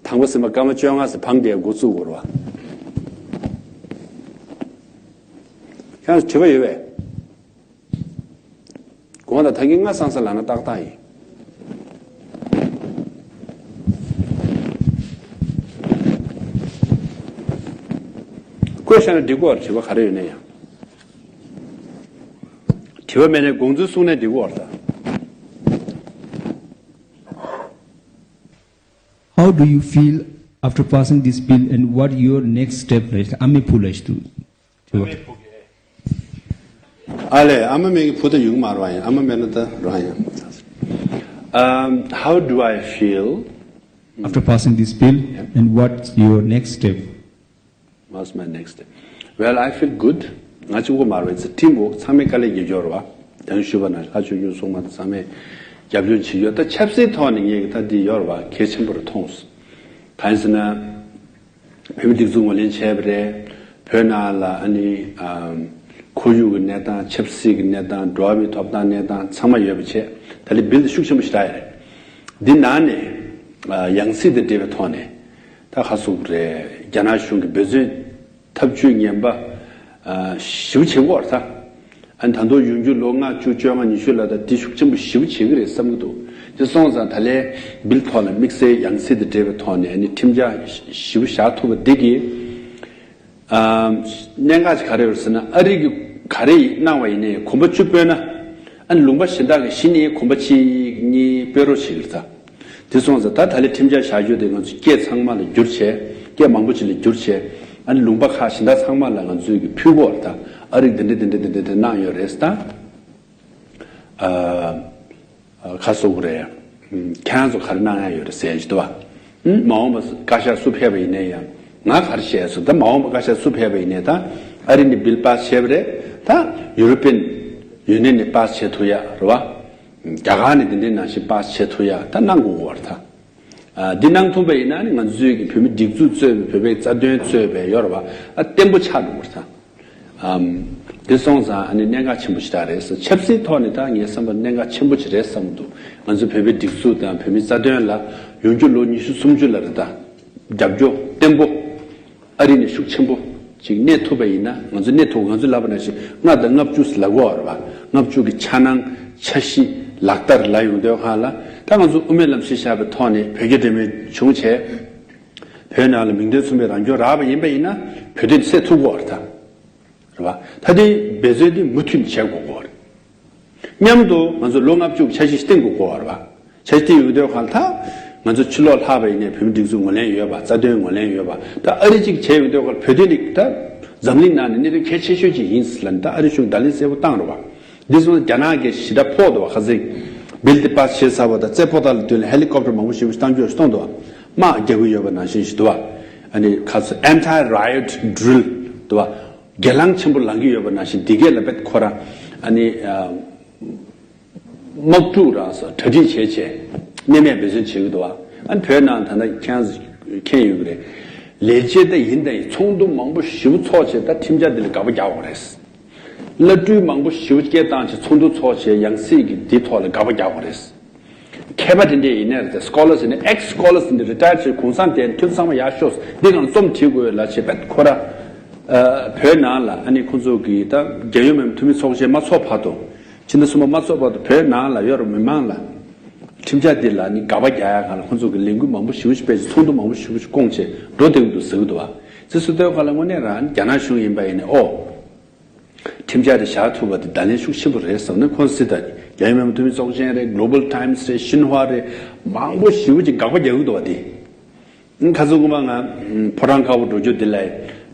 དང་པོ་ཟིན་པ་སྐར་མ་བཅོ་ལྔ་ཟེར་བང་སྒྲིག་འགོ་བཙུགས་དགོས་རེད་བ། ཁྱེད་རང་ཚོ་དྲི་བ་ཡོད་པས། དགོངས་དག་ད་གིན་ང་སང་ས་ལ་ན་ཏག་ཏག་ཡིན། བཀོད་བཞག་ན་འགྲིག་གོ། དྲི་བ་ག་རེ་ཡོད་ན་ཡང་། དྲི་བ་མེད་ན་དགོངས་ཚུལ་གསུངས་ན་འགྲིག་གོ་ད། How do you feel after passing this bill and what your next step is? ཨ་མའི་བུ་ལ་ཞུ། དྲི་བ། ཨ་ལས། ཨ་མ་མེད་ཀྱི་བུ་དང་ཡོང་མ་རོགས་ཡིན། ཨ་མ་མེད་ན་ད་རོགས་ཡིན། Um, how do I feel? After passing this bill, and what's your next step? What's my next step? Well, I feel good. ང་གཅིག་པོ་མ་རེད། it's a team work. ཚང་མས་དཀའ་ལས་རྒྱབ་ཡོད་རེད་བ། དང་ཞུས་པ་ན་ལྷ་ཆོས་སྐྱོང་སྲུང་མ་དང་ཚང་མས་རྒྱབ་སྐྱོར་བྱེད་ཡོད། ད་ཆབ་སྲིད་ཐོག་ནས་ངས་ད་འདི་ཡོད་རེད་བ། གལ་ཆེན་པོ་རེད་མཐོང་སོང་། གང་ཡིན་ཟེར་ན། བོད་མི་སྒྲིག་འཛུགས་ངོས་ལེན་བྱས་པ་རེད། བོད་ནང་ལ་ཨ་ནི་ཨམ། ཁོར་ཡུག་གི་གནས་སྟངས། ཆབ་སྲིད་ཀྱི་གནས་སྟངས། འགྲོ་བ་མིའི་ཐོབ་ཐང་གནས་སྟངས་ཚང་མ་ཡོད་པ་བྱས། ད་ལི་བིལ་དེ་ཤུགས་ཆེན་པོ་ཞེ་དྲག་ཡོད་རེད། འདི་ནང་ནས་ཨ། ཡང་སྲིད་དང་འབྲེལ་བའི་ཐོག་ནས་ད་ག་ཟེར་དགོས་རེད། རྒྱ་ནག་གཞུང་གིས་འབད་བརྩོན་ཐབས་ཇུས་ངན་པ་ཨ། ཞེ་པོ་བྱེད་ཀྱི་ཡོད་རེད་ད། ཨ་ནི་ད་དུང་ཡོང་རྒྱུ་ལོ་ལྔ་བཅུ་བཅོ་ལྔ་ཉི་ཤུ་ལ་ད་འདི་ཤུགས་ཆེན་པོ་ཞེ་པོ་བྱེད་ཀྱི་རེད་བསམ་གྱི་འདུག་དེ་སོང་ཙང་ད་ལན་བིལ་ཐོག་ལ་དམིགས་བསལ་ཡང་སྲིད་དང་འབྲེལ་བའི་ཐོག་ནས་ཨ་ནི་ཁྲིམས་འཆར་ཞེ་པོ་བཞག་ཐུབ་པ་འདི་གིས། ཨ། གནད་འགག་ཅིག་ག་རེ་ཡོད་ཟེར་ན། ཨ་རི་གིས་ག་རེ་གནང་བ་ཡིན་ནའི་གོམ་པ་བཅུ་སྤོས་ན། ཨ་ནི་ལུང་པ་གཞན་དག་གིས་གཞི་ནས་གོམ་པ་གཅིག་གཉིས་སྤོ་རོགས་བྱེད་ཀྱི་རེད་ད། དེ་སོང་ཙང་ད་ད་ལན་ཁྲིམས་འཆར་བཞག་རྒྱུ་དེ་ང་ཚོ་སྐད་ཚང་མ་ལ་བསྒྱུར་བྱས། སྐད་མང་པོ་ཅིག་ལ་བསྒྱུར་བྱས། ཨ་ནི་ལུང་པ་ཁག་གཞན་དག་ཚང་མ་ལ་ང་ཚོས་ཀྱི་ཕུལ་དགོས་རེད་ད། ཨ་རིས་འདི་འདྲ་འདི་འདྲ་འདི་འདྲ་འདི་གནང་ཡོད་རེད་ད། ཨ། ཨ། ག་ཟེར་དགོས་རེད། ཨ། ཁྱེད་རང་ཚོ་ག་རེ་གནང་ཡ་ཡོད་རེད་ཟེར་གྱི་འདུག་བ། ཨ། མ་འོངས་པ་བཀའ་ཤག་སུ་ཕེབས་པ་ཡིན་ནའི་ཡང་། ང་ག་རེ་བཤད་སོང་། ད་མ་འོངས་པ་བཀའ་ཤག་སུ་ཕེབས་པ་ཡིན་ནའི་ད། ཨ་རི་ནས་བིལ་པཱ་སི་བྱས་པ་རེད་ད། ཡུ་རོ་པི་ཡན་ཡུ་ནི་ཡན་ནས་པཱ་སི་བྱེད་ཐུབ་ཡ་རེད་བ། རྒྱ་གར་ནས་འདི་འདྲའི་ནང་བཞིན་པཱ་སི་བྱེད་ཐུབ་ཡ་ད་གནང་དགོས་ཀྱི་ཡོད་རེད་ད། ཨ། འདི་གནང་ཐུབ་པ་ཡིན་ན་ནི་ང་ཚོའི་གི་བོད་མི་སྒྲིག་འཛུགས་གཙོས་པའི་བོད་པའི་རྩ་དོན་གཙོས་པའི་ཡོད་རེད་བ། ཨ། བརྟན་པོ་ཆགས་འགྲོ་གི་རེད་ད། ཨམ། འདི་སོང་ཙང་ཨ་ནི་གནད་འགག་ཆེན་པོ་ཞེ་དྲག་རེད་ཟེར། ཆབ་སྲིད་ཐོག་ནས་ད་ངའི་བསམ་པར་གནད་འགག་ཆེན་པོ་ཞིག་རེད་བསམ་གྱི་འདུག་ང་ཚོ་བོད་པའི་སྒྲིག་འཛུགས་དང་བོད་མིའི་རྩ་དོན་ལ་ཡོང་རྒྱུ་ལོ་ཉི་ཤུ་སུམ་ཅུ་ལ་རེད་ད། རྒྱབ་སྐྱོར་བརྟན་པོ། ཨ་རི་ནས་ཤུགས་ཆེན་པོ་ཅིག་གནས་ཐུབ་པ་ཡིན་ན། ང་ཚོ་གནས་ཐུབ། ང་ཚོ་ལབ་པ་ནང་བཞིན་ལྔ་དང་ལྔ་བཅུ་ལབ་དགོས་རེད་བ། ལྔ་བཅུ་གི་འཆར་སྣང་འཆར་གཞི་ལག་བསྟར་ལ་ཡོང་དུས་སྒང་ལ། ད་ང་ཚོ་དབུ་མའི་ལམ་གཞི་བཞག་པའི་ཐོག་ནས་བོད་རྒྱ་འབྲེལ་མོལ་བྱུང་བྱས། བོད་ནང་ལ་མིང་དོན་མཚུངས་པའི་རང་སྐྱོང་རག་པ་ཡིན་པ་ཡིན་ན་བོད་དོན་སེལ་ཐུབ་ཀྱི་ཡོད་རེད་ད། རེད་བ། ད་དེ་འབད་བརྩོན་དེ་མུ་མཐུད་ནས་བྱེད་དགོས་ཀྱི་ཡོད་རེད། མཉམ་དུ་ང་ཚོ་ལོ་ལྔ་བཅུ་འཆར་གཞི་བཏིང་དགོས་ཀྱི་ཡོད་རེད་བ། འཆར་གཞི་བཏིང་ཡོང་དུས་སྒང་ད་ང་ཚོ་ཕྱི་ལོགས་ལྷག་པ་ཡིན་ནའི་བོད་མི་སྒྲིག་འཛུགས་ངོས་ལེན་ཡོད་པ། རྩ་དོན་ངོས་ལེན་ཡོད་པ། ད་ཨ་རི་གཅིག་བྱས་ཡོང་དུས་སྒང་བོད་དོན་ནི་ད་འཛམ་གླིང་ནང་ནས་གནད་དོན་གལ་ཆེ་ཤོས་ཅིག་ཡིན་ཟེར་ལབ་ནས་ད་ཨ་རི་གཞུང་བརྡ་ལན་གསལ་པོ་བཏང་རེད་བ། འདི་སོང་རྒྱ་ནག་གིས་ཞེ་དྲག་ཕོག་འདུག་བ། ཁ་སང་བིལ་དེ་པཱ་སི་བྱས་ཚར་བ་དང་རྩེ་ཕོ་ཐག་ལ་དུས་ལ་ཧེ་ལི་ཀོབ་ཊར་མང་པོ་ཞེ་པོ་ཞིག་གཏང་རྒྱུ་ཞིག་གཏོང་འདུག་བ། དམག་རྒྱག་གི་ཡོད་པ་ནང་བཞིན་ཞིག་འདུག་བ། ཨ་ནི་ཁ་སང་anti riot drill འདུག་བ། སྒེར་ལངས་ཆེན་པོ་ལང་གི་ཡོད་པ་ནང་བཞིན་འདི་གས་ལ་བེད་ཁོ་རང་ཨ་ནི་ཨ། དམག་འཁྲུག་རང་སོ་གྲ་སྒྲིག་བྱས་བྱས་གནས་མེད་འབད་བརྩོན་བྱེད་ཀྱི་འདུག་བ། ཨ་ནི་བོད་ནང་ད་ལྟ་ཁྱེད་རང་ཚོ་མཁྱེན་ཡོད་ཀྱི་རེད། ལས་བྱེད་ད་ཡིན་ད་ཡིན་ཚོགས་འདུ་མང་པོ་ཞེ་པོ་ཚོགས་བྱས་ད་ཁྲིམས་འཆར་འདི་ལ་དགག་པ་རྒྱག་དགོས་རེད། བླ་སྤྲུལ་མང་པོ་ཞེ་པོ་སྐད་བཏང་བྱས་ཚོགས་འདུ་ཚོགས་བྱས་ཡང་སྲིད་ཀྱི་འདི་ཐོག་ལ་དགག་པ་རྒྱག་དགོས་རེད། མཁས་པ་དེ་འདྲས་ཡིན་ནའི་རེད་དེ། སྐོ་ལར་ཟེར་ནས་ཨེགས་སྐོ་ལར་ཟེར་ནས་རི་ཊ་ཡར་བྱས་གུང་སེང་དེ་ཐོན་ཚང་མ་ཡར་ཤོག་འདི་གང་རྩོམ་བྲིས་དགོས་ལ་བྱས་པས་ཁོ་ར། ཨ། བོད་ནང་ལ་ཨ་ནི་ཁོང་ཚོ་གིས་ད་རྒྱལ་ཡོངས་མི་མང་འཐུས་མི་ཚོགས་ཆེན་མ་ཚོགས་བར་དུ། ཕྱི་ཟླ་གསུམ་པ་མ་ཚོགས་བར་དུ་བོད་ནང་ལ་ཡོད་ར་མི་མང་ལ། ཁྲིམས་འཆར་འདི་ལ་ནི་དགག་པ་རྒྱག་ཡ་གང་ལ་ཁོང་ཚོ་གིས་ལས་འགུལ་མང་པོ་ཞེ་པོ་ཞིག་སྤེལ་བྱས་ཚོགས་འདུ་མང་པོ་ཞེ་པོ་ཞིག་བསྐོངས་བྱས་འགྲོ་བསྡད་ཀྱི་འདུག་ཟེར་གྱི་འདུག་བ། དེ་ཚོ་ལྟོས་ག་ལ་དངོས་གནས་རང་རྒྱ་ནག་གཞུང་ཡིན་པ་ཡིན་ནའི་ཨོ། ཁྲིམས་འཆར་དེ་བཞག་ཐུབ་པ་དེ་བརྡ་ལན་ཤུགས་ཆེན་པོ་རེད་བསམ་ནས་ཁོང་སྲིད་ད་རྒྱལ་ཡོངས་མི་མང་འཐུས་མི་ཚོགས་ཆེན་རེད། གྷོ་ལོ་བལ་ཊའིམ་སི་རེད། ཤིན་ཧྭ་རེད། མང་པོ་ཞེ་པོ་ཅིག་དགག་པ་རྒྱག་གི་འདུག་བ་དེ། ཁ་སང་སྔོན་མ་ང་ཕོ་བྲང་དཀར་པོ་འགྲོ་རྒྱུ་དེ་ལ་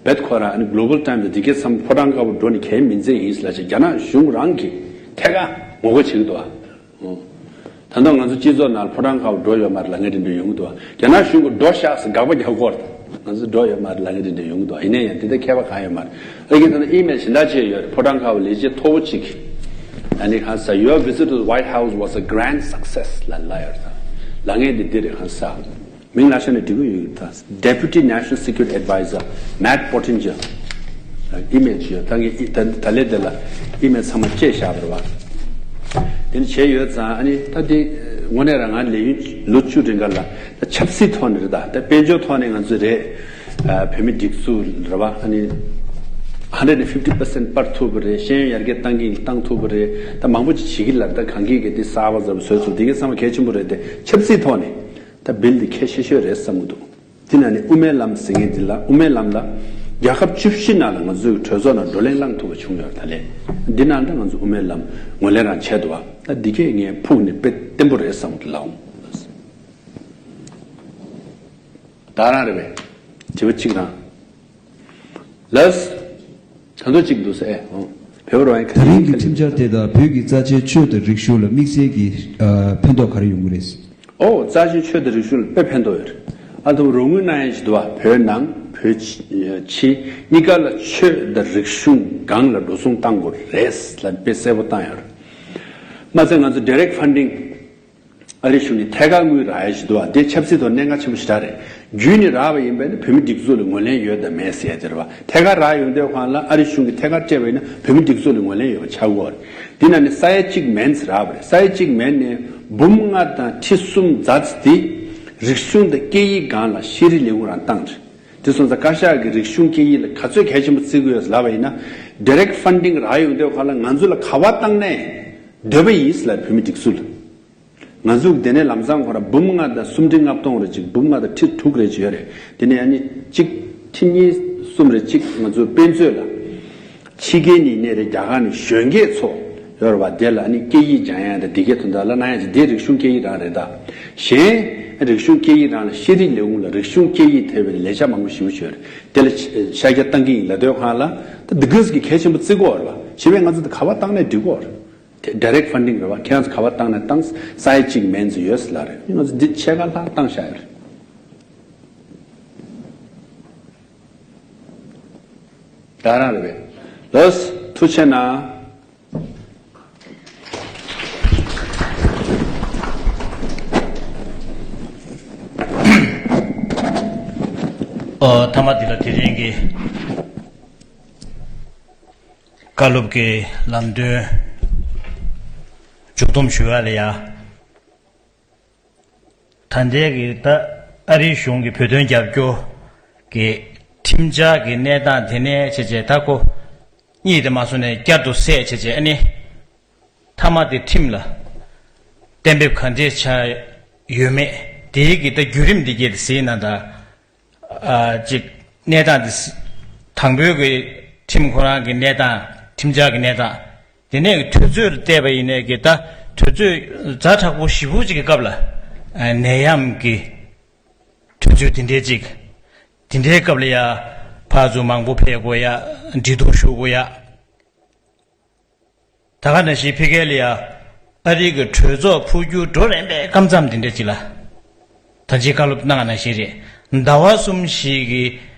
བེད་ཁོ་རང་ཨ་ནི་གྷོ་ལོ་བལ་ཊའིམ་སི་དེ་གས་བསམ་ཕོ་བྲང་དཀར་པོ་འགྲོ་ནས་གལ་མི་འཛེམ་ཡིན་ཟེར་ལབ་བྱས་རྒྱ་ནག་གཞུང་རང་གིས་ཐད་ཀར་ངོ་རྒོལ་བྱེད་ཀྱི་འདུག་བ། ད་ལྟ་ང་ཚོ་སྤྱི་ཚོགས་ནང་ལ་ཕོ་བྲང་དཀར་པོ་འགྲོ་ཡོད་མ་རེད་ལབ་མཁན་དེ་འདྲ་ཡོང་གི་འདུག་བ། རྒྱ་ནག་གཞུང་གིས་འགྲོ་ཤག་ཟེར་དགག་པ་རྒྱག་གི་ཡོད་རེད། ང་ཚོ་འགྲོ་ཡོད་མ་རེད་ལབ་མཁན་དེ་འདྲ་ཡོང་གི་འདུག་བ། ཡིན་ན་ཡང་དེ་ལྟར་ཁྱད་པར་གང་ཡོད་མ་རེད། ཨ་ཀི་ད་ལྟ་ཨི་མེལ་གཞན་དག་བྱས་ཡོད་རེད། ཕོ་བྲང་དཀར་པོ་ལས་བྱེད་མཐོ་པོ་གཅིག་གིས་ཨ་ནི་གང་ཟེར། Your visit to the White House was a grand success ལབ་ལབ་ཡོད་རེད། ད་ལབ་མཁན་དེ་འདི་རེད། གང་ཟེར། མིང་ལབ་ཤེས་ན་འགྲིག་གི་ཡོད་ཀྱི། ད་Deputy National Security Advisor Matt Pottinger ཨི་མེལ་ཅིག་ཡོད། ད་ངས་ཨི་ད་ད་ལས་དེ་ལ་ཨི་མེལ་ཚང་མ་བཅད་བཞག་པ་རེད་བ། དེ་འདྲ་བྱས་ཡོད་ཙང་ཨ་ནི་ད་དེ་དངོས་གནས་རང་ང་ལས་ཡུན་ལོ་བཅུ་རིང་ག་ལ་ད་ཆབ་སྲིད་ཐོག་ནས་རེད། ད་ད་དཔལ་འབྱོར་ཐོག་ནས་ང་ཚོ་རེད། ཨ་བོད་མི་སྒྲིག་འཛུགས་རེད་བ། ཨ་ནི་ཧན་ཌེཌ་ཨེན་ཌི་ཕིབ་ཊི་པར་སེན་ཊི་སྤར་ཐུབ་པ་རེད། ཤེས་ཡོན་ཡར་རྒྱས་བཏང་གི་བཏང་ཐུབ་པ་རེད། ད་མང་པོ་ཅིག་བྱེད་ཀྱི་ལ། ད་གང་གིས་གི་དེ་གསར་པ་ཟབ་བཟོས་ཚུལ་དེ་གའི་ཚང་མ་གལ་ཆེན་པོ་རེད། དེ་ཆབ་སྲིད་ཐོག་ནས་ད་བིལ་དེ་གལ་ཆེ་ཤོས་རེད་བསམ་གྱི་འདུག་དེ་ནང་ནས་དབུ་མའི་ལམ་ཟེར་མཁན་འདི་ལ། དབུ་མའི་ལམ་ལ་རྒྱལ་ཁབ་བཅུ་བཞི་ནང་ལ་ང་ཚོའི་གྲོས་ཚོགས་ནང་བགྲོ་གླེང་བླངས་ཐུབ་པ་བྱུང་ཡོད་རེད། ད་ལན་འདི་ནང་ལ་ང་ཚོ་དབུ་མའི་ལམ་ངོས་ལེན་རང་བྱས་འདུག་བ། ད་འདི་གས་ངས་ཕུགས་ནས་དཔེ་བརྟན་པོ་རེད་བསམ་གྱི་ལགས། ད་རང་རེད་པས། དྲི་བ་གཅིག་རང་། ལགས། ད་དུང་གཅིག་འདུག་ཟེར། ཨེ་ཨོ། བོད་པ་རང་ཡིན་ཁ་ད་རིང་གི་ཁ་ཁྲིམས་འཆར་དེ་དག་བོད་ཀྱི་རྩ་ཆེའི་ཆོས་དང་རིག་གཞུང་ལ་དམིགས་བསལ་གྱི་ཨ་ཕན་ཐོགས་ག་རེ་ཡོང་གི་རེད། ཨོ། རྩ་ཆེའི་ཆོས་དང་རིག་གཞུང་ལ་དཔེ་ཕན་ཐོགས་ཡོད་རེད། ཨ་དུ་རོགས་དངུལ་གནང་ཡས་ཅིག་འདུག་བ། བོད་ནང་བོད་ཕྱི་གཉིས་ཀ་ལ་ཆོས་དང་རིག་གཞུང་སྒང་ལ་འགྲོ་སོང་བཏང་དགོས་རེད་ལ་དཔེ་གསལ་པོ་བཏང་ཡོད་རེད། མ་ཚད་ང་ཚོ་ཌི་རེག་ཕན་ཌིང་ཨ་རི་གཞུང་ནས་ཐད་ཀར་དངུལ་རག་ཡས་ཅིག་འདུག་བ། དེ་ཆབ་སྲིད་ཐོག་གནད་འགག་ཆེན་པོ་ཞེ་དྲག་རེད། རྒྱུན་ནས་རག་པ་ཡིན་པས་ན་བོད་མི་སྒྲིག་འཛུགས་ལ་ངོས་ལེན་ཡོད་དམ་མེད་ཟེར་ཡ་དེ་རེད་བ། ཐད་ཀར་རག་ཡོང་དུས་སྒང་ལ་ཨ་རི་གཞུང་གིས་ཐད་ཀར་སྤྲད་པ་ཡིན་ན་བོད་མི་སྒྲིག་འཛུགས་ལ་ངོས་ལེན་ཡོད་པ་ཆགས་ཀྱི་ཡོད་རེད། དེ་ནང་ནས་ས་ཡ་གཅིག་མན་ཙམ་རག་པ་རེད། ས་ཡ་གཅིག་མན་ནས་འབུམ་ལྔ་དང་ཁྲི་གསུམ་ཛ་ཙམ་དེ་རིག་གཞུང་དང་སྐད་ཡིག་སྒང་ལ་ཤེས་རིག་ལས་ཁུངས་རང་བཏང་རེད། དེ་སོང་ཙང་བཀའ་ཤག་གིས་རིག་གཞུང་སྐད་ཡིག་ལ་ག་ཚོད་གལ་ཆེན་པོ་བརྩི་གི་ཡོད་ལབ་པ་ཡིན་ན། ཌི་རེག་ཕན་ཌིང་རག་ཡོང་དུས་སྒང་ལ་ང་ཚོ་ལ་ག་པར་བཏང་ནའི་འདོད་པ་ཡིན་ལབ། བོད་མི་སྒྲིག་འཛུགས་ལ། ང་ཚོ་དེ་ནས་ལམ་སང་ཁོ་ར་འབུམ་ལྔ་དང་སུམ་ཁྲི་ལྔ་སྟོང་རེ་གཅིག་འབུམ་ལྔ་དང་ཁྲི་དྲུག་རེ་གཅིག་ཡོད་རེད། དེ་ནས་ཨ་ནི་གཅིག་ཁྲི་གཉིས་གསུམ་རེ་གཅིག་ང་ཚོ་དཔེ་མཛོད་ལ། ཕྱི་རྒྱལ་ནས་ནས་རེད། རྒྱ་གར་ནས་གཞོན་སྐྱེས་ཚོ་ཡོད་རེད་བ། དེ་ལ་ཨ་ནི་སྐད་ཡིག་སྦྱང་ཡ་དང་དེ་གའི་དོན་དག་ལ་གནང་ཡ་ཅིག་དེ་རིག་གཞུང་སྐད་ཡིག་རང་རེད་ད། གཞན་རིག་གཞུང་སྐད་ཡིག་རང་ལ་ཤེས་རིག་ལས་ཁུངས་ལ་རིག་གཞུང་སྐད་ཡིག་ཐེ་བའི་ལས་འཆར་མང་པོ་ཞེ་པོ་ཅིག་ཡོད་རེད། དེ་ལ་ཤར་རྒྱག་བཏང་གི་ཡིན་ལབ་དུས་སྒང་ལ་ད་འདི་གས་ཀྱི་གལ་ཆེན་པོ་བརྩི་གི་ཡོད་རེད་བ། བྱས་པས་ང་ཚོ་ད་ག་པར་བཏང་ནའི་འགྲིག་གི་ཡོད་རེད། དེ་ཌི་རེག་ཕན་ཌིང་རེད་བ། ཁྱེད་རང་ཚོ་ག་པར་བཏང་ནའི་བཏང་། ས་ཡ་གཅིག་མན་ཙམ་ཡོད་ཟེར་ལབ་རེད། ང་ཚོ་འདི་ཕྱེད་ཀ་ལྷག་བཏང་བཞག་ཡོད་རེད། ད་རང་རེད་པས། ལགས། ཐུགས་རྗེ་གནང་། ཨོ། མཐའ་མ་འདི་ལ་དེ་རིང་གི་བཀའ་སློབ་ཀྱི་ལམ་སྟོན་མཇུག་བསྡོམས་ཞུ་ཡ་ལ་ཡ། ད་ལྟའི་གི་ད་ཨ་རིའི་གཞུང་གི་བོད་དོན་རྒྱབ་སྐྱོར་གྱི་ཁྲིམས་འཆར་གྱི་གནས་སྟངས་དེ་ནས་བྱས་བྱས་ད་ཁོ་གཉིས་དེ་མ་སོང་ནས་བསྐྱར་དུ་གསལ་བྱས་བྱས། ཨ་ནི་མཐའ་མ་དེ་ཁྲིམས་ལ་གཏན་འབེབས་ག་འདྲས་ཆགས་ཡོད་མེད་དེའི་གི་ད་བརྒྱུད་རིམ་འདི་གས་དེ་གཟིགས་ན་ད། ཨ་ཅིག་གནས་སྟངས་དེ། དང་པོའི་གི་ཁྲིམས་ཁོ་རང་གི་གནས་སྟངས། ཁྲིམས་འཆར་གི་གནས་སྟངས། དེ་ནས་གི་དུས་ཚོད་ལ་བལྟས་པ་ཡིན་ནའི་གི་ད་དུས་ཚོད་ཛ་དྲག་པོ་ཞེ་པོ་ཅིག་གི་སྐབས་ལ། ཨ་ནད་ཡམས་ཀྱི་དུས་ཚོད་དེ་འདྲའི་ཅིག་དེ་འདྲའི་སྐབས་ལ་ཡ་ཕར་ཚུར་མང་པོ་ཕེབས་དགོས་ཡ། འབྲེལ་གཏུག་ཞུ་དགོས་ཡ། ད་ག་ནང་བཞིན་ཕ་གི་ལ་ཡ་ཨ་རི་གི་གྲོས་ཚོགས་འཕོ་འགྱུར་འགྲོ་རན་པའི་སྐབས་མཚམས་དེ་འདྲ་ཅིག་ལ། ད་ཅི་བཀའ་སློབ་གནང་ནང་བཞིན་རེད། ཟླ་བ་གསུམ་ཞིག་གི་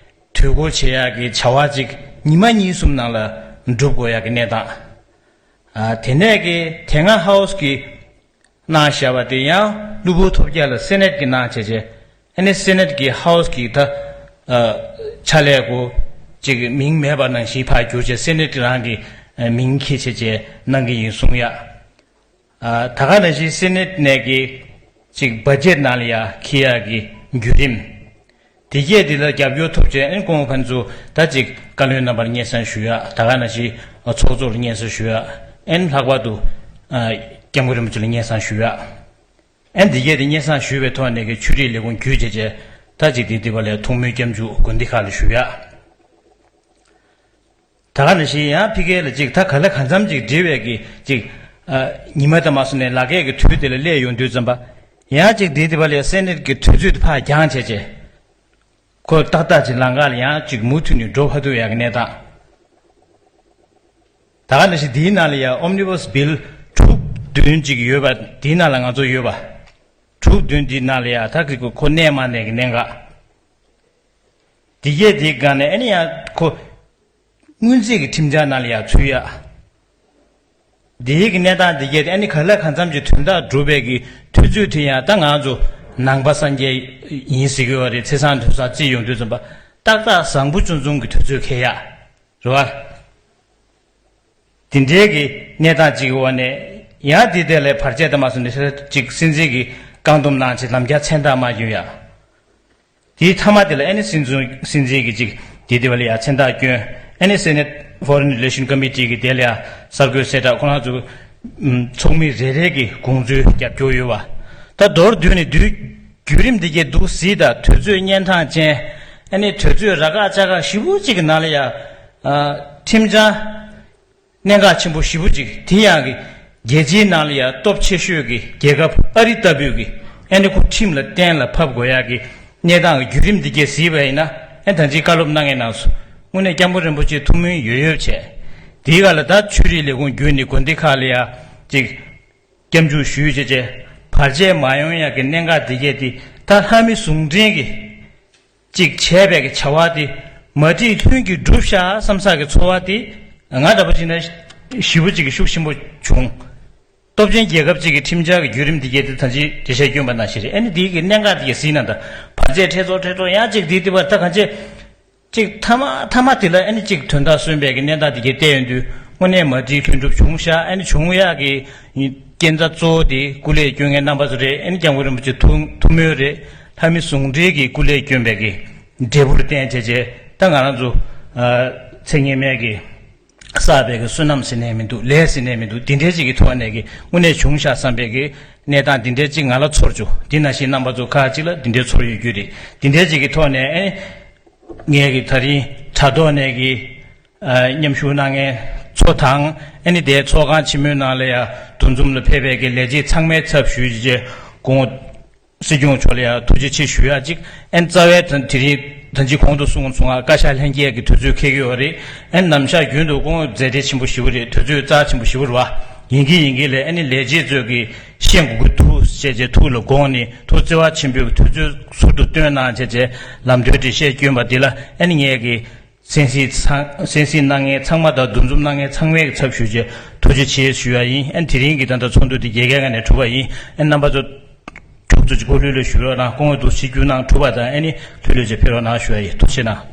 དུས་འགོར་བྱེད་ཡག་གི་བྱ་བ་ཅིག་ཉི་མ་གཉིས་གསུམ་ནང་ལ་འགྲུབ་དགོས་ཡག་གི་གནས་སྟངས། ཨ་དེ་ནས་གི་དེ་སྔ་ཧའུ་སི་གི་གནང་བཞག་པ་དེ་ཡང་གློ་བུར་ཐོལ་རྒྱག་ལ་སེ་ནེ་ཊི་གིས་གནང་བྱས་བྱས། ཨ་ནི་སེ་ནེ་ཊི་གི་ཧའུ་སི་གི་ད་ཨ་ཕྱག་ལས་སྐོར་ཅིག་མིང་མེད་པ་ནང་བཞིན་ཕར་བསྒྱུར་བྱས། སེ་ནེ་ཊི་རང་གི་ཨ་མིང་འཁྱེར་བྱས་བྱས་གནང་གི་ཡིན་གསུང་ཡ། ཨ་ད་ག་ནང་བཞིན་སེ་ནེ་ཊི་ནས་གི་ཅིག་བ་ཇེ་ཊི་ནང་ལ་ཡ་འཁྱེར་ཡ་གི་བརྒྱུད་རིམ། དེ་གས་དེ་ལ་རྒྱབ་སྐྱོར་ཐོབ་བྱས། ཨ་ནི་སྐུ་ངོ་ཕན་ཚུན་ད་ཅིག་བཀའ་བློན་རྣམ་པར་སྙན་སེང་ཞུ་ཡ། ད་ག་ནང་བཞིན་ཚོགས་གཙོར་སྙན་སེང་ཞུ་ཡ། ཨ་ནི་ལྷག་པར་དུ་ཨ་སྐྱབས་མགོན་རིན་པོ་ཆེ་ལ་སྙན་སེང་ཞུ་ཡ། ཨ་ནི་དེ་གས་དེ་སྙན་སེང་ཞུ་བའི་ཐོག་ནས་གི་ཆོས་རིག་ལས་ཁུངས་བརྒྱུད་བྱས་བྱས། ད་ཅིག་དེ་དེ་བ་ལས་ཐུགས་སྨོན་སྐྱབས་འཇུག་དགོན་སྡེ་ཁག་ལ་ཞུ་ཡ། ད་ག་ནང་བཞིན་ཡང་ཕ་གི་ལ་ཅིག་ད་ག་ལེ་གང་འཚམ་ཅིག་འབྲེལ་བའི་གི་ཅིག་ཨ་ཉི་མ་དེ་མ་སོང་ནས་ལ་ཀའི་གི་དུས་དེ་ལ་སླེབས་ཡོང་དུས་ཙམ་པ། ཡང་ཅིག་དེ་དེ་བ་ལས་སེ་ནེ་ཊི་གི་དུས་ཚོད་དེ་ཕར་འགྱངས་བྱས་བྱས། ཁོ་ཏག་ཏག་ཅིག་ལམ་ཁ་ལ་ཡང་ཅིག་མུ་མཐུད་ནས་འགྲོ་ཕ་ཐུབ་ཡག་གི་གནས་སྟངས། ད་ག་ནང་བཞིན་དེའི་ནང་ལ་ཡང་ཨོམ་ནི་བྷས་བིལ་དྲུག་བདུན་ཅིག་ཡོད་པ། དེའི་ནང་ལ་ང་ཚོ་ཡོད་པ། དྲུག་བདུན་དེའི་ནང་ལ་ཡང་ད་གི་ཁོ་གནས་མ་གནས་ཀྱི་གནད་འགག། དེ་གས་དེའི་སྒང་ནས་ཨ་ནི་ཡང་ཁོ་སྔོན་རྩིས་ཀྱི་ཁྲིམས་འཆར་ནང་ལ་ཡང་ཚུད་ཡ། དེའི་གི་གནས་སྟངས་དེ་གས་དེ་ཨ་ནི་ག་ལེ་གང་འཚམ་གྱི་དོན་དག་འགྲུབ་པའི་གི་དུས་ཚོད་དེ་ཡང་ད་ང་ཚོ་ནང་པ་སངས་རྒྱས་ཡིན་ཟེར་གྱི་ཡོད་རེད། ཚེས་བཟང་དུས་བཟང་རྩིས་ཡོང་དུས་ཙམ་པ་ཏག་ཏག་བཟང་པོ་ཆུང་ཆུང་གི་དུས་ཚོད་འཁེལ་ཡ་རེད་བ། དེ་འདྲའི་གི་གནས་སྟངས་ཅིག་གི་འོག་ནས་ ཡང་དེ་དེ་ལས་བར་ཆད་དུ་མ་སོང་ནས་ཅིག་སྲིད་འཛིན་གྱི་བཀག་སྡོམ་གནང་ཆེད་ལམ་རྒྱ་མཚན་རྟགས་མ་གྱོན་ཡ། དེའི་མཐའ་མ་དེ་ལ་ཨ་ནི་སྲིད་འཛིན་སྲིད་འཛིན་གྱི་ཅིག་དེ་དེ་བ་ལ་ཡ་མཚན་རྟགས་གྱོན། ཨ་ནི་སེ་ནེ་ཊི་ཕོ་རེན་རི་ལེ་ཤན་ཀོ་མི་ཊི་གི་དེ་ལ་ཡ་གསར་འགོད་གསལ་བསྒྲགས། ཁོ་རང་ཚོ་ཚོགས་མི་རེ་རེ་གི་དགོངས་ཚུལ་རྒྱབ་སྐྱོར་ཡོད་བ། ད་མདོར་བསྡུས་ནས་དུས་བརྒྱུད་རིམ་འདི་གའི་འདུག་སྲིད་ད་དུས་ཚོད་གཉན་འཕྲང་ཅན། ཨ་ནི་དུས་ཚོད་ར་ཁག་ཅ་ཁག་ཞེ་པོ་ཅིག་གི་ནང་ལ་ཡ། ཨ། ཁྲིམས་འཆར་གནད་འགག་ཆེན་པོ་ཞེ་པོ་ཅིག་དེ་ཡང་གི་རྒྱལ་སྤྱིའི་ནང་ལ་ཡང་སྟོབས་ཆེ་ཤོས་ཀྱི་རྒྱལ་ཁབ་ཨ་རི་ལྟ་བུའི་གི་ཨ་ནི་ཁོ་ཁྲིམས་ལ་གཏན་ལ་ཕབ་དགོས་ཡག་གི་གནས་སྟངས་ཀྱི་བརྒྱུད་རིམ་འདི་གས་གཟིགས་པ་ཡིན་ན། ཨ་ནི་ད་ཅིག་བཀའ་སློབ་གནང་མཁན་རྣམས་སུ་དངོས་གནས་སྐྱབས་མགོན་རིན་པོ་ཆེ་ཐུགས་སྨོན་ཡོད་ཡོད་བྱས། དེའི་སྒང་ལ་ད་ཆོས་རིག་ལས་ཁུངས་བརྒྱུད་ནས་དགོན་སྡེ་ཁག་ལ་ཡང་ཅིག་སྐྱབས་འཇུག་ཞུས་བྱས་བྱས་བར་ཆད་མ་ཡོང་ཡག་གི་གནད་འགག་འདི་གས་དེ་ད་ལྷ་མི་ཟུང་འབྲེལ་གྱི་གཅིག་བྱས་པའི་གི་བྱ་བ་དེ་མ་བསྒྲིགས་ལྷུན་གྱིས་འགྲུབ་ཤག་བསམ་ས་གི་ཚོར་བ་དེ་ང་འདྲ་པོ་བྱས་ན་ཞེ་པོ་ཅིག་གི་ཤུགས་ཆེན་པོ་བྱུང་། སྟོབས་ཆེན་རྒྱལ་ཁབ་ཅིག་གི་ཁྲིམས་འཆར་གྱི་བརྒྱུད་རིམ་འདི་གས་དེ་ད་ཅི་འགྲེལ་བཤད་བསྐྱོན་པ་ནང་བཞིན་རེད། ཨ་ནི་དེའི་གི་གནད་འགག་དེ་གས་གཟིགས་ན་ད་བར་ཆད་ཕྲད་ཚོ་ཕྲད་ཚོ་ཡང་ཅིག་དེ་དེ་བར་ད་གང་ཅི་ཅིག་མཐའ་མ་མཐའ་མ་དེ་ལ་ཨ་ནི་ཅིག་དོན་དག་སོན་པའི་གི་གནས་སྟངས་དེ་གས་བལྟས་ཡོང་དུས་དངོས་གནས་མ་བསྒྲིགས་ལྷུན་གྲུབ་བྱུང་ཤག་ཨ་ནི་བྱུང་ཡག་གི་རྐྱེན་རྩ་གཙོ་བོ་དེ་སྐུ་ལས་བསྐྱོན་མཁན་རྣམ་པ་ཚོ་རེད། ཨ་ནི་སྐྱབས་མགོན་རིན་པོ་ཆེ་ཐུགས་ཐུགས་སྨོན་རེད། ལྷ་མི་ཟུང་འབྲེལ་གྱི་སྐུ་ལས་བསྐྱོན་པའི་གི་འབྲས་བུར་བརྟེན་བྱས་བྱས་ད་ང་རང་ཚོ་ཨ་ཚེ་སྔོན་མའི་གི་བསགས་པའི་གི་བསོད་ནམས་ཟེར་ནས་མི་འདུག་ལས་ཟེར་ནས་མི་འདུག་དེ་འདྲའི་ཅིག་གི་ཐོག་ནས་གི་དངོས་གནས་བྱུང་ཤག་བསམ་པའི་གི་གནས་སྟངས་དེ་འདྲའི་ཅིག་ང་ལ་ཚོར་བྱུང་། དེ་ནང་བཞིན་རྣམ་པ་ཚོ་ཁག་ཅིག་ལ་དེ་འདྲའི་ཚོར་ཡོད་རྒྱུ་རེད། དེ་འདྲའི་ཅིག་གི་ཐོག་ནས་ཨེ། ངས་གི་ད་རིང་དྲ་ཐོག་ནས་གི་ཨ་མཉམ་ཞུགས་གནང་མཁན་ཚོ་དང་། ཨ་ནི་དེའི་ཚོགས་ཁང་ཆེན་མོའི་ནང་ལ་ཡ་འདུ་འཛོམས་ལ་ཕེབས་པའི་གི་ལས་བྱེད་ཚང་མའི་ཚབ་ཞུས་བྱས་སྐུ་ངོ་སྲིད་སྐྱོང་མཆོག་ལ་ཡ་ཐུགས་རྗེ་ཆེ་ཞུ་ཡ་གཅིག་ཨ་ནི་རྩ་བའི་ད་དེ་རིང་ད་ཅི་གོང་དུ་གསུངས་སོང་ང་། བཀའ་ཤག་ལྷན་རྒྱས་ཀྱི་དུས་ཚོད་འཁེལ་གྱི་ཡོད་རེད། ཨ་ནི་ནམ་ཞག་རྒྱུན་དུ་སྐུ་ངོ་མཛད་བྲེལ་ཆེན་པོ་ཞེ་པོ་རེད། དུས་ཚོད་རྩ་ཆེན་པོ་ཞེ་པོ་རེད་བ། ཡིན་གྱི་ཡིན་གྱི་ལས་ཨ་ནི་ལས་བྱེད་ཚོས་གི་ཤེས་དགོས་ཀྱི་འདུག་ཅེས་བྱས་ཐུགས་ལ་དགོངས་ནས་ཐུགས་བརྩེ་བ་ཆེན་པོས་ཐུགས་ཚོད་ཟུར་དུ་བཏོན་གནང་བྱས་བྱས་ལམ་སྟོན་འགྲེལ་བཤད་བསྐྱོན་པ་འདི་ལ་ཨ་ནི་ངས་གི་གསན་གཟིགས་ཚང་གསན་གཟིགས་གནང་མཁན་ཚང་མ་དང་འདུ་འཛོམས་གནང་མཁན་ཚང་མའི་གི་ཚབ་ཞུས་བྱས་ཐུགས་རྗེ་ཆེ་ཞུ་ཡ་ཡིན། ཨ་ནི་དེ་རིང་གི་ད་ལྟ་ཚོགས་འདུ་འདི་རྒྱལ་ཁའི་ངང་ནས་གྲུབ་པ་ཡིན། ཨ་ནི་རྣམ་པ་ཚོ་མགྱོགས་ཚོད་ཅིག་སྐུ་ལུས་ལ་བཞུགས་རོགས་གནང་། སྐུ་ངོ་འདུག་སེ་བསྐྱུར་གནང་གྲུབ་པ་དང་ཨ་ནི་ལྷོད་ལྷོད་ཅིག་ཕེབས་རོགས་གནང་ཞུ་ཡ་ཡིན། ཐུགས་རྗེ་གནང་།